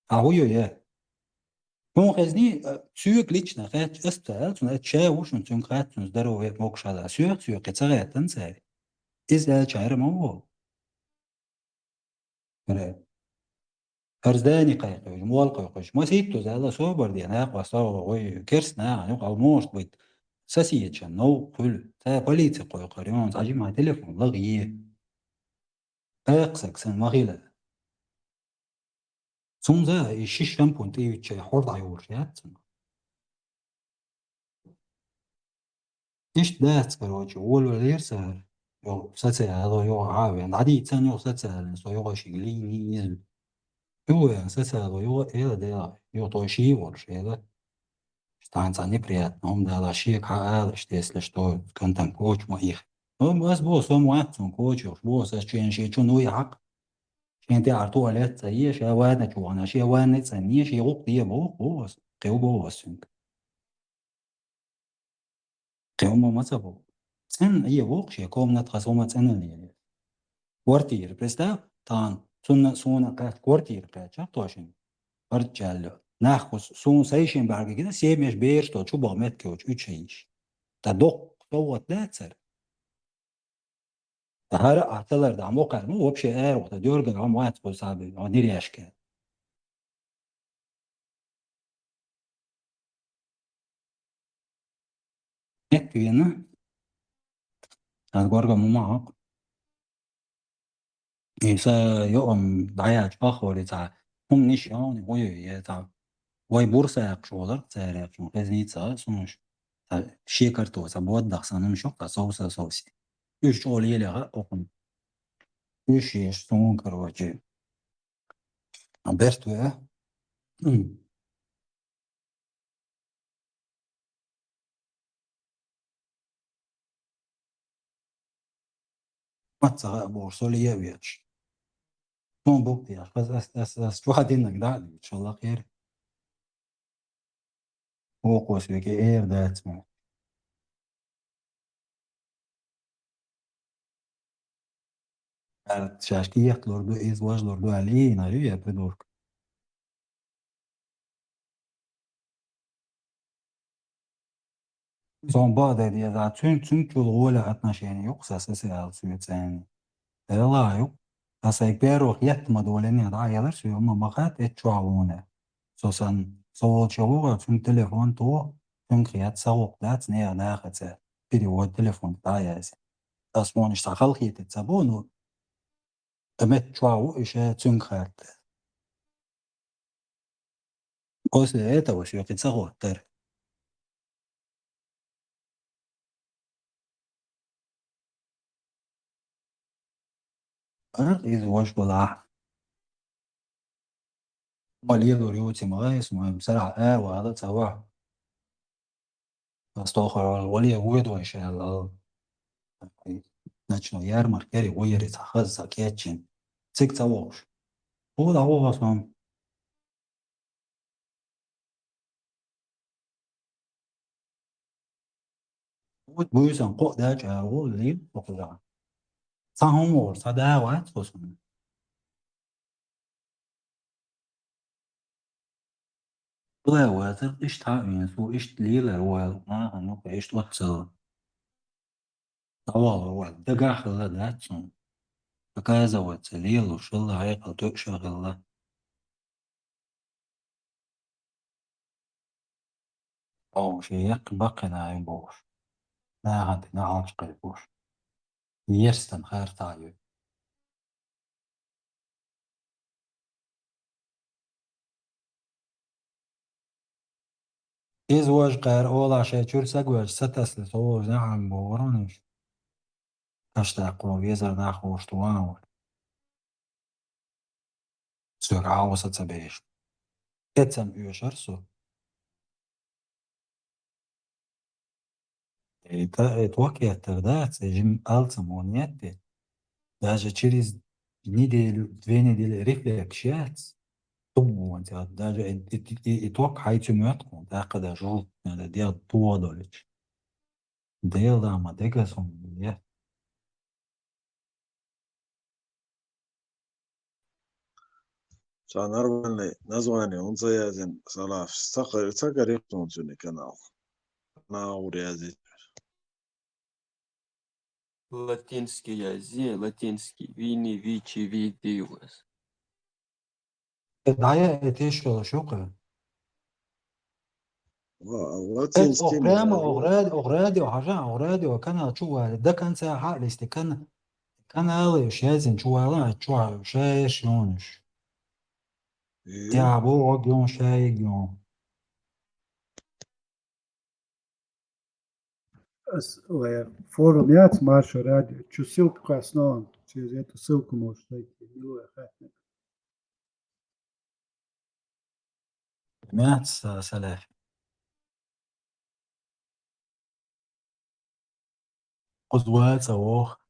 Ахьа хӀун йо я? Хьуна хезний, а, соьга лично хаьттача, ас ца аьлла цунна, ас ша ву шуна, цуьнга хаьттача, цунна здоровье, могашалла. Соьга, соьга кхин ца хаьттина цара. Иза аьлча, хӀара ма ву. ХӀара. ХӀара здани кхайкхийча, молла кхойкхуьйтуш. Масийтта уза аьлла, собар де, накъост, вай керста нахана юкъа, а может быть, соседчан новкъа хуьлу. Цара полице кхойкхур ю, цхьа жимма телефон лагӀе. Кхайкха саг санна ма хила. Цунна за и ши шампунь тӀеюьтча, хьор дӀайолуш яц цунна. Иштта дац, короче, волавелира сара. Йо, социалан йо, а, вен, дӀадийцан йо социалан, со йо шига лийни иза. Ю вен, социалан йо, эла дела, йо, то ши волуш, эла. Станца неприятно, хӀума дала, шега хьаала, иштта, если что, контакт коча ма их. Ну, ас бо, со ма вац цунна коча, бо, ас чен ши чу, ну, и хьакъ. Шен тӀехьара туалет ца е, ша ванна чу вахана, шен ванна ца не, шен гӀукъ де боху, бо ас, кхин бо ас цуьнга. Кхин хӀума ма ца боху. ЦӀена е воху шен комната, хаза хӀума цӀена лелийна. Квартира, представь, тхьана, цунна, суна кхаьчча квартира кхаьчча, тошин. Парччалло. Нах кху суна сайшин бӀаргагина, семьяш бераш долчу боху меттиг йолчу уьш йиш. Та доккха совгӀат дацара. ХӀара а талар да, мокхар, ну, вообще, аьрру, та дёргар, гӀам вац, кху саби, гӀо ниряшка. Эт вена. Ас горга мума хьакъ. И са йоам дӀаяч пахори ца. ХӀумниш йони, ой, е ца. Вай бурсакъ шолар, царяк шун хезница, сунуш. Ца шекарто, ца боддах санум шок, ца соуса соуси. Уьш чӀол елега, окун. Уьш еш сун, короче. А бертве. Маца бор соли я веш. Ну, бук я, ас, ас, ас, ас, чуа диннаг да, шалла хер. Окос веке эр дац мо. Ар шашки ехтлор ду, из важлор ду, али, на, я придурка. Сон баъ дай деза, цуьнца, цуьнца чул гӀоля отношение юкъ, са, са, са, аьлла, цуьнца цӀена. Эла юкъ. Аса и первых етт ма доле не, да, ялар, су, ма, ма хат, эт чуа луне. Со сан, со волча вуга, цуьнца телефон то, цуьнца хет, са гӀокъ дац, не, нахаца. Перевод телефон, да, яси. Ас мониш са халхитит, са бо, ну, а мет чуа ву, ише цуьнца хат. После этого всё, кхин ца хӀоттар. Ар из вож балахь. Ма лелор юци ма гайс, ма сарахь ар вала ца ва. Астохар вала, вали вуйд вай шаьлла. Начну ярмарка, яри вуйри ца хаз ца кечин. Цик ца вогуш. Ху да ху хасам. Вуд буйсан кхо дача гӀулли бохура. Ца хӀума вара, ца да вац хӀусамна. Була вацар, иштта хьа вен, су иштта лелар вайл, нахана юкъа иштта оццал. Давала вайл, дагахь хилла дац цунна. Доказывать ца лелуш хилла, хьекъал тоьуша хилла. Оу, шен яккхи баккхина ю бохуш. Нахана тӀе нахьалчкхай бохуш. Ерстан харта ю. Иза вож кхара олахь шайн чуьра сагоьжча сатасла со вожна хьан бохур ву нуш. Каштакъо везар нах вовшахту ван вара. Соьга Ӏа васа ца беш. Эцам оьшар со. Это, это окей, тогда, это жим алцам он нет. Даже через неделю, две недели рефлексияц. Туббу ван тя, даже и, и, и, и ток хай цу мёт кун, да, когда жрут, надо делать туа долич. Дел да ма дега сум, я. Цхьа нормальный название хӀунда ца яздина, Салаф? Ца кхы-, ца карийра суна цуьнан канал. Нагахь гӀур яздийта. Латинский язди, латинский. Вини, вичи, види у вас. Э, дӀаяа, э, теш йолуш ю-кх. Ва-, э, латинский прямо язди. Ох, ради-, ох, радио, хьажа, ох, радио канал чу вале, до конца хьа а листе, кан-, канал уьш яздина чу вала, а чу а шаьш йонаш. Э? Я бу, ог йон, шаьйг йон. Ас, ой, форум яц Маршо радио. Чу ссылка кхоьссина, через эту ссылку можешь зайти. Милуя хатник. Мац, а, Салаф. Кхуза ваца вох.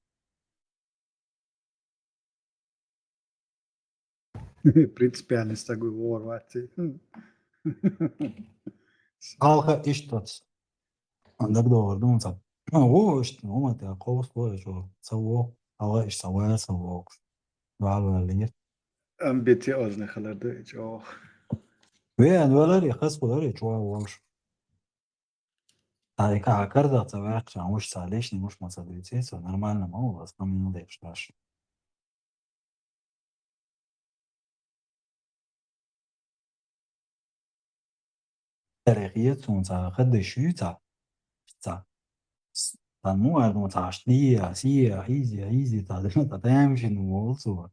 Принципиальный стаг ву вор вац. Хьалха иштта вац. Ан дагадогӀур ду хьуна ца. А, ву иштта, ву ма те, кховс ву, чо, ца ву, хьалха иштта ца ваьр, ца ву. Вала валлийра. Амбициозный хилар ду и чӀогӀа. Вен валари, хас хулари, чӀогӀа волуш. Ай, ка, карда ца ваьккхича, уьш ца лишний, уьш ма ца дуьйций, со нормально ма ву, ас ма мин деш даш. Таре хье цунца хаддаш ю ца. Ца. С-, сан му ар ду ца, аш дия, сия, изи, изи, ца, ца, ца, тем шин волсу.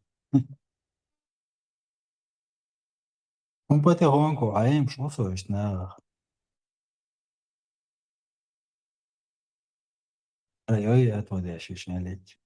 Хьун потихоньку Ӏемаш ву со иштта нагахь. Ай-ой, я твой деш, ишин леть.